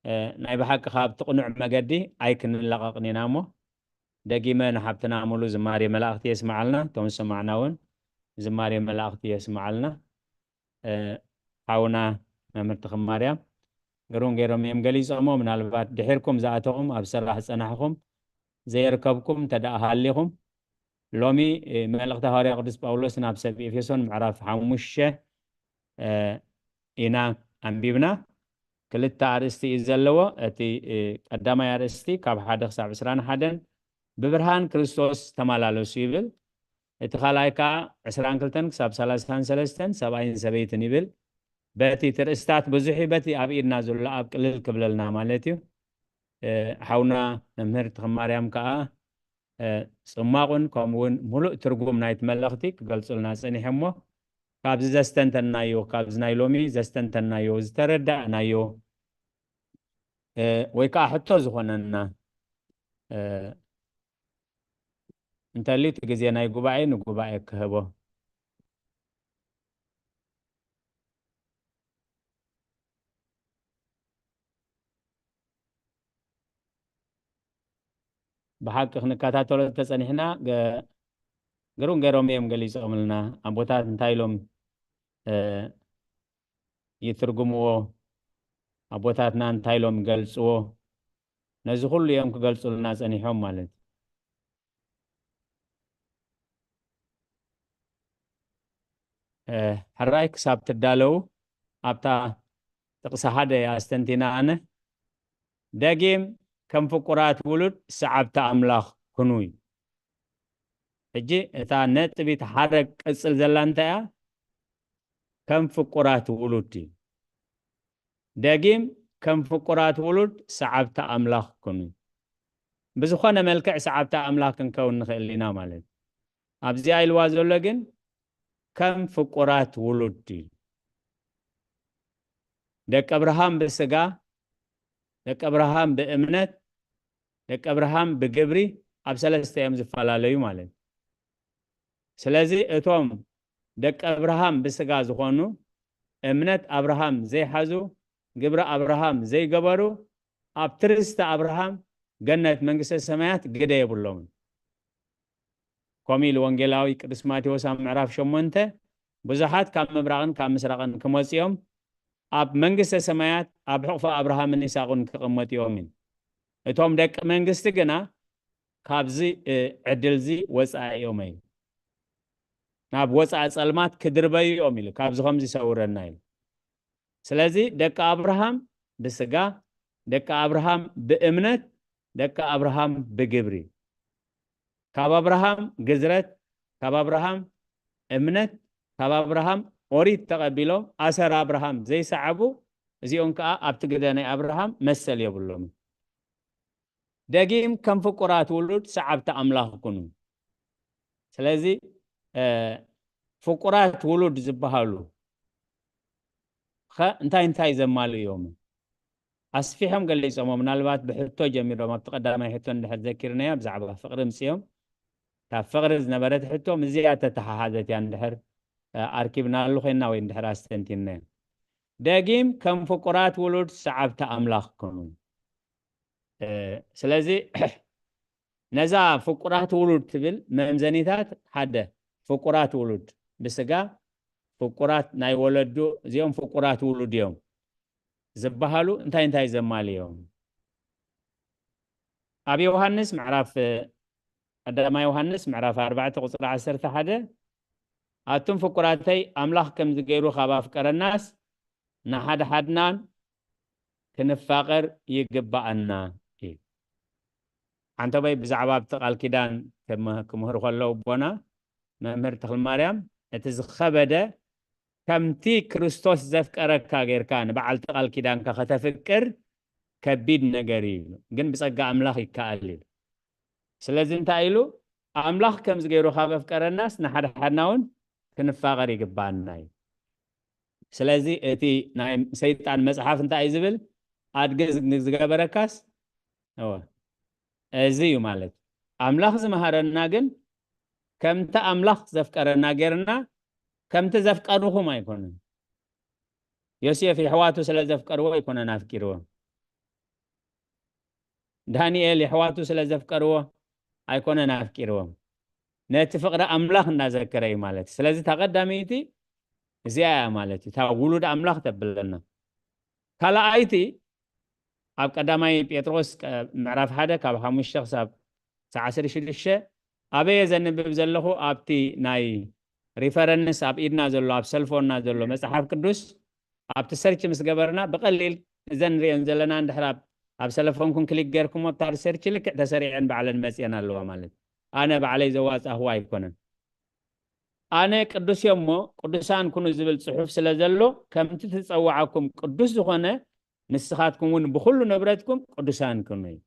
እ፣ ናይ ብሓቂ ካብ እቲ ቅኑዕ መገዲ ኣይክንላቐቕን ኢና እሞ፣ ደጊመ ንሓብትና ሙሉ ዝማሬ መላእኽቲ የስምዓልና። እቶም ዝሰማዕና እውን ዝማሬ መላእኽቲ የስምዓልና። እ፣ ሓውና መምህር ተኽለ ማርያም ግሩም ገይሮም እዮም ገሊጾሞ። ምናልባት ድሒርኩም ዝኣተኹም፣ ኣብ ስራሕ ዝጸናሕኹም፣ ዘየርከብኩም እንተ ደኣ ሃሊኹም፣ ሎሚ፣ እ፣ መልእኽቲ ሃዋርያ ቅዱስ ጳውሎስ ናብ ሰብ ኤፌሶን ምዕራፍ ሓሙሽተ፣ እ፣ ኢና ኣንቢብና። ክልተ ኣርእስቲ እዩ ዘለዎ። እቲ፣ እ፣ ቀዳማይ ኣርእስቲ ካብ ሓደ ክሳብ ዕስራን ሓደን ብብርሃን ክርስቶስ ተመላለሱ ይብል። እቲ ካልኣይ ከኣ ዕስራን ክልተን ክሳብ ሰላሳን ሰለስተን ሰብኣይን ሰበይትን ይብል። በቲ እቲ ርእስታት ብዙሕ እዩ፣ በቲ ኣብ ኢድና ዘሎ ኣብ ቅልል ክብለልና ማለት እዩ። እ፣ ሓውና መምህር ተኽለ ማርያም ከኣ፣ እ፣ ጽማቑን ከምኡ እውን ሙሉእ ትርጉም ናይቲ መልእኽቲ ክገልጹልና ጸኒሖም እሞ፣ ካብዚ ዘስተንተናዮ፣ ካብዚ ናይ ሎሚ ዘስተንተናዮ፣ ዝተረዳእናዮ፣ እ፣ ወይ ከኣ ሕቶ ዝኾነና፣ እ፣ እንተልዩ እቲ ግዜ ናይ ጉባኤ ንጉባኤ ክህቦ። ብሓቂ ክንከታተሎ እንተጸኒሕና፣ ገ-፣ ግሩም ገይሮም እዮም ገሊጾምልና። ኣቦታት እንታይ ኢሎም፣ እ፣ ይትርጉምዎ? ኣቦታትና እንታይ ኢሎም ይገልጽዎ? ነዚ ኩሉ እዮም ክገልጹልና ጸኒሖም ማለት እዩ። እ፣ ሕራይ ክሳብ ትዳለዉ ኣብታ ጥቕሲ ሓደ እየ ኣስተንቲና ኣነ። ደጊም ከም ፍቁራት ውሉድ ሰዓብቲ ኣምላኽ ኩኑ እዩ። ሕጂ እታ ነጥቢት ሓረግ ቅጽል ዘላ እንታይ እያ? ከም ፍቁራት ውሉድ እዩ። ደጊም ከም ፍቁራት ውሉድ ሰዓብቲ ኣምላኽ ኩኑ። ብዝኾነ መልክዕ ሰዓብቲ ኣምላኽ ክንከውን ንኽእል ኢና ማለት እዩ። ኣብዚኣ ኢልዋ ዘሎ ግን ከም ፍቁራት ውሉድ እዩ። ደቂ ኣብርሃም ብስጋ፣ ደቂ ኣብርሃም ብእምነት፣ ደቂ ኣብርሃም ብግብሪ ኣብ ሰለስተ እዮም ዝፈላለዩ ማለት እዩ። ስለዚ እቶም ደቂ ኣብርሃም ብስጋ ዝኾኑ፣ እምነት ኣብርሃም ዘይሓዙ፣ ግብሪ ኣብርሃም ዘይገበሩ፣ ኣብቲ ርስቲ ኣብርሃም ገነት መንግስተ ሰማያት ግደ የብሎምን። ከምኡ ኢሉ ወንጌላዊ ቅዱስ ማቴዎስ ኣብ ምዕራፍ ሸሞንተ፣ ብዙሓት ካብ ምብራቕን ካብ ምስራቕን ክመጹ እዮም፣ ኣብ መንግስተ ሰማያት ኣብ ሕቑፎ ኣብርሃምን ይስሐቅን ክቕመጡ እዮም ኢሉ። እቶም ደቂ መንግስቲ ግና ካብዚ፣ እ፣ ዕድልዚ ወጻኢ እዮም ኢሉ። ናብ ወጻኢ ጸልማት ክድርበዩ እዮም ኢሉ፣ ካብዚ ከምዚ ይሰውረና ኢሉ። ስለዚ ደቂ ኣብርሃም ብስጋ፣ ደቂ ኣብርሃም ብእምነት፣ ደቂ ኣብርሃም ብግብሪ። ካብ ኣብርሃም ግዝረት፣ ካብ ኣብርሃም እምነት፣ ካብ ኣብርሃም ኦሪት ተቐቢሎም ኣሰር ኣብርሃም ዘይሰዓቡ፣ እዚኦም ከኣ ኣብቲ ግደ ናይ ኣብርሃም መሰል የብሎምን። ደጊም ከም ፍቁራት ውሉድ ሰዓብቲ ኣምላኽ ኩኑ። ስለዚ፣ እ፣ ፍቁራት ውሉድ ዝበሃሉ ኸ እንታይ እንታይ ዘማልኡ እዮም? ኣስፊሖም ገሊጾሞ። ምናልባት ብሕቶ ጀሚሮም፣ ኣብቲ ቀዳማይ ሕቶ እንድሕር ዘኪርናዮ ብዛዕባ ፍቕሪ ምጽዮም፣ ካብ ፍቕሪ ዝነበረት ሕቶ ምስዚኣ ተተሓሓዘት እያ እንድሕር፣ እ፣ ኣርኪብናሉ ኮይንና ወይ እንድሕር ኣስተንቲንናዮ። ደጊም ከም ፍቁራት ውሉድ ሰዓብቲ ኣምላኽ ኩኑ። እ፣ ስለዚ ነዛ ፍቁራት ውሉድ ትብል መምዘኒታት፣ ሓደ፣ ፍቁራት ውሉድ ብስጋ፣ ፍቁራት ናይ ወለዱ፣ እዚኦም ፍቁራት ውሉድ እዮም ዝበሃሉ እንታይ እንታይ ዘማልኡ እዮም? ኣብ ዮሃንስ ምዕራፍ፣ ቀዳማይ ዮሃንስ ምዕራፍ ኣርባዕተ ቁጽሪ ዓሰርተ ሓደ፣ ኣቱም ፍቁራተይ፣ ኣምላኽ ከምዚ ገይሩ ካብ ኣፍቀረናስ፣ ንሓድሓድናን ክንፋቐር ይግብኣና እዩ። ዓንተቦይ ብዛዕባ ኣብቲ ቃል ኪዳን ክም-፣ ክምህሩ ከለዉ ኣቦና መምህር ተኽለ ማርያም፣ እቲ ዝኸበደ ከምቲ ክርስቶስ ዘፍቀረካ ጌርካ ንበዓልቲ ቃል ኪዳንካ ከተፍቅር ከቢድ ነገር እዩ፣ ግን ብጸጋ ኣምላኽ ይከኣል እዩ። ስለዚ እንታይ ኢሉ? ኣምላኽ ከምዚ ገይሩ ካብ ኣፍቀረናስ ንሓድሓድና እውን ክንፋቐር ይግባኣና እዩ። ስለዚ እቲ ናይ ሰይጣን መጽሓፍ እንታይ እዩ ዝብል? ኣድጊ ዝግ-፣ ዝገበረካስ፣ እወ፣ እዚ እዩ ማለት። ኣምላኽ ዝመሃረና ግን ከምቲ ኣምላኽ ዘፍቀረና ጌርና፣ ከምቲ ዘፍቀርኹም ኣይኮነን። ዮሴፍ የሕዋቱ ስለ ዘፍቀርዎ ኣይኮነን ኣፍቂርዎም። ዳንኤል የሕዋቱ ስለ ዘፍቀርዎ ኣይኮነን ኣፍቂርዎም። ነቲ ፍቕሪ ኣምላኽ እናዘከረ እዩ ማለት እዩ። ስለዚ እታ ቀዳመይቲ እዚኣ እያ ማለት እዩ። እታ ውሉድ ኣምላኽ ተብለና። ካልኣይቲ ኣብ ቀዳማይ ጴጥሮስ ቀ-፣ ምዕራፍ ሓደ ካብ ሓሙሽተ ክሳብ ዓሰርተ ሽዱሽተ ኣበየ ዘንብብ ዘለኹ ኣብቲ ናይ ሪፈረንስ ኣብ ኢድና ዘሎ ኣብ ሰልፎንና ዘሎ መጽሓፍ ቅዱስ ኣብቲ ሰርች ምስ ገበርና ብቐሊል እዘን ንሪኦን ዘለና እንድሕር ኣብ ኣብ ሰለፎንኩም ክሊክ ጌርኩሞ ኣብታ ሰርች ልክዕ ተሰሪዐን ባዕለን መፅየን ኣለዋ ማለት እዩ። ኣነ ባዕለይ ዘዋፃኹዋ ኣይኮነን። ኣነ ቅዱስ እየ እሞ ቅዱሳን ኩኑ ዝብል ፅሑፍ ስለ ዘሎ ከምቲ ትፀዋዓኩም ቅዱስ ዝኾነ ንስኻትኩም እውን ብኩሉ ንብረትኩም ቅዱሳን ኩኑ እዩ።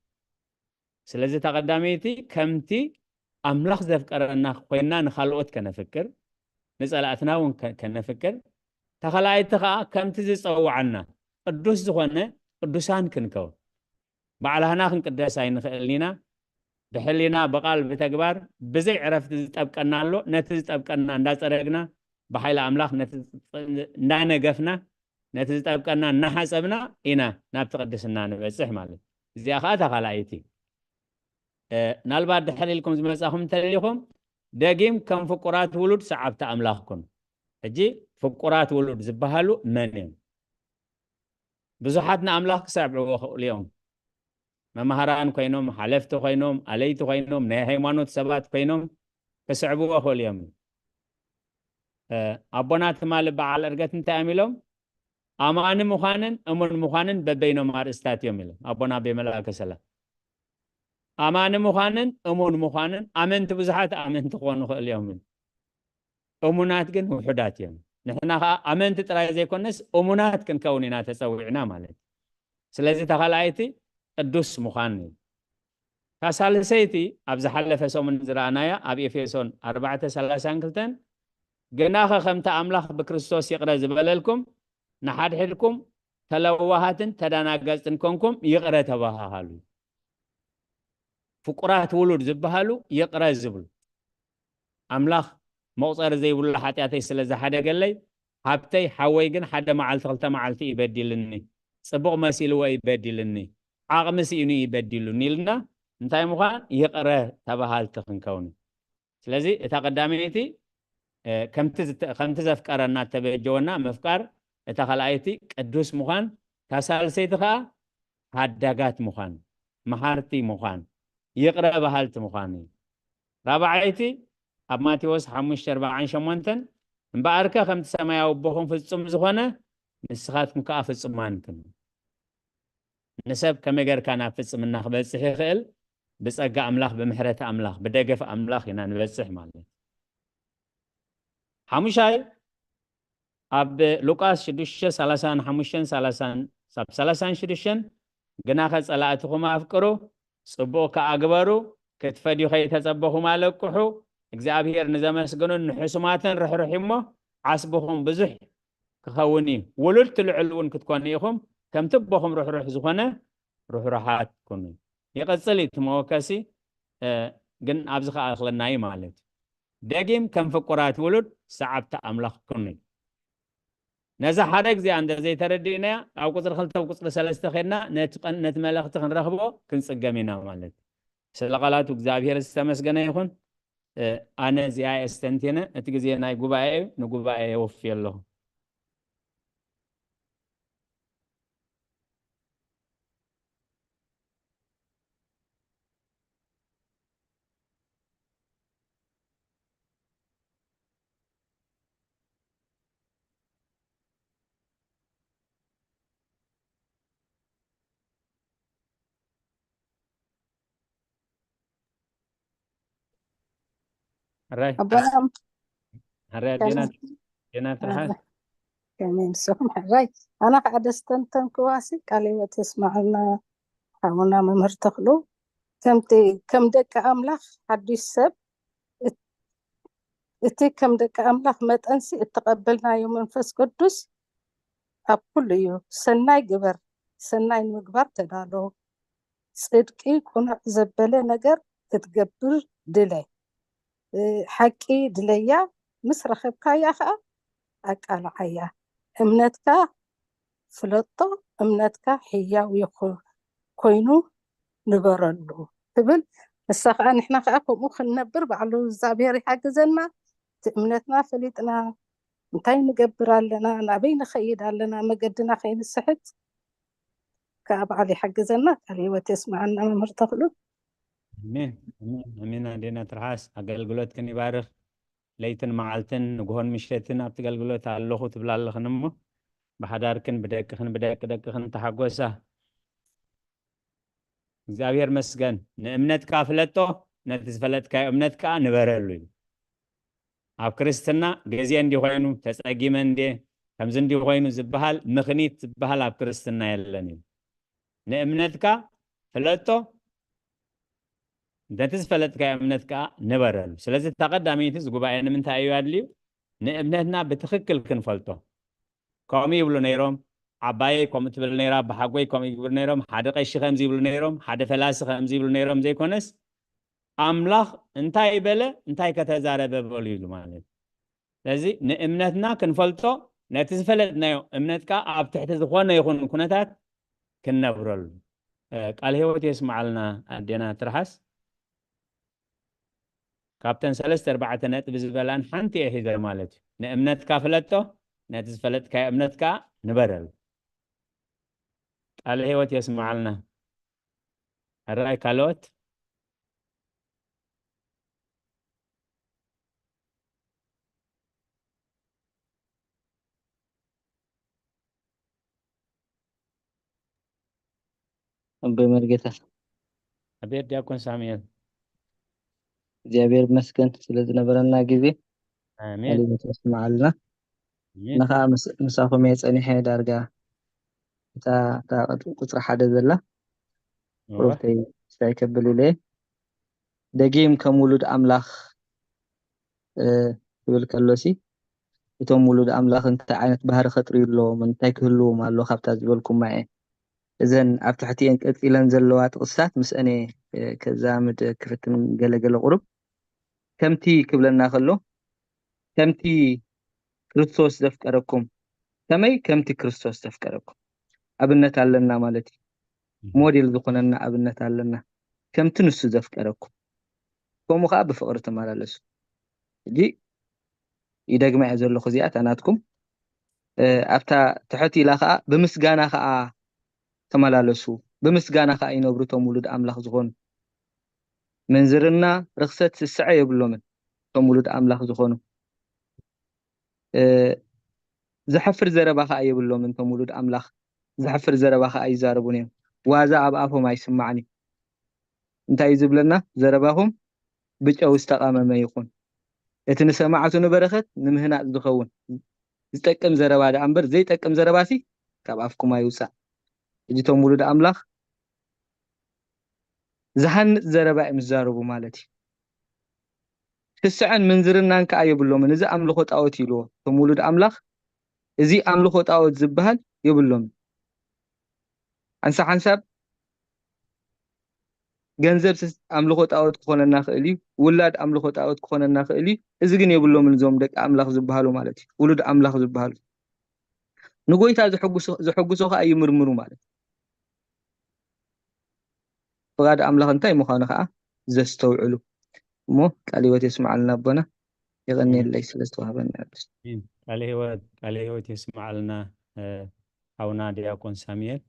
ስለዚ እታ ቀዳመይቲ ከምቲ ኣምላኽ ዘፍቀረና ኮይና ንኻልኦት ከነፍቅር፣ ንጸላእትና እውን ከ-፣ ከነፍቅር፣ እታ ካልኣይቲ ኸኣ ከምቲ ዝጸውዓና ቅዱስ ዝኾነ ቅዱሳን ክንከውን። ባዕላህና ክንቅደስ ኣይንኽእልን ኢና። ብሕሊና፣ ብቓል፣ ብተግባር ብዘይ ዕረፍቲ ዝጠብቀና ኣሎ። ነቲ ዝጠብቀና እንዳጸረግና፣ ብሓይሊ ኣምላኽ ነቲ እንዳነገፍና፣ ነቲ ዝጠብቀና እናሓጸብና ኢና ናብቲ ቅድስና ንበጽሕ ማለት እዩ። እዚኣ ኸኣ እታ ካልኣይቲ። እ፣ ናልባት ድሕር ኢልኩም ዝመጻኹም እንተሊኹም፣ ደጊም ከም ፍቁራት ውሉድ ሰዓብቲ ኣምላኽ ኩኑ። ሕጂ ፍቁራት ውሉድ ዝበሃሉ መን እዮም? ብዙሓት ንኣምላኽ ክሰዕብዎ ይኽእሉ እዮም። መማህራን ኮይኖም፣ ሓለፍቲ ኮይኖም፣ ኣለይቲ ኮይኖም፣ ናይ ሃይማኖት ሰባት ኮይኖም ክስዕብዎ ይኽእሉ እዮም። እ፣ ኣቦና ትማሊ በዓል ዕርገት እንታይ እዮም ኢሎም? ኣማኒ ምዃንን እሙን ምዃንን በበይኖም ኣርእስታት እዮም ኢሎም ኣቦና ኣቤ መልኣከ ሰላም። ኣማኒ ምዃንን እሙን ምዃንን፣ ኣመንቲ ብዙሓት ኣመንቲ ክኾኑ ይኽእሉ እዮም ኢሉ። እሙናት ግን ውሑዳት እዮም። ንሕና ኸዓ ኣመንቲ ጥራይ ዘይኮነስ እሙናት ክንከውን ኢና ተጸዊዕና ማለት እዩ። ስለዚ እታ ካልኣይቲ ቅዱስ ምዃን እዩ። እታ ሳልሰይቲ ኣብ ዝሓለፈ ሰሙን ዝረኣናያ ኣብ ኤፌሶን ኣርባዕተ ሰላሳን ክልተን፣ ግናኸ ከምቲ ኣምላኽ ብክርስቶስ ይቕረ ዝበለልኩም፣ ንሓድሕድኩም ተለዋሃትን ተዳናገጽትን ኮንኩም ይቕረ ተባሃሃሉ። ፍቁራት ውሉድ ዝበሃሉ ይቕረ ዝብሉ። ኣምላኽ መቑጸሪ ዘይብሉ ሓጢኣተይ ስለ ዝሓደገለይ፣ ሃብተይ፣ ሓወይ ግን ሓደ መዓልቲ ክልተ መዓልቲ እዩ በዲልኒ፣ ጽቡቕ መሲልዎ እዩ በዲልኒ፣ ዓቕሚ ስኢኑ እዩ በዲሉኒ ኢልና እንታይ ምዃን? ይቕረ ተባሃልቲ ክንከውን እዩ። ስለዚ እታ ቀዳመይቲ፣ እ፣ ከምቲ ዝተ-፣ ከምቲ ዘፍቀረና እተበጀወና ምፍቃር፣ እታ ካልኣይቲ ቅዱስ ምዃን፣ እታ ሳልሰይቲ ኸኣ ሓዳጋት ምዃን፣ መሓርቲ ምዃን፣ ይቕረ በሃልቲ ምዃን እዩ። ራብዓይቲ ኣብ ማቴዎስ ሓሙሽተ ኣርባዓን ሸሞንተን፣ እምበኣርከ ከምቲ ሰማያዊ ኣቦኹም ፍጹም ዝኾነ፣ ንስኻትኩም ከኣ ፍጹማን ኩኑ። ንሰብ ከመይ ጌርካ ናብ ፍጽምና ክበጽሕ ይኽእል? ብጸጋ ኣምላኽ፣ ብምሕረት ኣምላኽ፣ ብደገፍ ኣምላኽ ኢና ንበጽሕ ማለት እዩ። ሓሙሻይ፣ ኣብ ሉቃስ ሽዱሽተ ሰላሳን ሓሙሽተን ሰላሳን፣ ሳብ ሰላሳን ሽዱሽተን፣ ግናኸ ጸላእትኹም ኣፍቅሩ፣ ጽቡቕ ከኣ ግበሩ፣ ክትፈድዩ ከይተጸበኹም ኣለቅሑ፣ እግዚኣብሄር ንዘመስግኑን ንሕሱማትን ርሕሩሕ እዩ እሞ፣ ዓስብኹም ብዙሕ ክኸውን እዩ። ውሉድ ትልዕሉ እውን ክትኮኑ ኢኹም፣ ከምቲ ኣቦኹም ርሕሩሕ ዝኾነ ርሕሩሓት ኩኑ። ይቐጽል እዩ እቲ መወከሲ፣ እ፣ ግን ኣብዚ ከኣ ክለና እዩ ማለት እዩ። ደጊም ከም ፍቁራት ውሉድ ሰዓብቲ ኣምላኽ ኩኑ። ነዛ ሓደ ግዜ እንተ ዘይተረዲእናያ፣ ኣብ ቁጽሪ ክልተ ኣብ ቁጽሪ ሰለስተ ኬድና ነቲ ቀን-፣ ነቲ መልእኽቲ ክንረኽቦ ክንጽገም ኢና ማለት እዩ። ስለ ቃላቱ እግዚኣብሔር ዝተመስገነ ይኹን። እ፣ ኣነ እዚኣ እየ ኣስተንቲነ። እቲ ግዜ ናይ ጉባኤ እዩ፣ ንጉባኤ የወፍዮ ኣለኹ። ሕራይ። ኣቦና ሕራይ ኣዴና፣ ኣዴና ትርሓስ። ከመይ ንስኹም? ሕራይ። ኣነ ከዓ ደስተንተንክዋሲ ቃለ ህይወት የስማዓልና ሓውና መምህር ተኽሉ። ከምቲ፣ ከም ደቂ ኣምላኽ ሓድሽ ሰብ፣ እት-፣ እቲ ከም ደቂ ኣምላኽ መጠንሲ እተቐበልናዮ መንፈስ ቅዱስ ኣብ ኩሉ እዩ። ሰናይ ግበር፣ ሰናይ ንምግባር ተዳሎ። ጽድቂ፣ ቅኑዕ ዘበለ ነገር ክትገብር ድለ። ሓቂ ድለያ፣ ምስ ረኸብካያ ኸዓ ኣቃልዓያ። እምነትካ ፍለጦ፣ እምነትካ ሕያው ኮይኑ ንበረሉ ትብል። ንሳ ኸዓ ንሕና ኸዓ ከምኡ ክንነብር ባዕሉ እግዚኣብሔር ይሓግዘና። እቲ እምነትና ፈሊጥና እንታይ ንገብር ኣለና፣ ናበይ ንኸይድ ኣለና፣ መገድና ከይንስሕት ከዓ በዓል ይሓግዘና። ቃል ህይወት የስምዓና መምህር ተኽሉ። ኣሜን ኣሜን ኣሜን። ኣዴና ትርሓስ ኣገልግሎትክን ይባርኽ። ለይትን መዓልትን ንግሆን ምሸትን ኣብቲ ኣገልግሎት ኣለኹ ትብላ ኣለኽን እሞ ብሓዳርክን ብደቅኽን ብደቂ ደቅኽን ተሓጎሳ። እግዚኣብሔር መስገን። ንእምነትካ ፍለጦ፣ ነቲ ዝፈለጥካዮ እምነት ከዓ ንበረሉ እዩ። ኣብ ክርስትና ገዜ እንዲ ኮይኑ ተፀጊመ እንዴ ከምዚ እንዲ ኮይኑ ዝበሃል ምኽኒት ዝበሃል ኣብ ክርስትና የለን እዩ። ንእምነትካ ፍለጦ፣ ነቲ ዝፈለጥካዮ እምነት ከዓ ንበረሉ። ስለዚ ተቐዳመይቲ እዚ ጉባኤ ንምንታይ እዩ ኣድልዩ? ንእምነትና ብትኽክል ክንፈልጦ። ከምኡ ይብሉ ነይሮም፣ ዓባየይ ከምኡ ትብል ነይራ፣ ኣባሓጎይ ከምኡ ይብሉ ነይሮም፣ ሓደ ቀሺ ከምዚ ይብሉ ነይሮም፣ ሓደ ፈላሲ ከምዚ ይብሉ ነይሮም ዘይኮነስ ኣምላኽ እንታይ በለ እንታይ ከተዛረበ በሉ ይብሉ ማለት እዩ። ስለዚ ንእምነትና ክንፈልጦ ነቲ ዝፈለጥናዮ እምነት ከዓ ኣብ ትሕቲ ዝኾነ ይኹን ኩነታት ክንነብረሉ። ቃል ህይወት የስምዓልና ኣዴና ትርሓስ። ካብተን ሰለስተ ኣርባዕተ ነጥቢ ዝበላን ሓንቲ እየ ሒዘ ማለት እዩ። ንእምነትካ ፍለጦ፣ ነቲ ዝፈለጥካዮ እምነት ከዓ ንበረሉ። ቃለ ህይወት የስምዓልና። ሕራይ ካልኦት? ኣቦይ መርጌታ። ኣቤት ዲያቆን ሳሙኤል። እግዚኣብሔር ይመስገን ስለ ዝነበረና ግዜ። ኣሜን። ኣሊመት መስማዓልና። ኣሜን። ንኸዓ ምስ- ምሳኹም እየ ጸኒሐ ዳርጋ እታ እታ ቁጽሪ ሓደ ዘላ እወ። ቁሩብተይ ስታይ ከብል ኢለ እየ። ደጊም ከም ውሉድ ኣምላኽ እ፣ ክብል ከሎሲ እቶም ውሉድ ኣምላኽ እንታይ ዓይነት ባህሪ ከጥርዩ ኣለዎም እንታይ ክህልዎም ኣሎ ካብታ ዝበልኩማ እየ። እዘን ኣብ ትሕቲኤን ቀጺለን ዘለዋ ጥቕስታት ምስአን እየ እ፣ ከዛምድ ክፍትን ገለገለ ቁሩብ ከምቲ ክብለና ከሎ ከምቲ ክርስቶስ ዘፍቀረኩም ከመይ ከምቲ ክርስቶስ ዘፍቀረኩም ኣብነት ኣለና ማለት እዩ። ሞዴል ዝኾነና ኣብነት ኣለና ከምቲ ንሱ ዘፍቀረኩም ከምኡ ከዓ ብፍቕሪ ተመላለሱ። ሕጂ ይደግማ እየ ዘለኹ እዚኣ እታ ናትኩም እ፣ ኣብታ ትሕት ኢላ ከዓ ብምስጋና ከዓ ተመላለሱ። ብምስጋና ከዓ ይነብሩ እቶም ውሉድ ኣምላኽ ዝኾኑ። ምንዝርና ርኽሰት ስስዐ የብሎምን እቶም ውሉድ ኣምላኽ ዝኾኑ። እ፣ ዘሕፍር ዘረባ ከዓ የብሎምን እቶም ውሉድ ኣምላኽ ዘሕፍር ዘረባ ከዓ ኣይዛረቡን እዮም። ዋዛ ኣብ ኣፎም ኣይስማዕን እዩ። እንታይ እዩ ዝብለና? ዘረባኹም ብጨው ዝተቓመመ ይኹን። እቲ ንሰማዕቱ ንበረኸት ንምህናፅ ዝኸውን ዝጠቅም ዘረባ ደኣ እምበር ዘይጠቅም ዘረባሲ ካብ ኣፍኩም ኣይውፃእ። ሕጂ እቶም ውሉድ ኣምላኽ ዝሃንፅ ዘረባ እዮም ዝዛረቡ ማለት እዩ። ስስዐን ምንዝርናን ከዓ የብሎምን። እዚ ኣምልኾ ጣዖት ይልዎ እቶም ውሉድ ኣምላኽ። እዚ ኣምልኾ ጣዖት ዝበሃል የብሎምን። ሓንሳብ ሓንሳብ ገንዘብ ስስ- ኣምልኾ ጣዖት ክኾነና ክእል እዩ። ውላድ ኣምልኾ ጣዖት ክኾነና ክእል እዩ። እዚ ግን የብሎምን እዞም ደቂ ኣምላኽ ዝበሃሉ ማለት እዩ። ውሉድ ኣምላኽ ዝበሃሉ ንጎይታ ዘሐጉሶ ዘሐጉሶ ከዓ ይምርምሩ ማለት እዩ። ፍቓድ ኣምላኽ እንታይ ምዃኑ ከዓ ዘስተውዕሉ እሞ ቃል ህይወት የስምዓልና ኣቦና። የቐንየለይ ስለ ዝተዋህበና ዕድል። ቃለ ህይወት ቃለ ህይወት የስምዓልና። እ፣ ሓውና ዲያቆን ሳሙኤል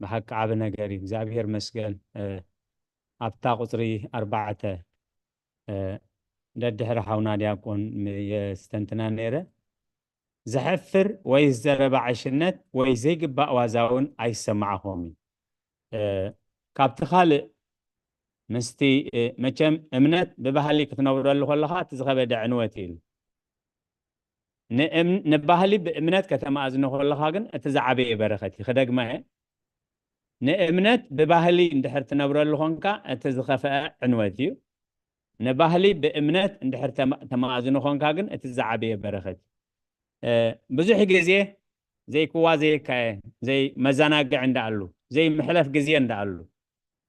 ብሓቂ ዓቢ ነገር እዩ። እግዚኣብሔር መስገን። እ፣ ኣብታ ቁፅሪ ኣርባዕተ እ፣ ደድሕሪ ሓውና ዲያቆን ም- የስተንትና ነይረ። ዘሕፍር ወይ ዘረባ ዕሽነት ወይ ዘይግባእ ዋዛ እውን ኣይሰማዕኹም እዩ። እ፣ ካብቲ ካልእ ምስቲ እ፣ መቸም እምነት ብባህሊ ክትነብረሉ ከለኻ እቲ ዝኸበደ ዕንወት እዩ። ንእም- ንባህሊ ብእምነት ከተማእዝኖ ከለኻ ግን እቲ ዝዓበየ በረኸት እዩ። ክደግማ እየ። ንእምነት ብባህሊ እንድሕር ትነብረሉ ኾንካ እቲ ዝኸፍአ ዕንወት እዩ። ንባህሊ ብእምነት እንድሕር ተማ- ተማእዝኖ ኾንካ ግን እቲ ዝዓበየ በረኸት እዩ። እ፣ ብዙሕ ግዜ ዘይክዋ ዘይካየ ዘይ መዘናግዕ እንዳኣሉ ዘይ ምሕለፍ ግዜ እንዳኣሉ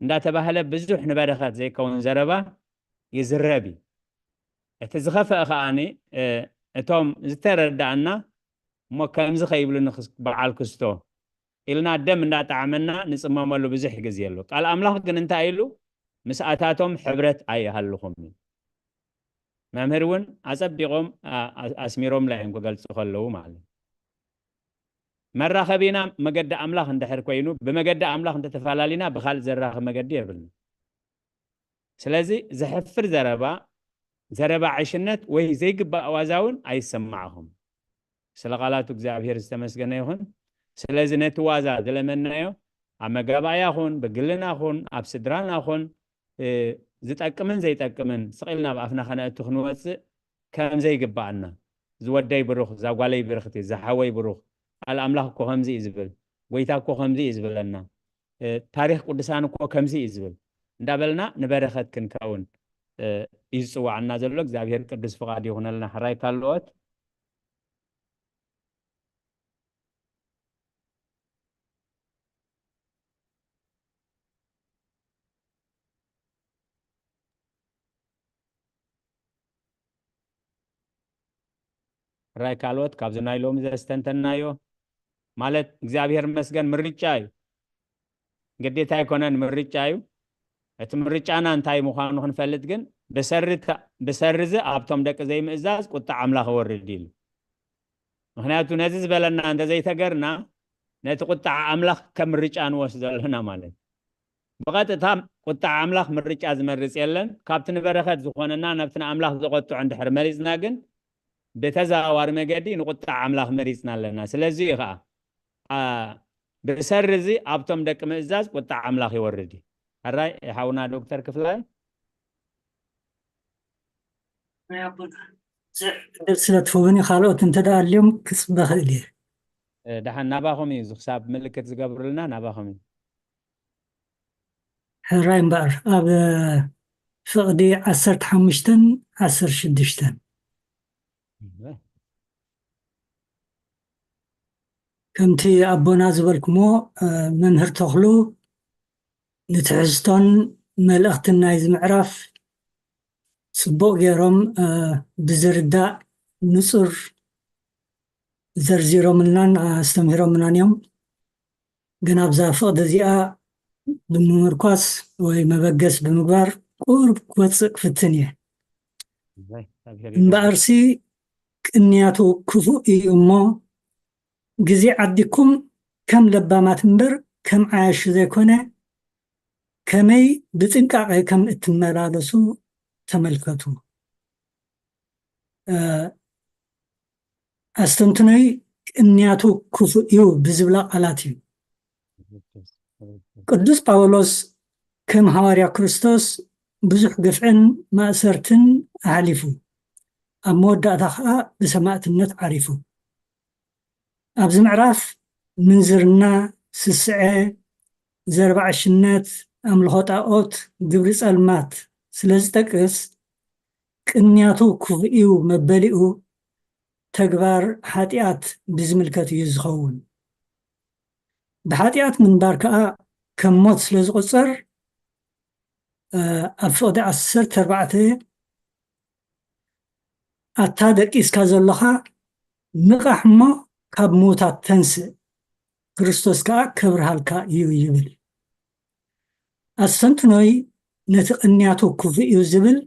እንዳተባህለ ብዙሕ ንበረኸት ዘይከውን ዘረባ ይዝረብ እዩ። እቲ ዝኸፍአ ከኣኒ፣ እ፣ እቶም ዝተረዳእና እሞ ከምዚ ከይብሉ ንክስ-፣ በዓል ክስቶ ኢልና ደም እንዳጠዓመና ንጽመመሉ ብዙሕ ግዜ ኣሎ። ቃል ኣምላኽ ግን እንታይ ኢሉ? "ምስኣታቶም ሕብረት ኣይሃልኹም" እዩ። መምህር እውን ኣጸቢቖም ኣ-፣ ኣ-፣ ኣስሚሮምላ እዮም ክገልጹ ከለዉ ማለት እዩ። መራኸቢና መገዲ ኣምላኽ እንድሕር ኮይኑ፣ ብመገዲ ኣምላኽ እንተተፈላለዩና ብኻልእ ዘራኽብ መገዲ የብልና። ስለዚ ዘሕፍር ዘረባ፣ ዘረባ ዕሽነት ወይ ዘይግባእ ዋዛ እውን ኣይሰማዕኹም። ስለ ቃላቱ እግዚኣብሔር ዝተመስገነ ይኹን። ስለዚ ነቲ ዋዛ ዝለመናዮ ኣብ መጋባእያ ኹን፣ ብግልና ኹን፣ ኣብ ስድራና ኹን፣ እ፣ ዝጠቅምን ዘይጠቅምን ስቕ ኢልና ኣብ ኣፍና ከነእቱ ክንወጽእ ከም ዘይግባኣና፣ "ዝወደይ ብሩኽ፣ እዛ ጓለይ ብርኽቲ፣ ዝሓወይ ብሩኽ፣ ቃል ኣምላኽ እኮ ከምዚ እዩ ዝብል፣ ጎይታ እኮ ከምዚ እዩ ዝብለና፣ እ፣ ታሪኽ ቅዱሳን እኮ ከምዚ እዩ ዝብል" እንዳበልና ንበረኸት ክንከውን፣ እ፣ እዩ ዝጽዋዕና ዘሎ። እግዚኣብሔር ቅዱስ ፍቓድ ይኹነልና። ሕራይ ካልኦት? ሕራይ ካልኦት ካብዚ ናይ ሎሚ ዘስተንተናዮ ማለት እግዚኣብሔር መስገን ምርጫ እዩ። ግዴታ ኣይኮነን፣ ምርጫ እዩ። እቲ ምርጫና እንታይ ምዃኑ ክንፈልጥ ግን ብሰሪ ተ-፣ ብሰሪ እዚ ኣብቶም ደቂ ዘይምእዛዝ ቁጣ ኣምላኽ ይወርድ ኢሉ። ምኽንያቱ ነዚ ዝበለና እንተዘይተገርና ነቲ ቁጣ ኣምላኽ ከም ምርጫ ንወስዶ ኣለና ማለት እዩ። ብቐጥታ ቁጣ ኣምላኽ ምርጫ ዝመርጽ የለን። ካብቲ ንበረኸት ዝኾነና ናብቲ ንኣምላኽ ዘቖጥዖ እንድሕር መሪጽና ግን ብተዘዋዋሪ መገዲ ንቁጣ ኣምላኽ መሪጽና ኣለና። ስለዚ እዩ ኸኣ፣ ኣ፣ ብሰሪ እዚ ኣብቶም ደቂ ምእዛዝ ቁጣ ኣምላኽ ይወርድ እዩ። ሕራይ ሓውና ዶክተር ክፍላይ? ናይ ኣቦና ብዙሕ ዕድል ስለ ትህቡኒ፣ ካልኦት እንተ ደኣ ኣልዮም ክጽበ ክእል እየ። እ፣ ደሓን ናባኹም እዩ፣ እዚ ክሳብ ምልክት ዝገብሩልና ናባኹም እዩ። ሕራይ እምበኣር፣ ኣብ ፍቕዲ ዓሰርተ ሓሙሽተን ዓሰርተ ሽዱሽተን። እህ። ከምቲ ኣቦና ዝበልኩሞ፣ እ፣ መምህር ተኽሉ ንትሕዝቶን መልእኽትን ናይዚ ምዕራፍ ጽቡቕ ገይሮም፣ እ፣ ብዝርዳእ ንጹር ዘርዚሮምልናን ኣስተምህሮምናን እዮም። ግን ኣብዛ ፍቕዲ እዚኣ ብምምርኳስ ወይ መበገስ ብምግባር ቁሩብ ክወጽእ ክፍትን እየ። እምበኣርሲ ቅንያቱ ክፉእ እዩ እሞ፣ ግዜ ዓዲግኩም ከም ለባማት እምበር ከም ዓያሹ ዘይኮነ፣ ከመይ ብጥንቃቐ ከም እትመላለሱ ተመልከቱ። እ፣ ኣስተንትኖይ ቅንያቱ ክፉእ እዩ ብዝብላ ቃላት እዩ። ቅዱስ ጳውሎስ ከም ሃዋርያ ክርስቶስ ብዙሕ ግፍዕን ማእሰርትን ኣሕሊፉ፣ ኣብ መወዳእታ ኸኣ ብሰማእትነት ዓሪፉ። ኣብዚ ምዕራፍ ምንዝርና፣ ስስዐ፣ ዘረባ ዕሽነት፣ ኣምልኾ ጣኦት፣ ግብሪ ጸልማት ስለ ዝጠቅስ፣ ቅንያቱ ክፉእ እዩ መበሊኡ ተግባር ሓጢኣት ብዝምልከት እዩ ዝኸውን። ብሓጢኣት ምንባር ከኣ ከም ሞት ስለ ዝቑጸር፣ እ፣ ኣብ ፍቕዲ ዓሰርተ ኣርባዕተ፣ "ኣታ ደቂስካ ዘሎኻ ንቓሕ እሞ ካብ ምዉታት ተንስእ፣ ክርስቶስ ከኣ ከብርሃልካ እዩ" ይብል። ኣስተንትኖይ ነቲ ቅንያቱ ክፉእ እዩ ዝብል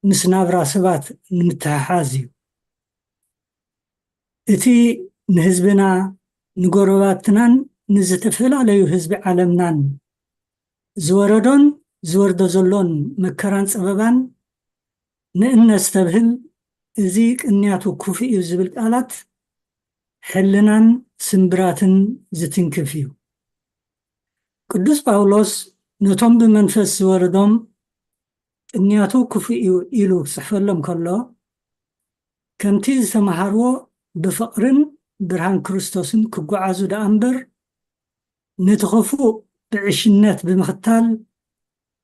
ምስ ናብራ ሰባት ንምትሕሓዝ እዩ። እቲ ንህዝብና፣ ንጎረባብትናን ንዝተፈላለዩ ህዝቢ ዓለምናን ዝወረዶን ዝወርዶ ዘሎን መከራን ጸበባን ንእነስተብህል፣ እዚ ቅንያቱ ክፉእ እዩ ዝብል ቃላት ሕልናን ስምብራትን ዝትንክፍ እዩ። ቅዱስ ጳውሎስ ነቶም ብመንፈስ ዝወረዶም ቅንያቱ ክፉእ እዩ ኢሉ ክጽሕፈሎም ከሎ፣ ከምቲ ዝተመሃርዎ ብፍቕርን ብርሃን ክርስቶስን ክጓዓዙ ደኣ እምበር፣ ነቲ ኽፉእ ብዕሽነት ብምኽታል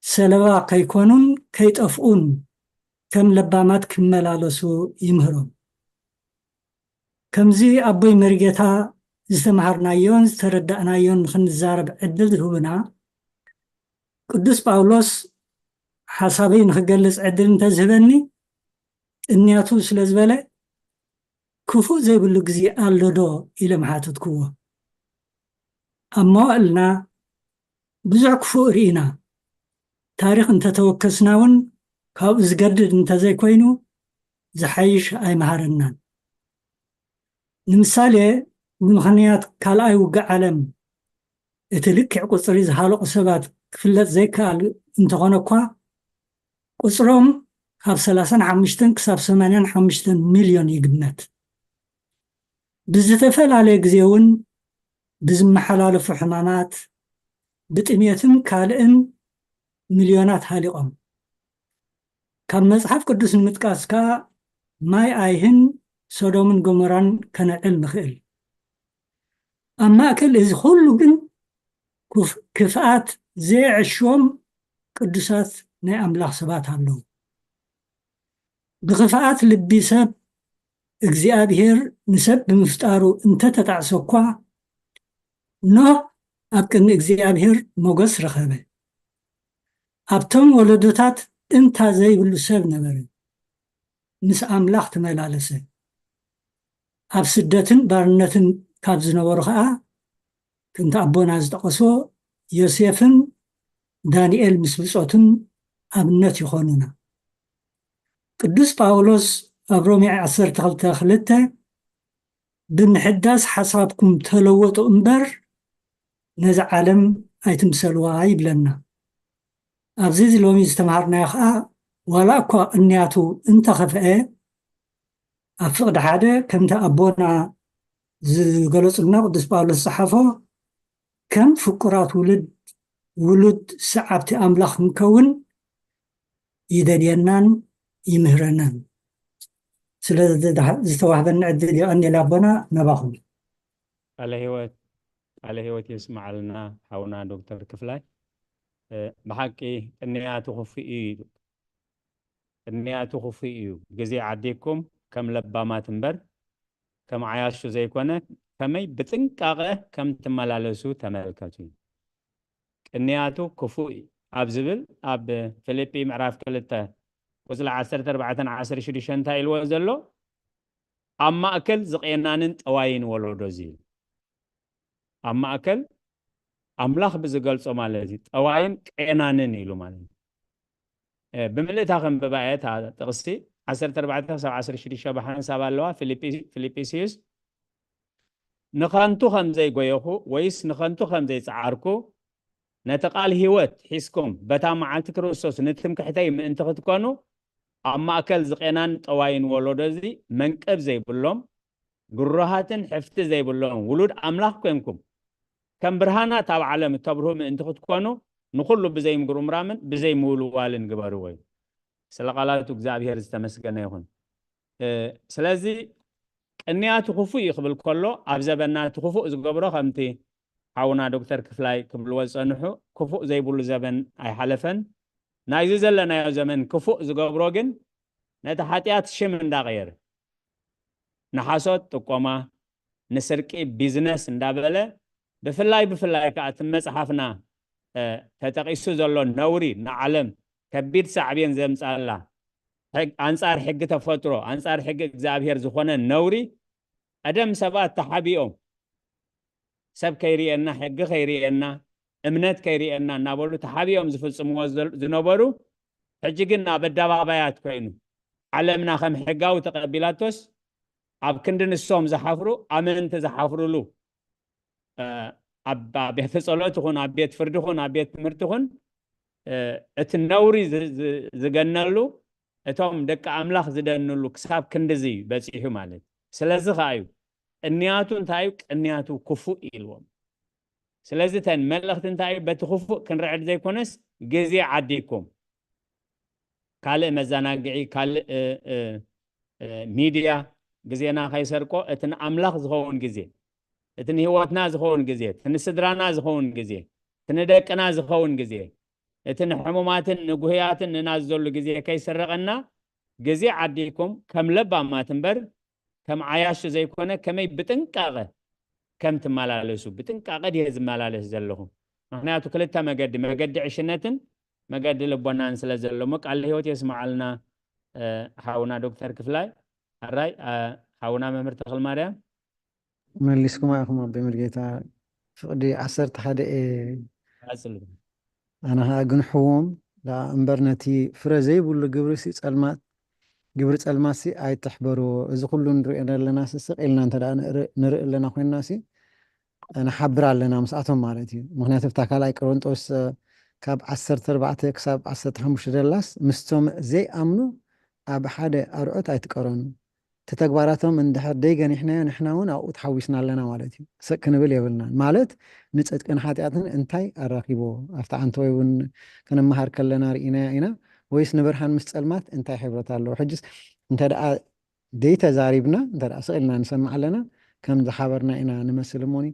ሰለባ ከይኮኑን ከይጠፍኡን ከም ለባማት ክመላለሱ ይምህሮም። ከምዚ ኣቦይ መሪጌታ ዝተመሃርናዮን ዝተረዳእናዮን ንኽንዛረብ ዕድል ዝህቡና፣ ቅዱስ ጳውሎስ ሓሳበይ ንክገልጽ ዕድል እንተዝህበኒ፣ ቅንያቱ ስለ ዝበለ፣ ክፉእ ዘይብሉ ግዜ ኣሎ ዶ? ኢለ ምሓተትክዎ። ኣብ መዋእልና ብዙሕ ክፉእ ርኢና፣ ታሪኽ እንተተወከስና እውን ካብኡ ዝገድድ እንተዘይኮይኑ ዝሓይሽ ኣይምሃረናን። ንምሳሌ፣ ብምኽንያት ካልኣይ ውግእ ዓለም እቲ ልክዕ ቁጽሪ ዝሃለቑ ሰባት ክፍለጥ ዘይከኣል እንተኾነ እኳ፣ ቁጽሮም ካብ ሰላሳን ሓሙሽተን ክሳብ ሰማንያን ሓሙሽተን ሚልዮን ይግመት። ብዝተፈላለየ ግዜ እውን ብዝመሓላለፉ ሕማማት፣ ብጥሜትን ካልእን ሚልዮናት ሃሊቖም። ካብ መጽሓፍ ቅዱስ ንምጥቃስ ከኣ ማይ ኣይህን ሶዶምን ጎሞራን ከነዕል ንኽእል። ኣብ ማእከል እዚ ኩሉ ግን ክፍ-፣ ክፍኣት ዘየዕሽዎም ቅዱሳት ናይ ኣምላኽ ሰባት ኣለዉ። ብኽፍኣት ልቢ ሰብ እግዚኣብሔር ንሰብ ብምፍጣሩ እንተተጣዕሰ እኳ፣ ኖህ ኣብ ቅድሚ እግዚኣብሔር ሞገስ ረኸበ። ኣብቶም ወለዶታት እንታ ዘይብሉ ሰብ ነበረ፣ ምስ ኣምላኽ ተመላለሰ። ኣብ ስደትን ባርነትን ካብ ዝነበሩ ኸኣ፣ ከምቲ ኣቦና ዝጠቐስዎ፣ ዮሴፍን ዳንኤል ምስ ብጾቱን ኣብነት ይኾኑና። ቅዱስ ጳውሎስ ኣብ ሮሜ ዓሰርተ ክልተ ክልተ፣ "ብምሕዳስ ሓሳብኩም ተለወጡ እምበር፣ ነዚ ዓለም ኣይትምሰልዋ" ይብለና። ኣብዚ ሎሚ ዝተምሃርናዮ ኸኣ፣ ዋላ እኳ ቅንያቱ እንተኸፍአ፣ ኣብ ፍቕዲ ሓደ፣ ከምቲ ኣቦና ዝገለጹልና ቅዱስ ጳውሎስ ዝጸሓፎ፣ ከም ፍቁራት ውሉድ፣ ውሉድ ሰዓብቲ ኣምላኽ ክንከውን ይደልየናን ይምህረናን። ስለ ዝተዋህበኒ ዕድል የቐንየል ኣቦና፣ ናባኹም። ቃለ ህይወት፣ ቃለ ህይወት የስምዓልና ሓውና ዶክተር ክፍላይ። እ፣ ብሓቂ ቅንያቱ ክፉእ እዩ ኢሉ። ቅንያቱ ክፉእ እዩ። ግዜ ዓዲግኩም ከም ለባማት እምበር ከም ዓያሹ ዘይኮነ፣ ከመይ ብጥንቃቐ ከም ትመላለሱ ተመልከቱ። ቅንያቱ ክፉእ እዩ ኣብ ዝብል፣ ኣብ ፊልጲ ምዕራፍ ክልተ ቁጽሪ ዓሰርተ ኣርባዕተን ዓሰርተ ሽዱሽተን እንታይ ኢልዎ ዘሎ? "ኣብ ማእከል ዝቄናንን ጠዋይን ወለዶ" ዝብል። ኣብ ማእከል ኣምላኽ ብዝገልጾ ማለት እዩ። ጠዋይን ቄናንን ኢሉ ማለት እዩ። እ፣ ብምልእታ ከንብባ እየ እታ ጥቕሲ ዓሰርተ ኣርባዕተ ክሳብ ዓሰርተ ሽዱሽተ ብሓንሳብ ኣለዋ። ፊልጲ-፣ ፊልጵስዩስ፣ "ንኸንቱ ከም ዘይጎየኹ ወይስ ንኸንቱ ከም ዘይጸዓርኩ፣ ነቲ ቃል ህይወት ሒዝኩም በታ መዓልቲ ክርስቶስ ንትምክሕተይ ምእንቲ ክትኮኑ፣ ኣብ ማእከል ዝቄናን ጠዋይን ወለዶ እዚ መንቅብ ዘይብሎም፣ ግሩሃትን ሕፍቲ ዘይብሎም ውሉድ ኣምላኽ ኮንኩም፣ ከም ብርሃናት ኣብ ዓለም እተብርሁ ምእንቲ ክትኮኑ፣ ንኹሉ ብዘይምጉርምራምን ብዘይምውልዋልን ግበርዎ" እዩ። ስለ ቃላቱ እግዚኣብሔር ዝተመስገነ ይኹን። እ፣ ስለዚ ቅንያቱ ክፉእ እዩ ክብል ከሎ፣ ኣብ ዘበንና እቲ ክፉእ ዝገብሮ፣ ከምቲ ሓውና ዶክተር ክፍላይ ክብልዎ ዝጸንሑ፣ ክፉእ ዘይብሉ ዘበን ኣይሓለፈን። ናይዚ ዘለናዮ ዘመን ክፉእ ዝገብሮ ግን፣ ነቲ ሓጢኣት ሽም እንዳቐየረ፣ ንሓሶት ጥቆማ፣ ንስርቂ ቢዝነስ እንዳበለ፣ ብፍላይ፣ ብፍላይ ከኣ እቲ መጽሓፍና፣ እ፣ ተጠቒሱ ዘሎ ነውሪ፣ ንዓለም ከቢድ ሳዕቤን ዘምጻላ፣ ሕግ-፣ ኣንጻር ሕጊ ተፈጥሮ፣ ኣንጻር ሕጊ እግዚኣብሔር ዝኾነ ነውሪ፣ ቀደም ሰባት ተሓቢኦም፣ ሰብ ከይርእየና፣ ሕጊ ከይርእየና፣ እምነት ከይርእየና እናበሉ ተሓቢኦም ዝፍጽምዎ ዘል-፣ ዝነበሩ፣ ሕጂ ግን ኣብ ኣደባባያት ኮይኑ፣ ዓለምና ከም ሕጋዊ ተቐቢላቶስ፣ ኣብ ክንዲ ንሶም ዝሓፍሩ፣ ኣመንቲ ዝሓፍሩሉ፣ እ፣ ኣብ፣ ኣብ ቤተ ጸሎት ይኹን፣ ኣብ ቤት ፍርዲ ይኹን፣ ኣብ ቤት ትምህርቲ ይኹን፣ እ፣ እቲ ነውሪ ዝ-፣ ዝ-፣ ዝገነሉ፣ እቶም ደቂ ኣምላኽ ዝደንሉ ክሳብ ክንድዚ በጺሑ ማለት እዩ። ስለዚ ኸኣ እዩ ቅንያቱ እንታይ እዩ? ቅንያቱ ክፉእ ኢልዎም። ስለዚ እተን መልእኽቲ እንታይ እዩ? በቲ ክፉእ ክንርዕድ ዘይኮነስ፣ ግዜ ዓዲግኩም ካልእ መዘናግዒ፣ ካልእ፣ እ፣ እ፣ እ፣ ሚድያ ግዜና ከይሰርቆ፣ እቲ ንኣምላኽ ዝኸውን ግዜ፣ እቲ ንህይወትና ዝኸውን ግዜ፣ እቲ ንስድራና ዝኸውን ግዜ፣ እቲ ንደቅና ዝኸውን ግዜ፣ እቲ ንሕሙማትን ንጉህያትን ንናዝዘሉ ግዜ ከይስረቐና፣ ግዜ ዓዲግኩም ከም ለባማት እምበር ከም ዓያሹ ዘይኮነ፣ ከመይ ብጥንቃቐ ከም ትመላለሱ፣ ብጥንቃቐ ድየ ዝመላለስ ዘለኹ? ምክንያቱ ክልተ መገዲ፣ መገዲ ዕሽነትን መገዲ ልቦናን ስለ ዘሎ። እሞ ቃል ህይወት የስምዓልና። ሓውና ዶክተር ክፍላይ ኣራይ፣ ሓውና መምህር ተኽል ማርያም። መሊስኩም ኢኹም ኣቦይ ሙሉጌታ። ፍቕዲ ዓሰርተ ሓደ እየ። ኣነ ከዓ ግንሕዎም ደኣ እምበር ነቲ ፍረ ዘይብሉ ግብሪ ሲ ጸልማት፣ ግብሪ ጸልማት ሲ ኣይትሕበርዎ። እዚ ኩሉ ንሪኦ ኣለና ሲ ስቕ ኢልና እንተ ደኣ ንርኢ ኣለና ኮይንና ሲ ንሓብር ኣለና ምስኣቶም ማለት እዩ። ምክንያቱ ኣብታ ካልኣይ ቆሮንጦስ ካብ ዓሰርተ ኣርባዕተ ክሳብ ዓሰርተ ሓሙሽተ ደላስ ምስቶም ዘይኣምኑ ኣብ ሓደ ኣርዑት ኣይትቀረኑ። እቲ ተግባራቶም እንድሕር ደይገኒሕናዮ ንሕና እውን ኣብኡ ተሓዊስና ኣለና ማለት እዩ። ስቕ ክንብል የብልናን። ማለት ንጽድቅን ሓጢኣትን እንታይ ኣራኺቦ? ኣብቲ ዓንተወይ እውን ክንመሃር ከለና ርኢናያ ኢና። ወይስ ንብርሃን ምስ ጸልማት እንታይ ሕብረት ኣለዎ? ሕጅስ እንተ ደኣ ደይተዛሪብና እንተ ደኣ ስቕ ኢልና ንሰምዕ ኣለና ከም ዝሓበርና ኢና ንመስል። እሞኒ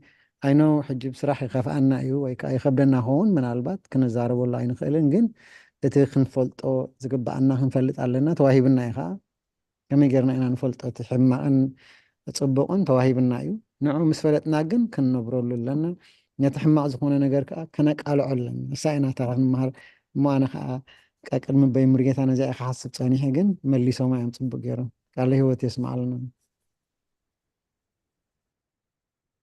ኣይኖ ሕጂ ብስራሕ ይኸፍኣና እዩ ወይ ከዓ ይኸብደና ኸውን፣ ምናልባት ክንዛረበሉ ኣይንኽእልን፣ ግን እቲ ክንፈልጦ ዝግብኣና ክንፈልጥ ኣለና። ተዋሂብና እዩ ከዓ። ከመይ ጌርና ኢና ንፈልጦ እቲ ሕማቕን ጽቡቕን? ተዋሂብና እዩ። ንዑ ምስ ፈለጥና ግን ክንነብረሉ ኣለና። ነቲ ሕማቕ ዝኾነ ነገር ከዓ ከነቃልዖ ኣለና። እሳ ኢና እታ ክንመሃር እሞ ኣነ ከዓ ቅድሚ ኣቦይ ሙሉጌታ ነዚኣ ክሓስብ ጸኒሐ፣ ግን መሊሶማ እዮም ጽቡቕ ገይሮም። ቃለ ህይወት የስምዓልና።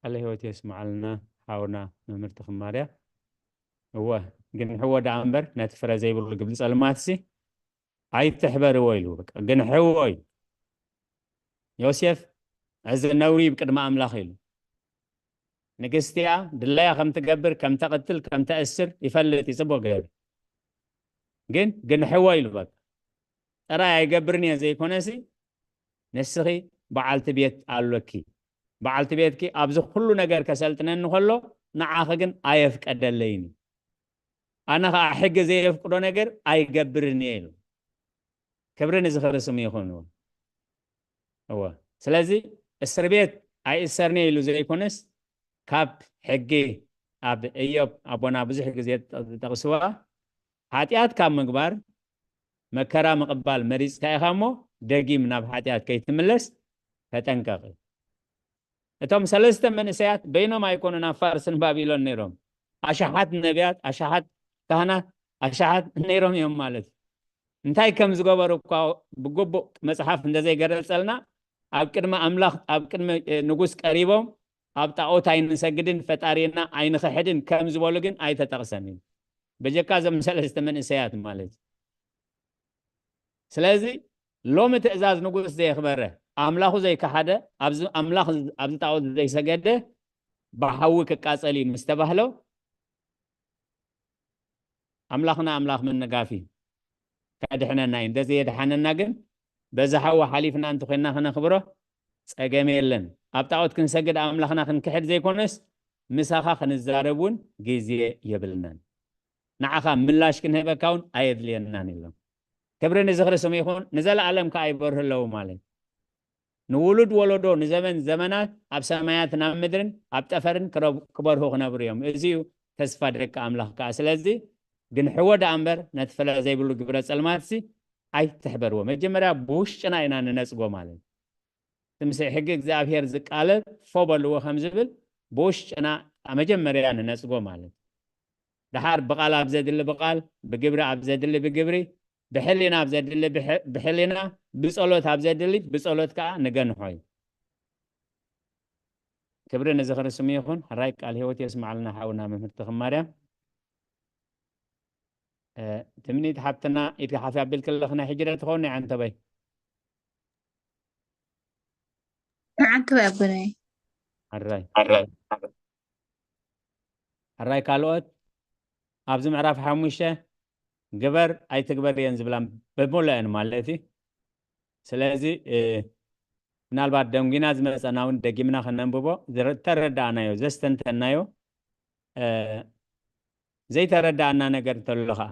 ቃለ ህይወት የስምዓልና ሓውና መምህር ተኽለ ማርያም። እወ፣ ግንሕዎ ደኣ እምበር ነቲ ፍረ ዘይብሉ ግብሪ ጸልማትሲ ኣይትሕበርዎ ኢሉ። በቃ ግንሕዎ እዩ። ዮሴፍ እዚ ነውሪ እዩ ቅድሚ ኣምላኽ ኢሉ። ንግስቲኣ ድላያ ከም ትገብር፣ ከም ተቐትል፣ ከም ተእስር ይፈልጥ እዩ ጽቡቕ ገይሩ። ግን ግንሕዎ ኢሉ በቃ። ጥራይ ኣይገብርን እየ ዘይኮነሲ ንስኺ በዓልቲ ቤት ኣሎኪ። በዓልቲ ቤትኪ ኣብዚ ኩሉ ነገር ከሰልጥነኒ ከሎ ንዓኺ ግን ኣየፍቀደለይን እዩ። ኣነ ኸዓ ሕጊ ዘየፍቅዶ ነገር ኣይገብርን እየ ኢሉ። ክብሪ ንዝኽሪ ስሙ ይኹን። እወ። ስለዚ እስር ቤት ኣይእሰርኒ ኢሉ ዘይኮነስ ካብ ሕጊ ኣብ እዮብ ኣቦና ብዙሕ ግዜ ዝጠቕስዋ ሓጢኣት ካብ ምግባር መከራ ምቕባል መሪጽካ ኢኻ እሞ ደጊም ናብ ሓጢኣት ከይትምለስ ተጠንቀቕ። እቶም ሰለስተ መንእሰያት በይኖም ኣይኮኑን ኣብ ፋርስን ባቢሎን ነይሮም። ኣሽሓት ነቢያት፣ ኣሽሓት ካህናት፣ ኣሽሓት ነይሮም እዮም ማለት እዩ። እንታይ ከም ዝገበሩ እኳ ብግቡእ መጽሓፍ እንተዘይገለጸልና ኣብ ቅድሚ ኣምላኽ፣ ኣብ ቅድሚ ንጉስ ቀሪቦም ኣብ ጣዖት ኣይንሰግድን ፈጣሪና ኣይንኽሕድን ከም ዝበሉ ግን ኣይተጠቕሰን እዩ። በጀካ እዞም ሰለስተ መንእሰያት ማለት እዩ። ስለዚ ሎሚ ትእዛዝ ንጉስ ዘየኽበረ፣ ኣምላኹ ዘይከሓደ፣ ኣብዚ ኣምላኽ ኣብዚ ጣዖት ዘይሰገደ ብሓዊ ክቃጸል እዩ ምስ ተባህሎ ኣምላኽና ኣምላኽ ምንጋፍ እዩ። ከድሕነና እዩ። እንተዘየድሓነና ግን በዚ ሓዊ ሓሊፍና እንተኮይንና ክነኽብሮ ጸገም የለን። ኣብ ጣዖት ክንሰግድ ኣምላኽና ክንክሕድ ዘይኮነስ ምሳኻ ክንዛረብ እውን ግዜ የብልናን። ንዓኻ ምላሽ ክንህበካ እውን ኣየድልየናን ኢሎም። ክብሪ ንዝኽሪ ስሙ ይኹን፣ ንዘለኣለም ከኣ ይበርሁ ኣለዉ ማለት። ንውሉድ ወለዶ ንዘመን ዘመናት ኣብ ሰማያትን ኣብ ምድርን ኣብ ጠፈርን ክረብ-፣ ክበርሁ ክነብሩ እዮም። እዚ እዩ ተስፋ ደቂ ኣምላኽ ከኣ። ስለዚ ግንሕዎ ደኣ እምበር ነቲ ፍረ ዘይብሉ ግብረ ጸልማትሲ ኣይትሕበርዎ። መጀመርያ ብውሽጥና ኢና ንነጽጎ ማለት። እቲ ምስ ሕጊ እግዚኣብሔር ዝቃለል ፎ በልዎ ከም ዝብል ብውሽጥና መጀመርያ ንነጽጎ ማለት። ደሓር ብቓል ኣብ ዘድሊ ብቓል፣ ብግብሪ ኣብ ዘድሊ ብግብሪ፣ ብሕሊና ኣብ ዘድሊ ብሕ-፣ ብሕሊና፣ ብጸሎት ኣብ ዘድሊ ብጸሎት ከኣ ንገንሖ እዩ። ክብሪ ንዝኽሪ ስሙ ይኹን። ሕራይ ቃል ህይወት የስምዓልና ሓውና መምህር ተኽለ ማርያም። እ፣ ትምኒት ሓብትና ኢድካ ሓፍ ኣቢልኪ ኣለኺ፣ ናይ ሕጂ ዶ ትኸውን ናይ ዓንተበይ? ንዓንተበይ ኣቦናይ። ሕራይ። ሕራይ ካልኦት ኣብዚ ምዕራፍ ሓሙሽተ ግበር ኣይትግበር እየን ዝብላ ብምሉአን ማለት እዩ። ስለዚ፣ እ፣ ምናልባት ደንጒና ዝመጸና እውን ደጊምና ከነንብቦ ዝረ-፣ ተረዳእናዮ፣ ዘስተንተናዮ፣ እ፣ ዘይተረዳእና ነገር እንተሎ ኸዓ፣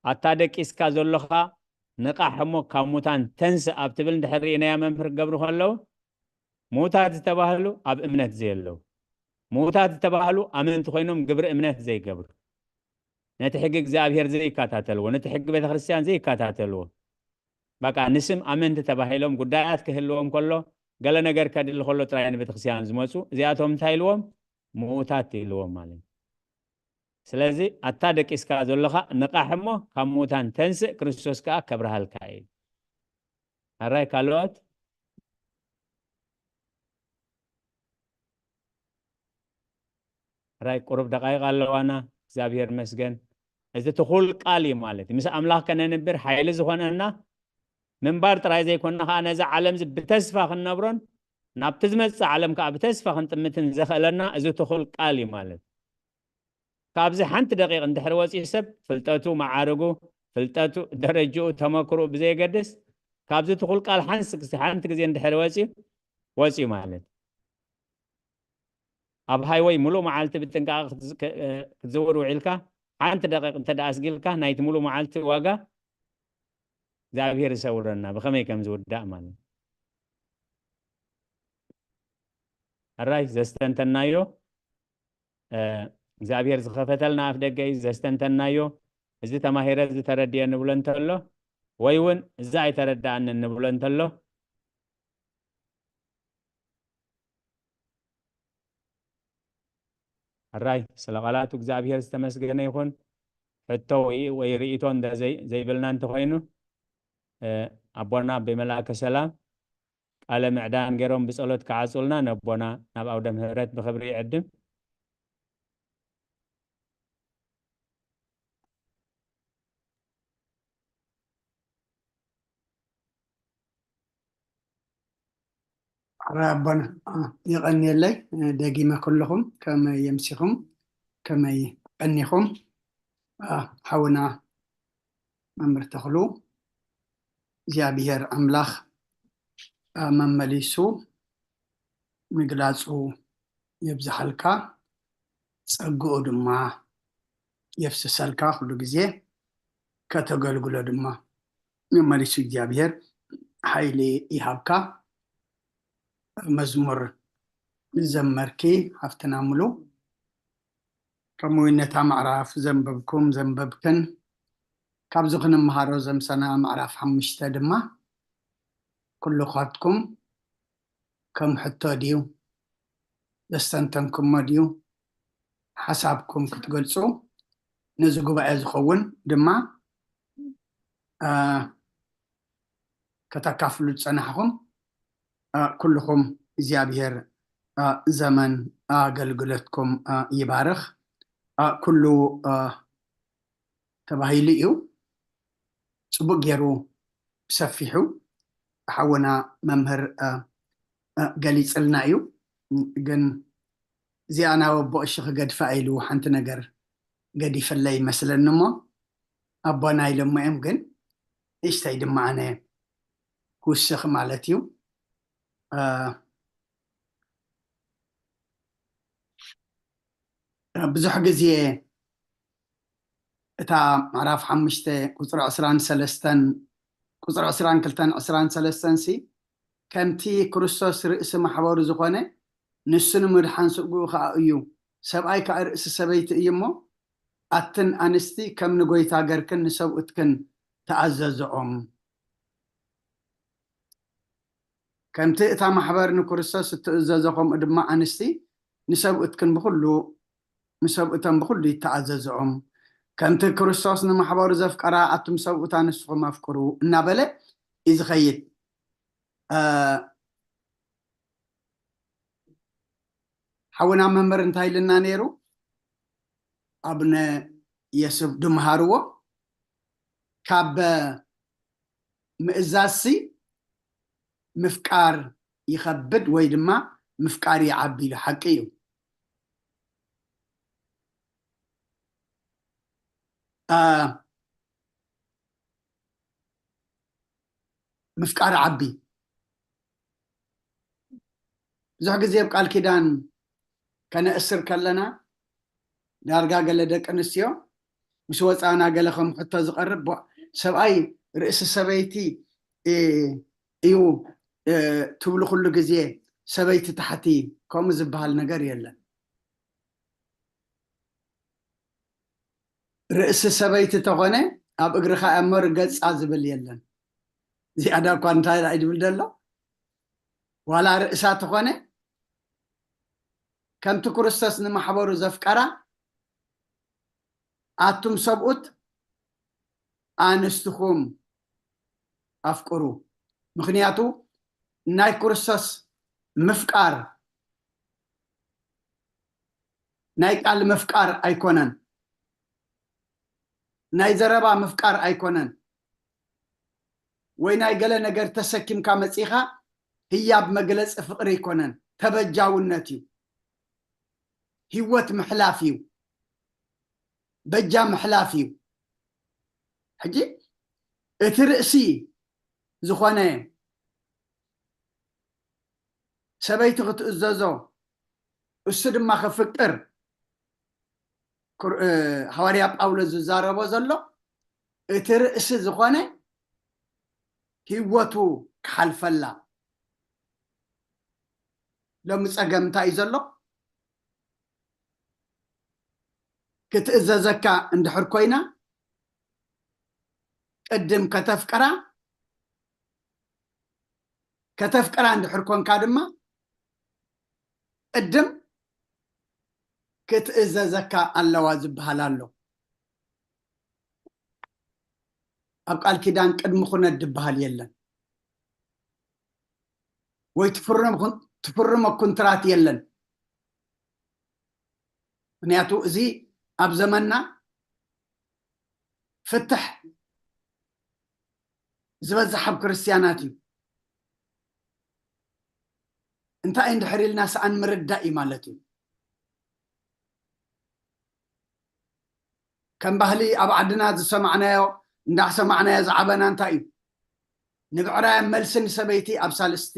ኣታ ደቂስካ ዘሎኻ ንቓሕ እሞ ካብ ሙታን ተንስእ ኣብ ትብል እንድሕር ርኢናያ መምህር ክገብሩ ከለዉ፣ ምዉታት ዝተባህሉ ኣብ እምነት ዘየለዉ፣ ምዉታት ዝተባህሉ ኣመንቲ ኮይኖም ግብሪ እምነት ዘይገብሩ፣ ነቲ ሕጊ እግዚኣብሔር ዘይከታተልዎ፣ ነቲ ሕጊ ቤተክርስትያን ዘይከታተልዎ፣ በቃ ንስም ኣመንቲ ተባሂሎም ጉዳያት ክህልዎም ከሎ፣ ገለ ነገር ከድሊ ከሎ ጥራይ ንቤተክርስትያን ዝመጹ፣ እዚኣቶም እንታይ ኢልዎም? ምዉታት ኢልዎም ማለት እዩ። ስለዚ ኣታ ደቂስካ ዘለኻ ንቓሕ እሞ ካብ ምዉታን ተንስእ፣ ክርስቶስ ከኣ ከብርሃልካ እዩ። ኣራይ ካልኦት? ራይ ቁሩብ ደቃይቕ ኣለዋና። እግዚኣብሔር መስገን። እዚ ትኹል ቃል እዩ ማለት እዩ። ምስ ኣምላኽ ከነንብር ሓይሊ ዝኾነና ምንባር ጥራይ ዘይኮንና ከዓ ነዚ ዓለም እዚ ብተስፋ ክንነብሮን ናብቲ ዝመጽእ ዓለም ከዓ ብተስፋ ክንጥምትን ዘኽእለና እዚ ትኹል ቃል እዩ ማለት እዩ። ካብዚ ሓንቲ ደቂቕ እንድሕር ወፂኡ ሰብ ፍልጠቱ፣ መዓርጉ፣ ፍልጠቱ፣ ደረጅኡ፣ ተመክርኡ ብዘየገድስ ካብዚ ትኹል ቃል ሓንስ-፣ ሓንቲ ግዜ እንድሕር ወፂኡ ወፂኡ ማለት እዩ። ኣብ ሃይወይ ሙሉእ መዓልቲ ብጥንቃቐ ክትዝ-፣ ክ-፣ ክትዝውር ውዒልካ ሓንቲ ደቂቕ እንተ ደኣ ኣስጊልካ ናይቲ ሙሉእ መዓልቲ ዋጋ እግዚኣብሔር ይሰውረና ብኸመይ ከም ዝውዳእ ማለት እዩ። ኣራይ ዘስተንተናዮ እግዚኣብሔር ዝኸፈተልና ኣፍ ደገ እዩ ዘስተንተናዮ። እዚ ተማሂረ፣ እዚ ተረድየ ንብሎ እንተሎ፣ ወይ እውን እዚ ኣይተረዳእንን ንብሎ እንተሎ፣ ኣራይ ስለ ቃላቱ እግዚኣብሔር ዝተመስገነ ይኹን። ሕቶ ወይ፣ ወይ ርእይቶ እንደ ዘይ-፣ ዘይብልና እንተኾይኑ፣ ኣቦና ኣቦይ መልኣከ ሰላም ቃለ ምዕዳን ገይሮም ብጸሎት ክዓጹልና ነቦና ናብ ኣውደ ምህረት ብኽብሪ ይዕድም። ኣረ ኣቦና፣ አ፣ የቐንየለይ፣ እ፣ ደጊመ ኩልኹም ከመይ የምሲኹም፣ ከመይ ቀኒኹም፣ አ፣ ሓውና መምህር ተኽሉ፣ እግዚኣብሔር ኣምላኽ፣ አ፣ መመሊሱ ምግላጹ የብዝሓልካ፣ ጸግኡ ድማ የፍስሰልካ፣ ኩሉ ግዜ ከተገልግሎ ድማ መመሊሱ እግዚኣብሔር ሓይሊ ይሃብካ። መዝሙር ዝዘመርኪ ሃፍትና ሙሉ፣ ከምኡ እውን ነታ ምዕራፍ ዘንበብኩም ዘንበብክን፣ ካብዚ ክንምሃሮ ዘምሰና ምዕራፍ ሓሙሽተ ድማ፣ ኩሉ ካብትኩም ከም ሕቶ ድዩ? ዘስተንተንኩሞ ድዩ? ሓሳብኩም ክትገልጹ፣ ነዚ ጉባኤ ዝኸውን ድማ፣ አ፣ ከተካፍሉ ዝጸናሕኹም፣ አ፣ ኩልኹም እግዚኣብሔር፣ አ፣ ዘመን ኣገልግሎትኩም፣ አ፣ ይባርኽ። አ፣ ኩሉ፣ አ፣ ተባሂሉ እዩ። ጽቡቅ ገይሩ ብሰፊሑ ሓውና መምህር፣ እ፣ እ፣ ገሊጽልና እዩ። ግን እዚኣ ናብ ኣቦ እሺ ክገድፋ ኢሉ ሓንቲ ነገር ገዲፈለይ ይመስለኒ እሞ ኣቦና ኢሎሞ እዮም። ግን እሽተይ ድማ ኣነ ክውስኽ ማለት እዩ። እ፣ ብዙሕ ግዜ እታ ምዕራፍ ሓሙሽተ ቁጽሪ ዕስራን ሰለስተን፣ ቁጽሪ ዕስራን ክልተን ዕስራን ሰለስተን ሲ፣ ከምቲ ክርስቶስ ርእሲ ማሕበሩ ዝኾነ፣ ንሱ ንምድሓን ስግኡ ኸኣ እዩ። ሰብኣይ ከኣ ርእሲ ሰበይቲ እዩ እሞ፣ ኣትን ኣንስቲ ከም ንጎይታ ገርክን ንሰብኡትክን ተኣዘዝኦም። ከምቲ እታ ማሕበር ንክርስቶስ እትእዘዞ፣ ከምኡ ድማ ኣንስቲ ንሰብኡትክን ብኹሉ፣ ንሰብኡተን ብኹሉ ይተኣዘዝኦም። ከምቲ ክርስቶስ ንማሕበሩ ዘፍቀራ፣ ኣቱም ሰብኡት ኣንስትኹም ኣፍቅሩ እናበለ እዩ ዝኸይድ። እ፣ ሓውና መምህር እንታይ ኢልና ነይሩ? ኣቡነ የሱፍ ድምሃርዎ፣ ካብ ምእዛዝሲ ምፍቃር ይኸብድ ወይ ድማ ምፍቃር ይዓቢ ኢሉ። ሓቂ እዩ። አ፣ ምፍቃር ዓቢ። ብዙሕ ግዜ ኣብ ቃል ኪዳን ከነእስር ከለና፣ ዳርጋ ገለ ደቂ ኣንስትዮ ምስ ወፃና ገለ ከም ሕቶ ዝቐርብ፣ "ቧ-፣ ሰብኣይ ርእሲ ሰበይቲ፣ እ፣ እዩ፣ እ፣ ትብሉ ኩሉ ግዜ፣ ሰበይቲ ታሕቲ" ከምኡ ዝበሃል ነገር የለን። ርእሲ ሰበይቲ ተኾነ ኣብ እግርኻ እያ እሞ ርገጻ ዝብል የለን። ዝያዳ እኳ እንታይ ደኣ እዩ ዝብል ዘሎ? ዋላ ርእሳ ተኾነ ከምቲ ክርስቶስ ንማሕበሩ ዘፍቀራ፣ ኣቱም ሰብኡት ኣንስትኹም ኣፍቅሩ። ምኽንያቱ ናይ ክርስቶስ ምፍቃር ናይ ቃል ምፍቃር ኣይኮነን፣ ናይ ዘረባ ምፍቃር ኣይኮነን፣ ወይ ናይ ገለ ነገር ተሰኪምካ መጺኻ ህያብ መግለጺ ፍቕሪ ኣይኮነን። ተበጃውነት እዩ። ህይወት ምሕላፍ እዩ። በጃ ምሕላፍ እዩ። ሕጂ እቲ ርእሲ ዝኾነ ሰበይቲ ክትእዘዞ፣ እሱ ድማ ክፍቅር፣ ክር- እ፣ ሃዋርያ ጳውሎስ ዝዛረቦ ዘሎ እቲ ርእሲ ዝኾነ ህይወቱ ክሓልፈላ። ሎሚ ጸገም እንታይ እዩ ዘሎ? ክትእዘዘካ እንድሕር ኮይና፣ ቅድም ከተፍቅራ፣ ከተፍቅራ እንድሕር ኮንካ ድማ፣ ቅድም ክትእዘዘካ ኣለዋ ዝበሃል ኣሎ። ኣብ ቃል ኪዳን ቅድሚ ኩነት ዝበሃል የለን፣ ወይ ትፍርም ኩን- ትፍርሞ ኩንትራት የለን። ምክንያቱ እዚ ኣብ ዘመንና ፍትሕ ዝበዝሕ ኣብ ክርስትያናት እዩ። እንታይ እንድሕር ኢልና ሰኣን ምርዳእ እዩ ማለት እዩ። ከም ባህሊ ኣብ ዓድና ዝሰማዕናዮ እንዳሰማዕናዮ ዝዓበና እንታይ እዩ? ንብዕራይ ኣብ መልሲ ንሰበይቲ ኣብ ሳልስቲ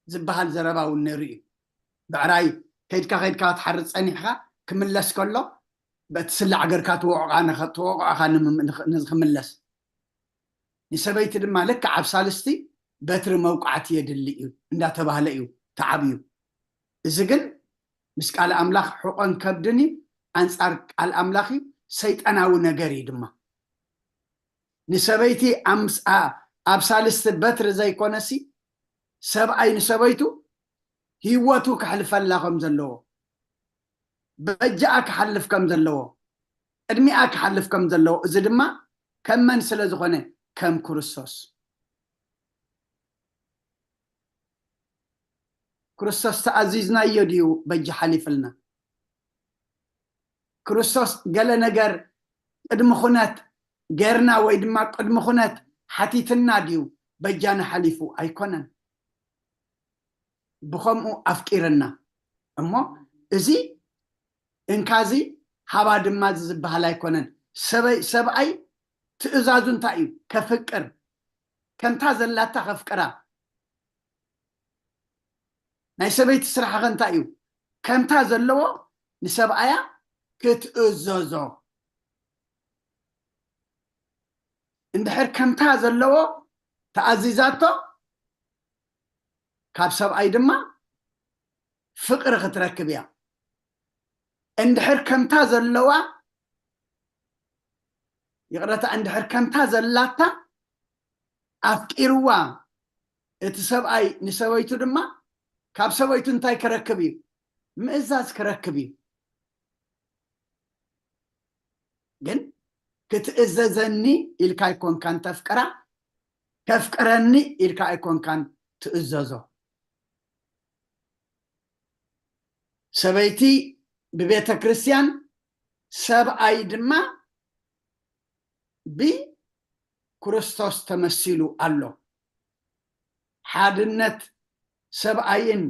ዝበሃል ዘረባ እውን ነይሩ እዩ። ብዕራይ ከይድካ ከይድካ ክትሓርድ ጸኒሕካ ክምለስ ከሎ በቲ ስላዕ ገርካ ትወቕዓ ንኸ- ትወቕዖኻ ንምም- ንኽ- ንክምለስ፣ ንሰበይቲ ድማ ልክዕ ኣብ ሳልስቲ በትሪ መውቃዕቲ የድሊ እዩ እንዳተባህለ እዩ ተዓብዩ። እዚ ግን ምስ ቃል ኣምላኽ ሕቖን ከብድን እዩ፣ ኣንጻር ቃል ኣምላኽ እዩ፣ ሰይጣናዊ ነገር እዩ ድማ። ንሰበይቲ ኣምስ- ኣ- ኣብ ሳልስቲ በትሪ ዘይኮነሲ፣ ሰብኣይ ንሰበይቱ ህይወቱ ከሕልፈላ ከም ዘለዎ፣ በጃኣ ክሓልፍ ከም ዘለዎ፣ ቅድሚኣ ክሓልፍ ከም ዘለዎ፣ እዚ ድማ ከም መን ስለ ዝኾነ? ከም ክርስቶስ። ክርስቶስ ተኣዚዝናዮ ድዩ በጃ ሓሊፍልና? ክርስቶስ ገለ ነገር ቅድሚ ኩነት ገርና ወይ ድማ ቅድሚ ኩነት ሓቲትና ድዩ በጃና ሓሊፉ? ኣይኮነን። ብኸምኡ ኣፍቂርና እሞ፣ እዚ እንካዚ ሃባ ድማ እዚ ዝበሃል ኣይኮነን። ሰበይ- ሰብኣይ ትእዛዙ እንታይ እዩ? ከፍቅር፣ ከምታ ዘላታ ከፍቅራ። ናይ ሰበይቲ ስራሕኸ እንታይ እዩ? ከምታ ዘለዎ ንሰብኣያ ክትእዘዞ። እንድሕር ከምታ ዘለዎ ተኣዚዛቶ፣ ካብ ሰብኣይ ድማ ፍቕሪ ክትረክብ እያ። እንድሕር ከምታ ዘለዋ፣ ይቕረታ፣ እንድሕር ከምታ ዘላታ ኣፍቂርዋ እቲ ሰብኣይ ንሰበይቱ ድማ፣ ካብ ሰበይቱ እንታይ ክረክብ እዩ? ምእዛዝ ክረክብ እዩ። ግን ክትእዘዘኒ ኢልካ ኣይኮንካን ተፍቅራ፣ ከፍቅረኒ ኢልካ ኣይኮንካን ትእዘዞ። ሰበይቲ ብቤተ ክርስቲያን፣ ሰብኣይ ድማ ብክርስቶስ ተመሲሉ ኣሎ። ሓድነት ሰብኣይን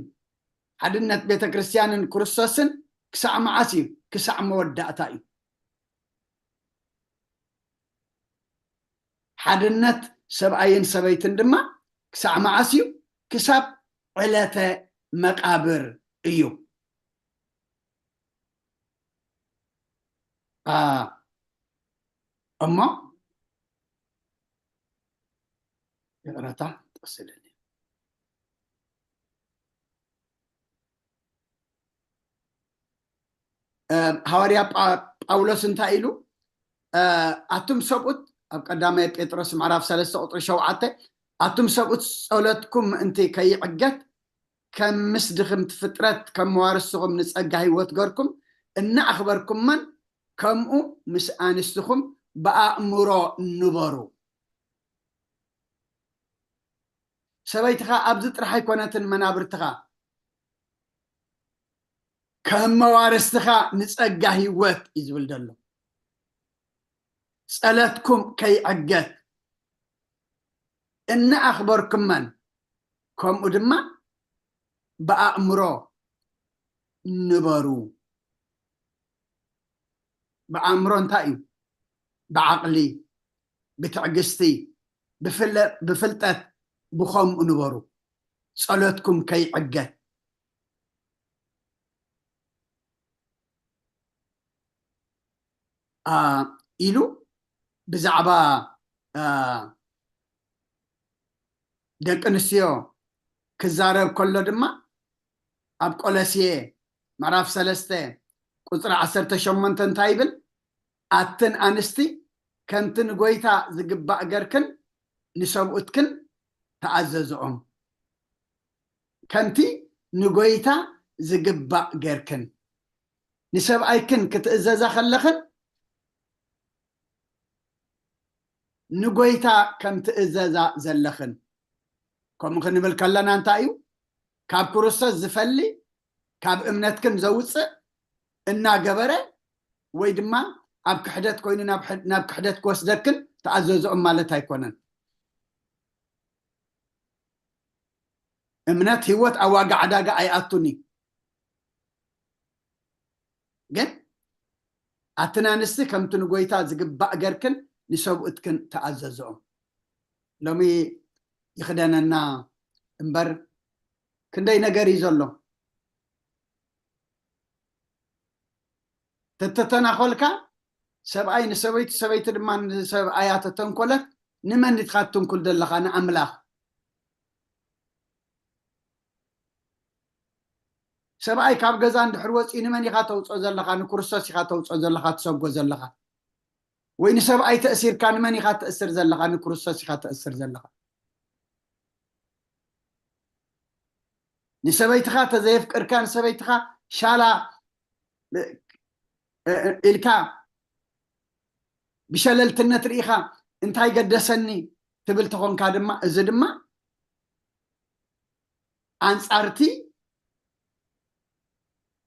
ሓድነት ቤተ ክርስቲያንን ክርስቶስን ክሳዕ መዓስ እዩ? ክሳዕ መወዳእታ እዩ። ሓድነት ሰብኣይን ሰበይትን ድማ ክሳዕ መዓስ እዩ? ክሳብ ዕለተ መቃብር እዩ። አ፣ እሞ ይቕረታ፣ ጠስለኒ። እ፣ ሃዋርያ ጳ- ጳውሎስ እንታይ ኢሉ? እ፣ ኣቱም ሰብኡት፣ ኣብ ቀዳማይ ጴጥሮስ ምዕራፍ ሰለስተ ቁጽሪ ሸውዓተ፣ ኣቱም ሰብኡት ጸሎትኩም ምእንቲ ከይዕገት ከም ምስ ድኽምቲ ፍጥረት ከም መዋርስኹም ንጸጋ ህይወት ገርኩም እናኣኽበርኩመን፣ ከምኡ ምስ ኣንስትኹም ብኣእምሮ ንበሩ። ሰበይትኻ ኣብዚ ጥራሕ ኣይኮነትን መናብርትኻ፣ ከም መዋርስትኻ ንጸጋ ህይወት እዩ ዝብል ዘሎ። ጸለትኩም ከይዕገት እናኣኽበርኩመን፣ ከምኡ ድማ ብኣእምሮ ንበሩ። ብኣእምሮ እንታይ እዩ? ብዓቕሊ፣ ብትዕግስቲ፣ ብፍለ-፣ ብፍልጠት፣ ብኸምኡ ንበሩ። ጸሎትኩም ከይዕገት። አ፣ ኢሉ ብዛዕባ፣ አ፣ ደቂ ኣንስትዮ ክዛረብ ከሎ ድማ ኣብ ቆሎስየ ምዕራፍ ሰለስተ ቁጽሪ ዓሰርተ ሸሞንተ እንታይ ይብል? ኣትን ኣንስቲ ከምቲ ንጎይታ ዝግባእ ገርክን ንሰብኡትክን ተኣዘዝኦም። ከምቲ ንጎይታ ዝግባእ ገርክን። ንሰብኣይክን ክትእዘዛ ከለኽን ንጎይታ ከም ትእዘዛ ዘለኽን። ከምኡ ክንብል ከለና እንታይ እዩ? ካብ ክርስቶስ ዝፈሊ፣ ካብ እምነትክን ዘውፅእ እናገበረ፣ ወይ ድማ ኣብ ክሕደት ኮይኑ ናብ ሕ-፣ ናብ ክሕደት ክወስደክን ተኣዘዝኦም ማለት ኣይኮነን። እምነት ህይወት ኣብ ዋጋ ዕዳጋ ኣይኣቱን እዩ። ግን ኣትን ኣንስቲ ከምቲ ንጎይታ ዝግባእ ገርክን ንሰብኡትክን ተኣዘዝኦም። ሎሚ ይኽደነና እምበር ክንደይ ነገር እዩ ዘሎ። ተተተናኾልካ ሰብኣይ ንሰበይቱ፣ ሰበይቲ ድማ ንሰብኣያ ተተንኮለት፣ ንመን ኢኻ ትትንኩል ዘለኻ? ንኣምላኽ። ሰብኣይ ካብ ገዛ እንድሕር ወፂኡ ንመን ኢኻ ተውፅኦ ዘለኻ? ንክርስቶስ ኢኻ ተውፅኦ ዘለኻ፣ ትሰጎ ዘለኻ። ወይ ንሰብኣይ ተእሲርካ ንመን ኢኻ ተእስር ዘለኻ? ንክርስቶስ ኢኻ ተእስር ዘለኻ። ንሰበይትኻ ተዘየፍቅርካ፣ ንሰበይትኻ ሻላ፣ እ፣ እ፣ ኢልካ ብሸለልትነት ርኢኻ እንታይ ገደሰኒ ትብል ተኾንካ ድማ፣ እዚ ድማ ኣንጻርቲ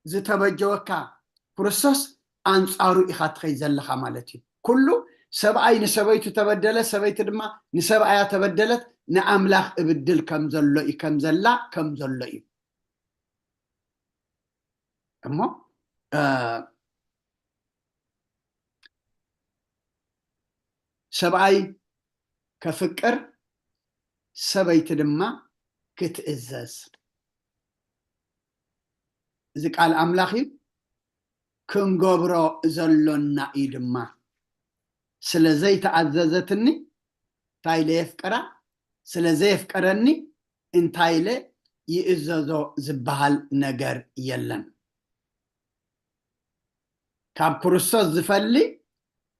ዝተበጀወካ ክርስቶስ ኣንጻሩ ኢኻ ትኸይድ ዘለኻ ማለት እዩ። ኩሉ ሰብኣይ ንሰበይቱ ተበደለ፣ ሰበይቲ ድማ ንሰብኣያ ተበደለት፣ ንኣምላኽ እብድል ከም ዘሎ እዩ፣ ከም ዘላ ከም ዘሎ እዩ። እሞ፣ እ፣ ሰብኣይ ከፍቅር፣ ሰበይቲ ድማ ክትእዘዝ። እዚ ቃል ኣምላኽ እዩ፣ ክንገብሮ ዘሎና እዩ ድማ። ስለ ዘይተኣዘዘትኒ እንታይ ኢለ የፍቅራ? ስለ ዘየፍቀረኒ እንታይ ኢለ ይእዘዞ ዝበሃል ነገር የለን። ካብ ክርስቶስ ዝፈሊ፣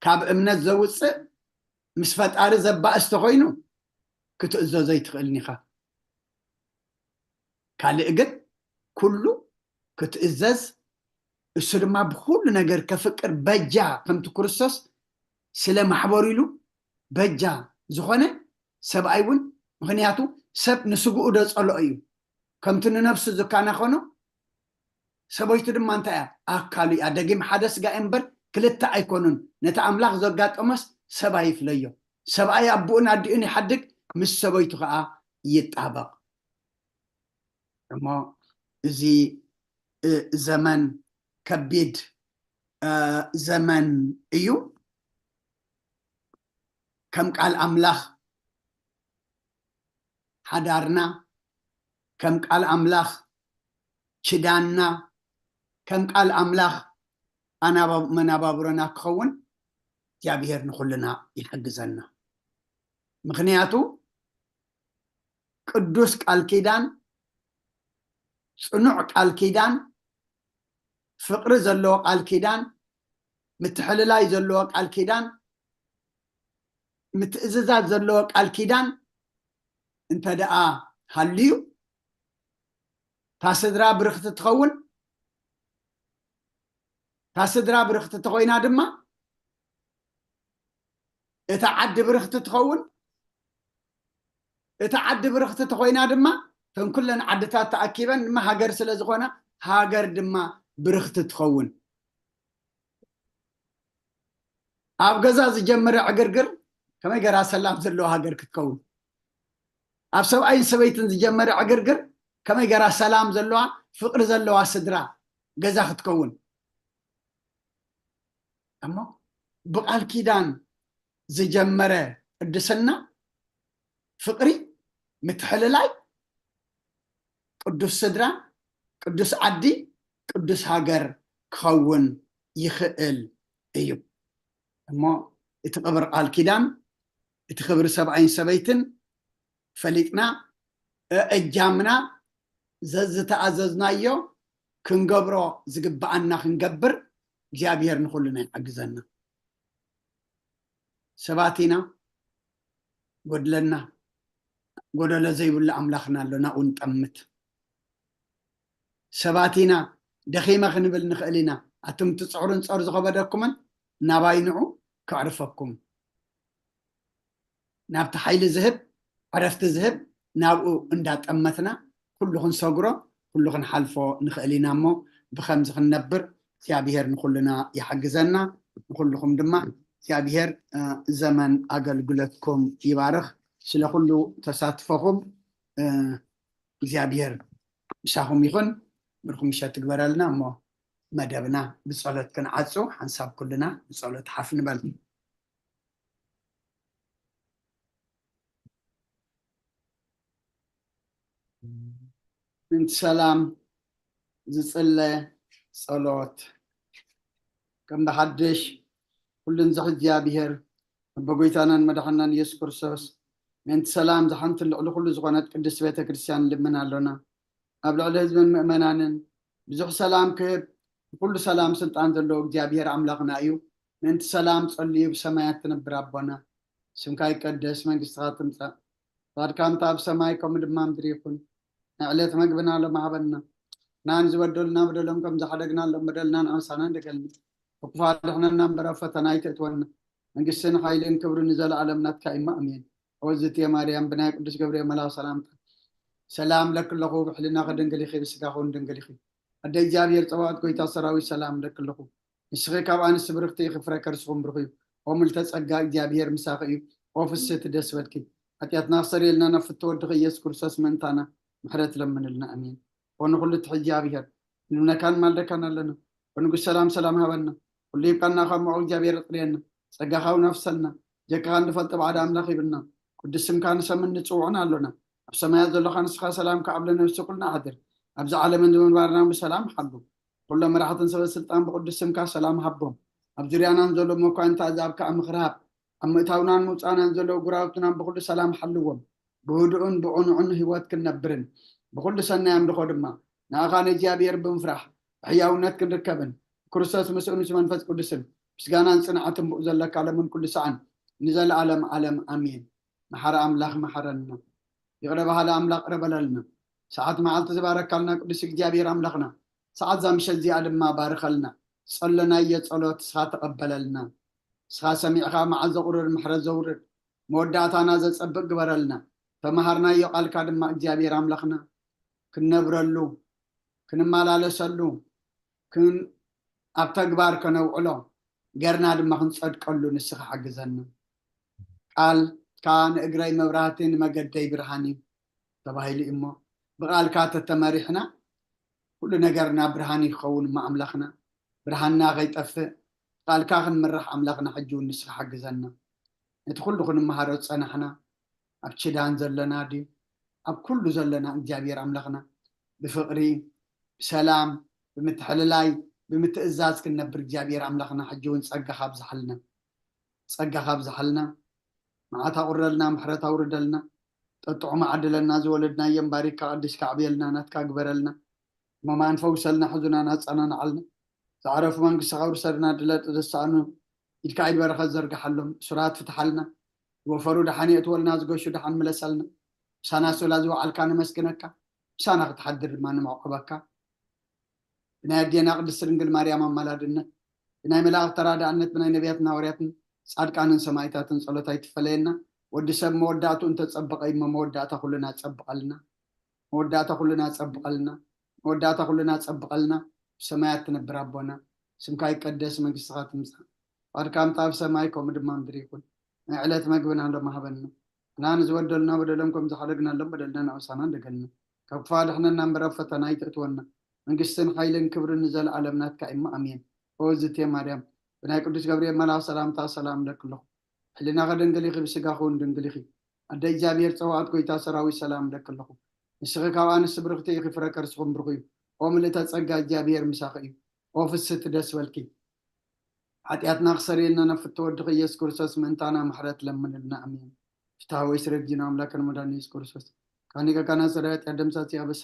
ካብ እምነት ዘውፅእ፣ ምስ ፈጣሪ ዘባእስ ተኾይኑ ክትእዘዞ ኣይትኽእልን ኢኻ። ካልእ ግን ኩሉ ክትእዘዝ፣ እሱ ድማ ብኩሉ ነገር ከፍቅር በጃ፣ ከምቲ ክርስቶስ ስለ ማሕበሩ ኢሉ በጃ ዝኾነ ሰብኣይ እውን፣ ምኽንያቱ ሰብ ንስግኡ ደጸልኦ እዩ፣ ከምቲ ንነፍሱ ዝከናኸኖ፣ ሰበይቱ ድማ እንታይ እያ? ኣካሉ እያ። ደጊም ሓደ ስጋ እምበር ክልተ ኣይኮኑን። ነቲ ኣምላኽ ዘጋጠሞስ ሰብ ኣይፍለዮ። ሰብኣይ ኣቦኡን ኣዲኡን ይሓድግ፣ ምስ ሰበይቱ ኸዓ ይጣበቕ። እሞ እዚ፣ እ፣ ዘመን ከቢድ፣ እ፣ ዘመን እዩ። ከም ቃል ኣምላኽ ሓዳርና፣ ከም ቃል ኣምላኽ ኪዳንና፣ ከም ቃል ኣምላኽ ኣናባ-፣ መናባብሮና ክኸውን እግዚኣብሔር ንኹልና ይሕግዘና። ምኽንያቱ ቅዱስ ቃል ኪዳን፣ ጽኑዕ ቃል ኪዳን፣ ፍቕሪ ዘለዎ ቃል ኪዳን፣ ምትሕልላይ ዘለዎ ቃል ኪዳን፣ ምትእዝዛዝ ዘለዎ ቃል ኪዳን እንተ ደኣ ሃልዩ፣ እታ ስድራ ብርኽቲ ትኸውን። እታ ስድራ ብርኽቲ ተኾይና ድማ እታ ዓዲ ብርኽቲ ትኸውን። እታ ዓዲ ብርኽቲ ተኾይና ድማ እተን ኩለን ዓድታት ተኣኪበን ድማ ሃገር ስለ ዝኾና ሃገር ድማ ብርኽቲ ትኸውን። ኣብ ገዛ ዝጀመረ ዕግርግር ከመይ ገራ ሰላም ዘለዋ ሃገር ክትከውን? ኣብ ሰብኣይን ሰበይትን ዝጀመረ ዕግርግር ከመይ ገራ ሰላም ዘለዋ ፍቕሪ ዘለዋ ስድራ ገዛ ክትከውን? እሞ ብቓል ኪዳን ዝጀመረ ቅድስና፣ ፍቕሪ፣ ምትሕልላይ፣ ቅዱስ ስድራ፣ ቅዱስ ዓዲ፣ ቅዱስ ሃገር ክኸውን ይኽእል እዩ። እሞ እቲ ክብሪ ቃል ኪዳን፣ እቲ ክብሪ ሰብኣይን ሰበይትን ፈሊጥና፣ እእጃምና፣ ዘዝተኣዘዝናዮ ክንገብሮ ዝግብኣና ክንገብር እግዚኣብሔር ንኹልና ይሓግዘና። ሰባት ኢና፣ ጎድለና፣ ጎደሎ ዘይብሉ ኣምላኽና ኣሎ፣ ናብኡ ንጠምት። ሰባት ኢና፣ ደኺመ ክንብል ንኽእል ኢና። ኣቱም ትጽዕሩን ጾር ዝኸበደኩምን ናባይ ንዑ ከዕርፈኩም። ናብቲ ሓይሊ ዝህብ፣ ዕረፍቲ ዝህብ፣ ናብኡ እንዳጠመትና ኩሉ ክንሰግሮ፣ ኩሉ ክንሓልፎ ንኽእል ኢና እሞ ብኸምዚ ክንነብር እግዚኣብሔር ንኹልና ይሓግዘና። ንኹልኹም ድማ እግዚኣብሔር እ፣ ዘመን ኣገልግሎትኩም ይባርኽ። ስለ ኩሉ ተሳትፎኹም እ፣ እግዚኣብሔር ምሳኹም ይኹን። ብርኩም ምሸት ትግበረልና እሞ መደብና ብጸሎት ክንዓጹ ሓንሳብ ኩልና ብጸሎት ሓፍ ንበል። ምንቲ ሰላም ዝጽለ ጸሎት። ከም ብሓድሽ ኩሉን ዝሕ እግዚኣብሔር ኣቦ ጎይታናን መድሓናን ኢየሱስ ክርስቶስ፣ ምንቲ ሰላም ዝሓንቲ ልዕሊ ኩሉ ዝኾነት ቅድስት ቤተ ክርስቲያን ንልምን ኣሎና። ኣብ ልዕሊ ህዝብን ምእመናንን ብዙሕ ሰላም ክህብ፣ ንኩሉ ሰላም ስልጣን ዘለዎ እግዚኣብሔር ኣምላኽና እዩ። ምንቲ ሰላም ጸልዩ ብሰማያት ትነብር ኣቦና፣ ስምካ ይቀደስ፣ መንግስትኻ ትምጻእ፣ ፍቓድካ ከምታ ኣብ ሰማይ ከምኡ ድማ ምድሪ ይኹን። ናይ ዕለት መግብና ሎም ሃበና። ናን ዝበደሉና በደሎም ከም ዝሓደግና ሎም በደልና ንኣምሳና እንደገልና። ክፉ ኣድሕነና እምበር ኣብ ፈተና ኣይተእትወና። መንግስትን ሓይልን ክብርን ንዘለኣለም ናትካ እዩ። ኣሜን። ኣወዝቲ ማርያም ብናይ ቅዱስ ገብርኤል መልኣኽ ሰላምታ ሰላም ለኪ ኣለኹ፣ ብሕልናኺ ድንግል ኢኺ፣ ብስጋኺ እውን ድንግል ኢኺ። ኣደ እግዚኣብሔር ጸባኦት ጎይታ ሰራዊት ሰላም ለኪ ኣለኹ። ንስኺ ካብ ኣንስቲ ብርኽቲ ኢኺ፣ ፍረ ከርስኹም ብሩኽ እዩ። ኦ ምልተ ጸጋ እግዚኣብሔር ምሳኺ እዩ። ኦ ፍስሕቲ ደስ በልኪ። ሓጢኣትና ክሰርየልና ናብ ፍትወ ወድኺ ኢየሱስ ክርስቶስ ምእንታና ምሕረት ለምንልና። ኣሜን። ኦ ንኹሉ ትሕዚ እግዚኣብሔር ንልምነካን ማልደካን ኣለና። ኦ ንጉስ ሰላም ሰላም ሃበና። ኩሉ ሂብካና ካብ ምዑቕ እግዚኣብሔር ኣጥርየና። ጸጋኻ እውን ኣፍሰልና። ጀካኻ እንድፈልጦ ባዕዳ ኣምላኽ ሂብና። ቅዱስ ስምካ ንሰምን ንጽውዕን ኣሎና። ኣብ ሰማያት ዘለኻ ንስኻ ሰላም ከዓብለና ውስጥ ኩልና ሓድር። ኣብዚ ዓለምን ንምንባርና ብሰላም ሓሉ። ኩሎም መራሕትን ሰበ ስልጣን ብቅዱስ ስምካ ሰላም ሃቦም። ኣብ ዙርያናን ዘሎ መኳንንቲ ኣዛብ ከዓ ምኽሪ ሃብ። ኣብ ምእታውናን ምውፃእናን ዘለዉ ጉራውትናን ብኩሉ ሰላም ሓልዎም። ብህዱእን ብዕኑዕን ህይወት ክንነብርን ብኩሉ ሰናይ ኣምልኾ ድማ ንኣኻ ንእግዚኣብሔር ብምፍራሕ ብሕያውነት ክንርከብን ብክርስቶስ ምስኡን ምስ መንፈስ ቅዱስን ምስጋናን ጽንዓትን ብኡ ዘለካ ለምን ኩሉ ሰዓን ንዘለኣለም ዓለም ኣሜን። መሓሪ ኣምላኽ መሓረና። ይቕረ በሃሊ ኣምላኽ ቅረ በለልና። ሰዓት መዓልቲ ዝባረካልና ቅዱስ እግዚኣብሔር ኣምላኽና ሰዓት እዛ ምሸት እዚኣ ድማ ባርኸልና። ዝጸለናዮ ጸሎት ንስኻ ተቐበለልና። ንስኻ ሰሚዕኻ መዓት ዘቑርር ምሕረት ዘውርድ መወዳእታና ዘጸብቕ ግበረልና። ተመሃርናዮ ቃልካ ድማ እግዚኣብሔር ኣምላኽና ክንነብረሉ ክንመላለሰሉ ክን ኣብ ተግባር ከነውዕሎ ገርና ድማ ክንጸድቀሉ ንስኻ ሓግዘና። ቃልካ ንእግረይ መብራህቲ ንመገደይ ብርሃን እዩ ተባሂሉ እዩ እሞ ብቃልካ ተተመሪሕና ኩሉ ነገርና ብርሃን ይኸውን እሞ ኣምላኽና ብርሃንና ከይጠፍእ ቃልካ ክንምራሕ ኣምላኽና ሕጂ እውን ንስኻ ሓግዘና። ነቲ ኩሉ ክንመሃሮ ዝጸናሕና ኣብ ችዳን ዘለና ድዩ ኣብ ኩሉ ዘለና እግዚኣብሔር ኣምላኽና ብፍቕሪ ብሰላም ብምትሕልላይ ብምትእዛዝ ክንነብር እግዚኣብሔር ኣምላኽና ሕጂ እውን ጸጋኻ ኣብዝሓልና። ጸጋኻ ኣብዝሓልና። መዓት ኣቑረልና ምሕረት ኣውርደልና። ጠጥዑም ዓድለና ዝወለድናዮም ባሪካ ቀዲስካ ኣዕብየልና ናትካ ግበረልና። ሕሙማን ፈውሰልና ሕዙናን ኣጸናንዓልና። ዝዓረፉ መንግስትኻ ውርሰልና ድለጥ ዘሰኣኑ ኢድካ ኢድ በረኸት ዘርግሓሎም እሱራት ፍትሓልና ዝወፈሩ ደሓን የእትወልና ዝገሹ ደሓን ምለሰልና ምሳና ስላ ዝወዓልካ ነመስግነካ ምሳና ክትሓድር ድማ ንምዕቆበካ። ብናይ ኣዴና ቅድስት ድንግል ማርያም ኣማላድነት፣ ብናይ መላእኽት ተራዳእነት፣ ብናይ ነቢያትን ሃዋርያትን ጻድቃንን ሰማዕታትን ጸሎት ኣይትፈለየና። ወዲ ሰብ መወዳእቱ እንተጸበቐ እሞ መወዳእታ ኩልና ጸብቐልና። መወዳእታ ኩልና ጸብቐልና። መወዳእታ ኩልና ጸብቐልና። ብሰማያት ትነብር ኣቦና፣ ስምካ ይቀደስ፣ መንግስትኻ ትምጻእ፣ ፍቓድካ ከምቲ ኣብ ሰማይ ከምኡ ድማ ምድሪ ይኹን። ናይ ዕለት መግብና ሎም ሃበና። ንሕና ንዝበደሉና በደሎም ከም ዝሓደግናሎም በደልና ንኣውሳና እንደገልና። ካብ ክፉእ ኣድሕነና እምበር ኣብ ፈተና ኣይተእትወና። መንግስትን ሓይልን ክብርን ንዘለኣለም ናትካ እሞ ኣሜን። ኦ ዝቴ ማርያም፣ ብናይ ቅዱስ ገብርኤል መልኣኽ ሰላምታ ሰላም እብለኪ ኣለኹ። ሕሊናኺ ድንግል ኢኺ፣ ብስጋኺ እውን ድንግል ኢኺ። ኣደ እግዚኣብሔር ጸዋዕት፣ ጎይታ ሰራዊት፣ ሰላም እብለኪ ኣለኹ። ንስኺ ካብ ኣንስቲ ብርኽቲ ኢኺ፣ ፍረ ከርስኹም ብሩኽ እዩ። ኦ ምልእተ ጸጋ፣ እግዚኣብሔር ምሳኺ እዩ። ኦ ፍስሕቲ ደስ በልኪ። ሓጢኣትና ክሰርየልና ናብ ፍትወ ወድኺ ኢየሱስ ክርስቶስ ምእንታና ምሕረት ለምንልና። ኣሜን። ፍትሐ ወይ ስረጅና ኣምላክን መድኃኒነ ኢየሱስ ክርስቶስ ካኒቀ ካና ሰራይ ኃጢአት ደምሳሲ ኣበሳ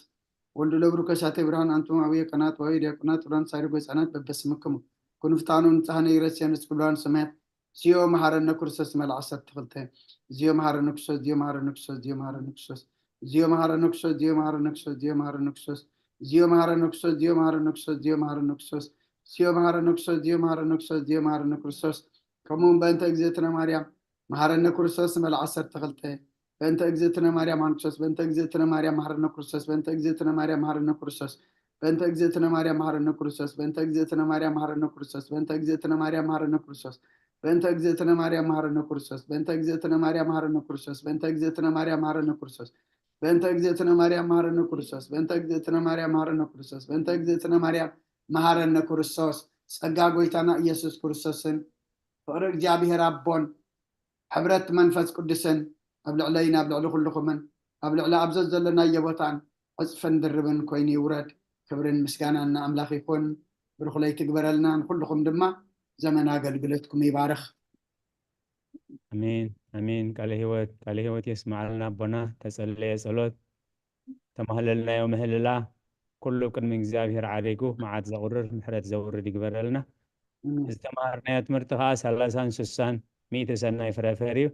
ወልዱ ለብሩ ከሳቴ ብርሃን ኣንቱም አብየ ቀናት ወይ ዲያቆናት ብርሃን ሳይርጎ ህፃናት በበስምክሙ ኩንፍታኑ ንጻህነ ይረስያ ንስኩብራን ሰማያት ሲዮ መሐረነ ክርስቶስ መልዓ ዓሰርተ ክልተ። እዚዮ መሐረነ ክርስቶስ፣ እዚዮ መሐረነ ክርስቶስ፣ እዚዮ መሐረነ ክርስቶስ። እዚዮ መሐረነ ክርስቶስ፣ እዚዮ መሐረነ ክርስቶስ፣ እዚዮ መሐረነ ክርስቶስ። እዚዮ መሐረነ ክርስቶስ፣ እዚዮ መሐረነ ክርስቶስ፣ እዚዮ መሐረነ ክርስቶስ። እዚዮ መሐረነ ክርስቶስ፣ እዚዮ መሐረነ ክርስቶስ፣ እዚዮ መሐረነ ክርስቶስ። ከምኡ እውን በእንተ እግዝእትነ ማርያም መሐረነ ክርስቶስ መልዓ ዓሰርተ ክልተ። በእንተ እግዝእትነ ማርያም መሐረነ ክርስቶስ፣ በእንተ እግዝእትነ ማርያም መሐረነ ክርስቶስ፣ በእንተ እግዝእትነ ማርያም መሐረነ ክርስቶስ። በእንተ እግዝእትነ ማርያም መሐረነ ክርስቶስ፣ በእንተ እግዝእትነ ማርያም መሐረነ ክርስቶስ፣ በእንተ እግዝእትነ ማርያም መሐረነ ክርስቶስ። በእንተ እግዝእትነ ማርያም መሐረነ ክርስቶስ፣ በእንተ እግዝእትነ ማርያም መሐረነ ክርስቶስ፣ በእንተ እግዝእትነ ማርያም መሐረነ ክርስቶስ። በእንተ እግዝእትነ ማርያም መሐረነ ክርስቶስ፣ በእንተ እግዝእትነ ማርያም መሐረነ ክርስቶስ፣ በእንተ እግዝእትነ ማርያም መሐረነ ክርስቶስ። ጸጋ ጎይታና ኢየሱስ ክርስቶስን ፍቕሪ እግዚኣብሔር ኣቦን ሕብረት መንፈስ ቅዱስን ኣብ ልዕለይን ኣብ ልዕሊ ኩልኹምን ኣብ ልዕሊ ኣብ ዘዘለናዮ ቦታን ዕጽፍን ድርብን ኮይኑ ይውረድ። ክብርን ምስጋናን ንኣምላኽ ይኹን። ብሩኽ ለይቲ ግበረልና። ንኹልኹም ድማ ዘመን ኣገልግሎትኩም ይባርኽ። ኣሜን ኣሜን። ቃለ ህይወት ቃለ ህይወት የስማዓልና ኣቦና። ተጸለየ ጸሎት ተማህለልናዮ ምህልላ ኩሉ ቅድሚ እግዚኣብሔር ዓሪጉ መዓት ዘቑርር ምሕረት ዘውርድ ይግበረልና። ዝተማሃርናዮ ትምህርቲ ከዓ ሰላሳን ስሳን ሚእቲ ሰናይ ፍረ ፈርዩ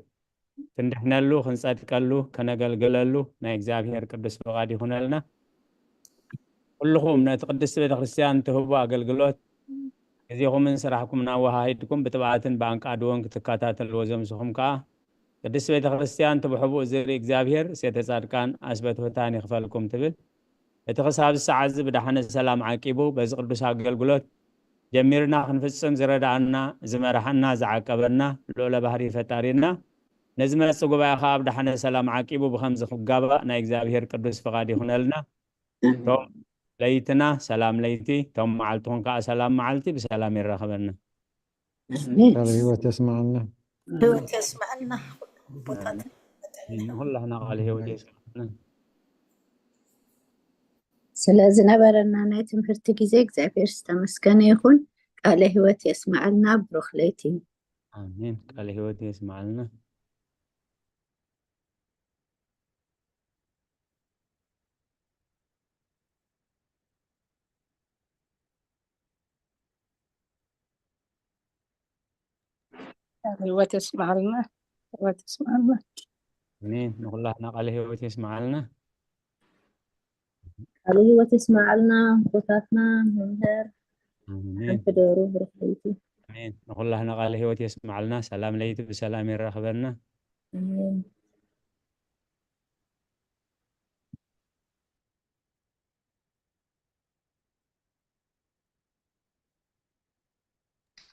ክንድሕነሉ ክንጸድቀሉ ከነገልግለሉ ናይ እግዚኣብሔር ቅዱስ ፍቓድ ይኹነልና። ኩልኹም ነቲ ቅድስቲ ቤተ ክርስቲያን ትህቦ ኣገልግሎት ግዜኹምን ስራሕኩምን ኣወሃሂድኩም ብትብዓትን ብኣንቃድዎን ክትከታተልዎ ዘምስኹም ከዓ ቅድስቲ ቤተ ክርስቲያን ትብሕቡእ ዝርኢ እግዚኣብሔር ሴተ ጻድቃን ኣስበትሑታን ይኽፈልኩም ትብል። እቲ ክሳብ ሰዓት እዚ ብደሓነ ሰላም ዓቂቡ በዚ ቅዱስ ኣገልግሎት ጀሚርና ክንፍጽም ዝረዳኣና ዝመርሓና ዝዓቀበና ልዑለ ባህሪ ፈጣሪና ነዚ መጽ ጉባኤ ከዓ ብደሓነ ሰላም ዓቂቡ ብኸምዚ ክጋባእ ናይ እግዚኣብሔር ቅዱስ ፍቓድ ይኹነልና። ቶም ለይትና ሰላም ለይቲ፣ ቶም መዓልትኹም ከዓ ሰላም መዓልቲ ብሰላም የራኽበና። ቃል ህይወት የስማዓልና። ህይወት የስማዓልና። ቦታት ንኹላህና ቃል ህይወት የስማዓልና። ስለ ዝነበረና ናይ ትምህርቲ ግዜ እግዚኣብሔር ዝተመስገነ ይኹን። ቃለ ህይወት የስማዓልና። ብሩኽ ለይቲ። ኣሜን። ቃለ ህይወት የስማዓልና። ህይወት የስማዓልና። ህይወት የስማዓልና። ኣሜን። ንኹላህና ቃለ ህይወት የስማዓልና። ቃለ ህይወት የስማዓልና። ኣቦታትና መምህር ኣሜን። ሓንቲ ደሩ ብሩኽ ለይቲ። ኣሜን። ንኹላህና ቃለ ህይወት የስማዓልና። ሰላም ለይቲ ብሰላም የራኽበና። ኣሜን።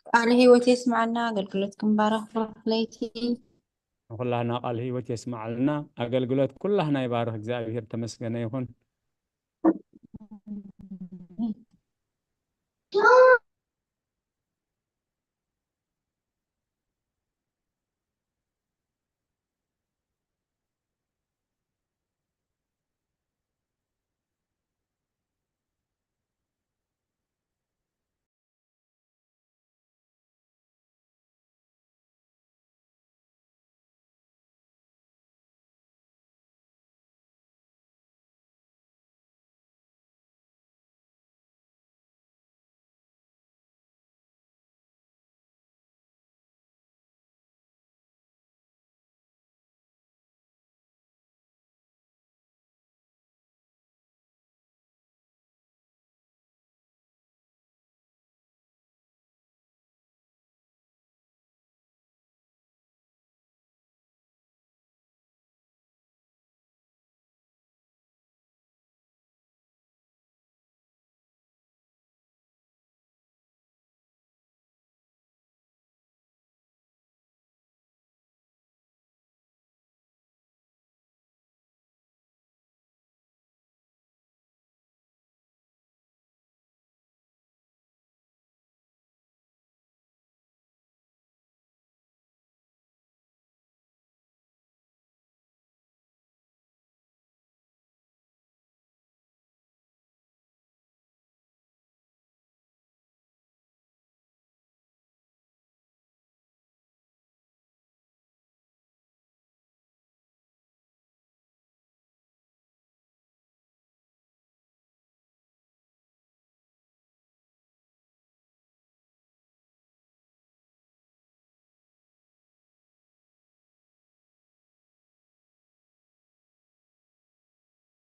ቃለ ህይወት የስማዓልና። ኣገልግሎትኩም ይባረኽ። ብሩኽ ለይቲ። ንኹላህና ቃል ህይወት የስማዓልና። ኣገልግሎት ኩላህና ይባርኽ እግዚኣብሔር። ተመስገነ ይኹን።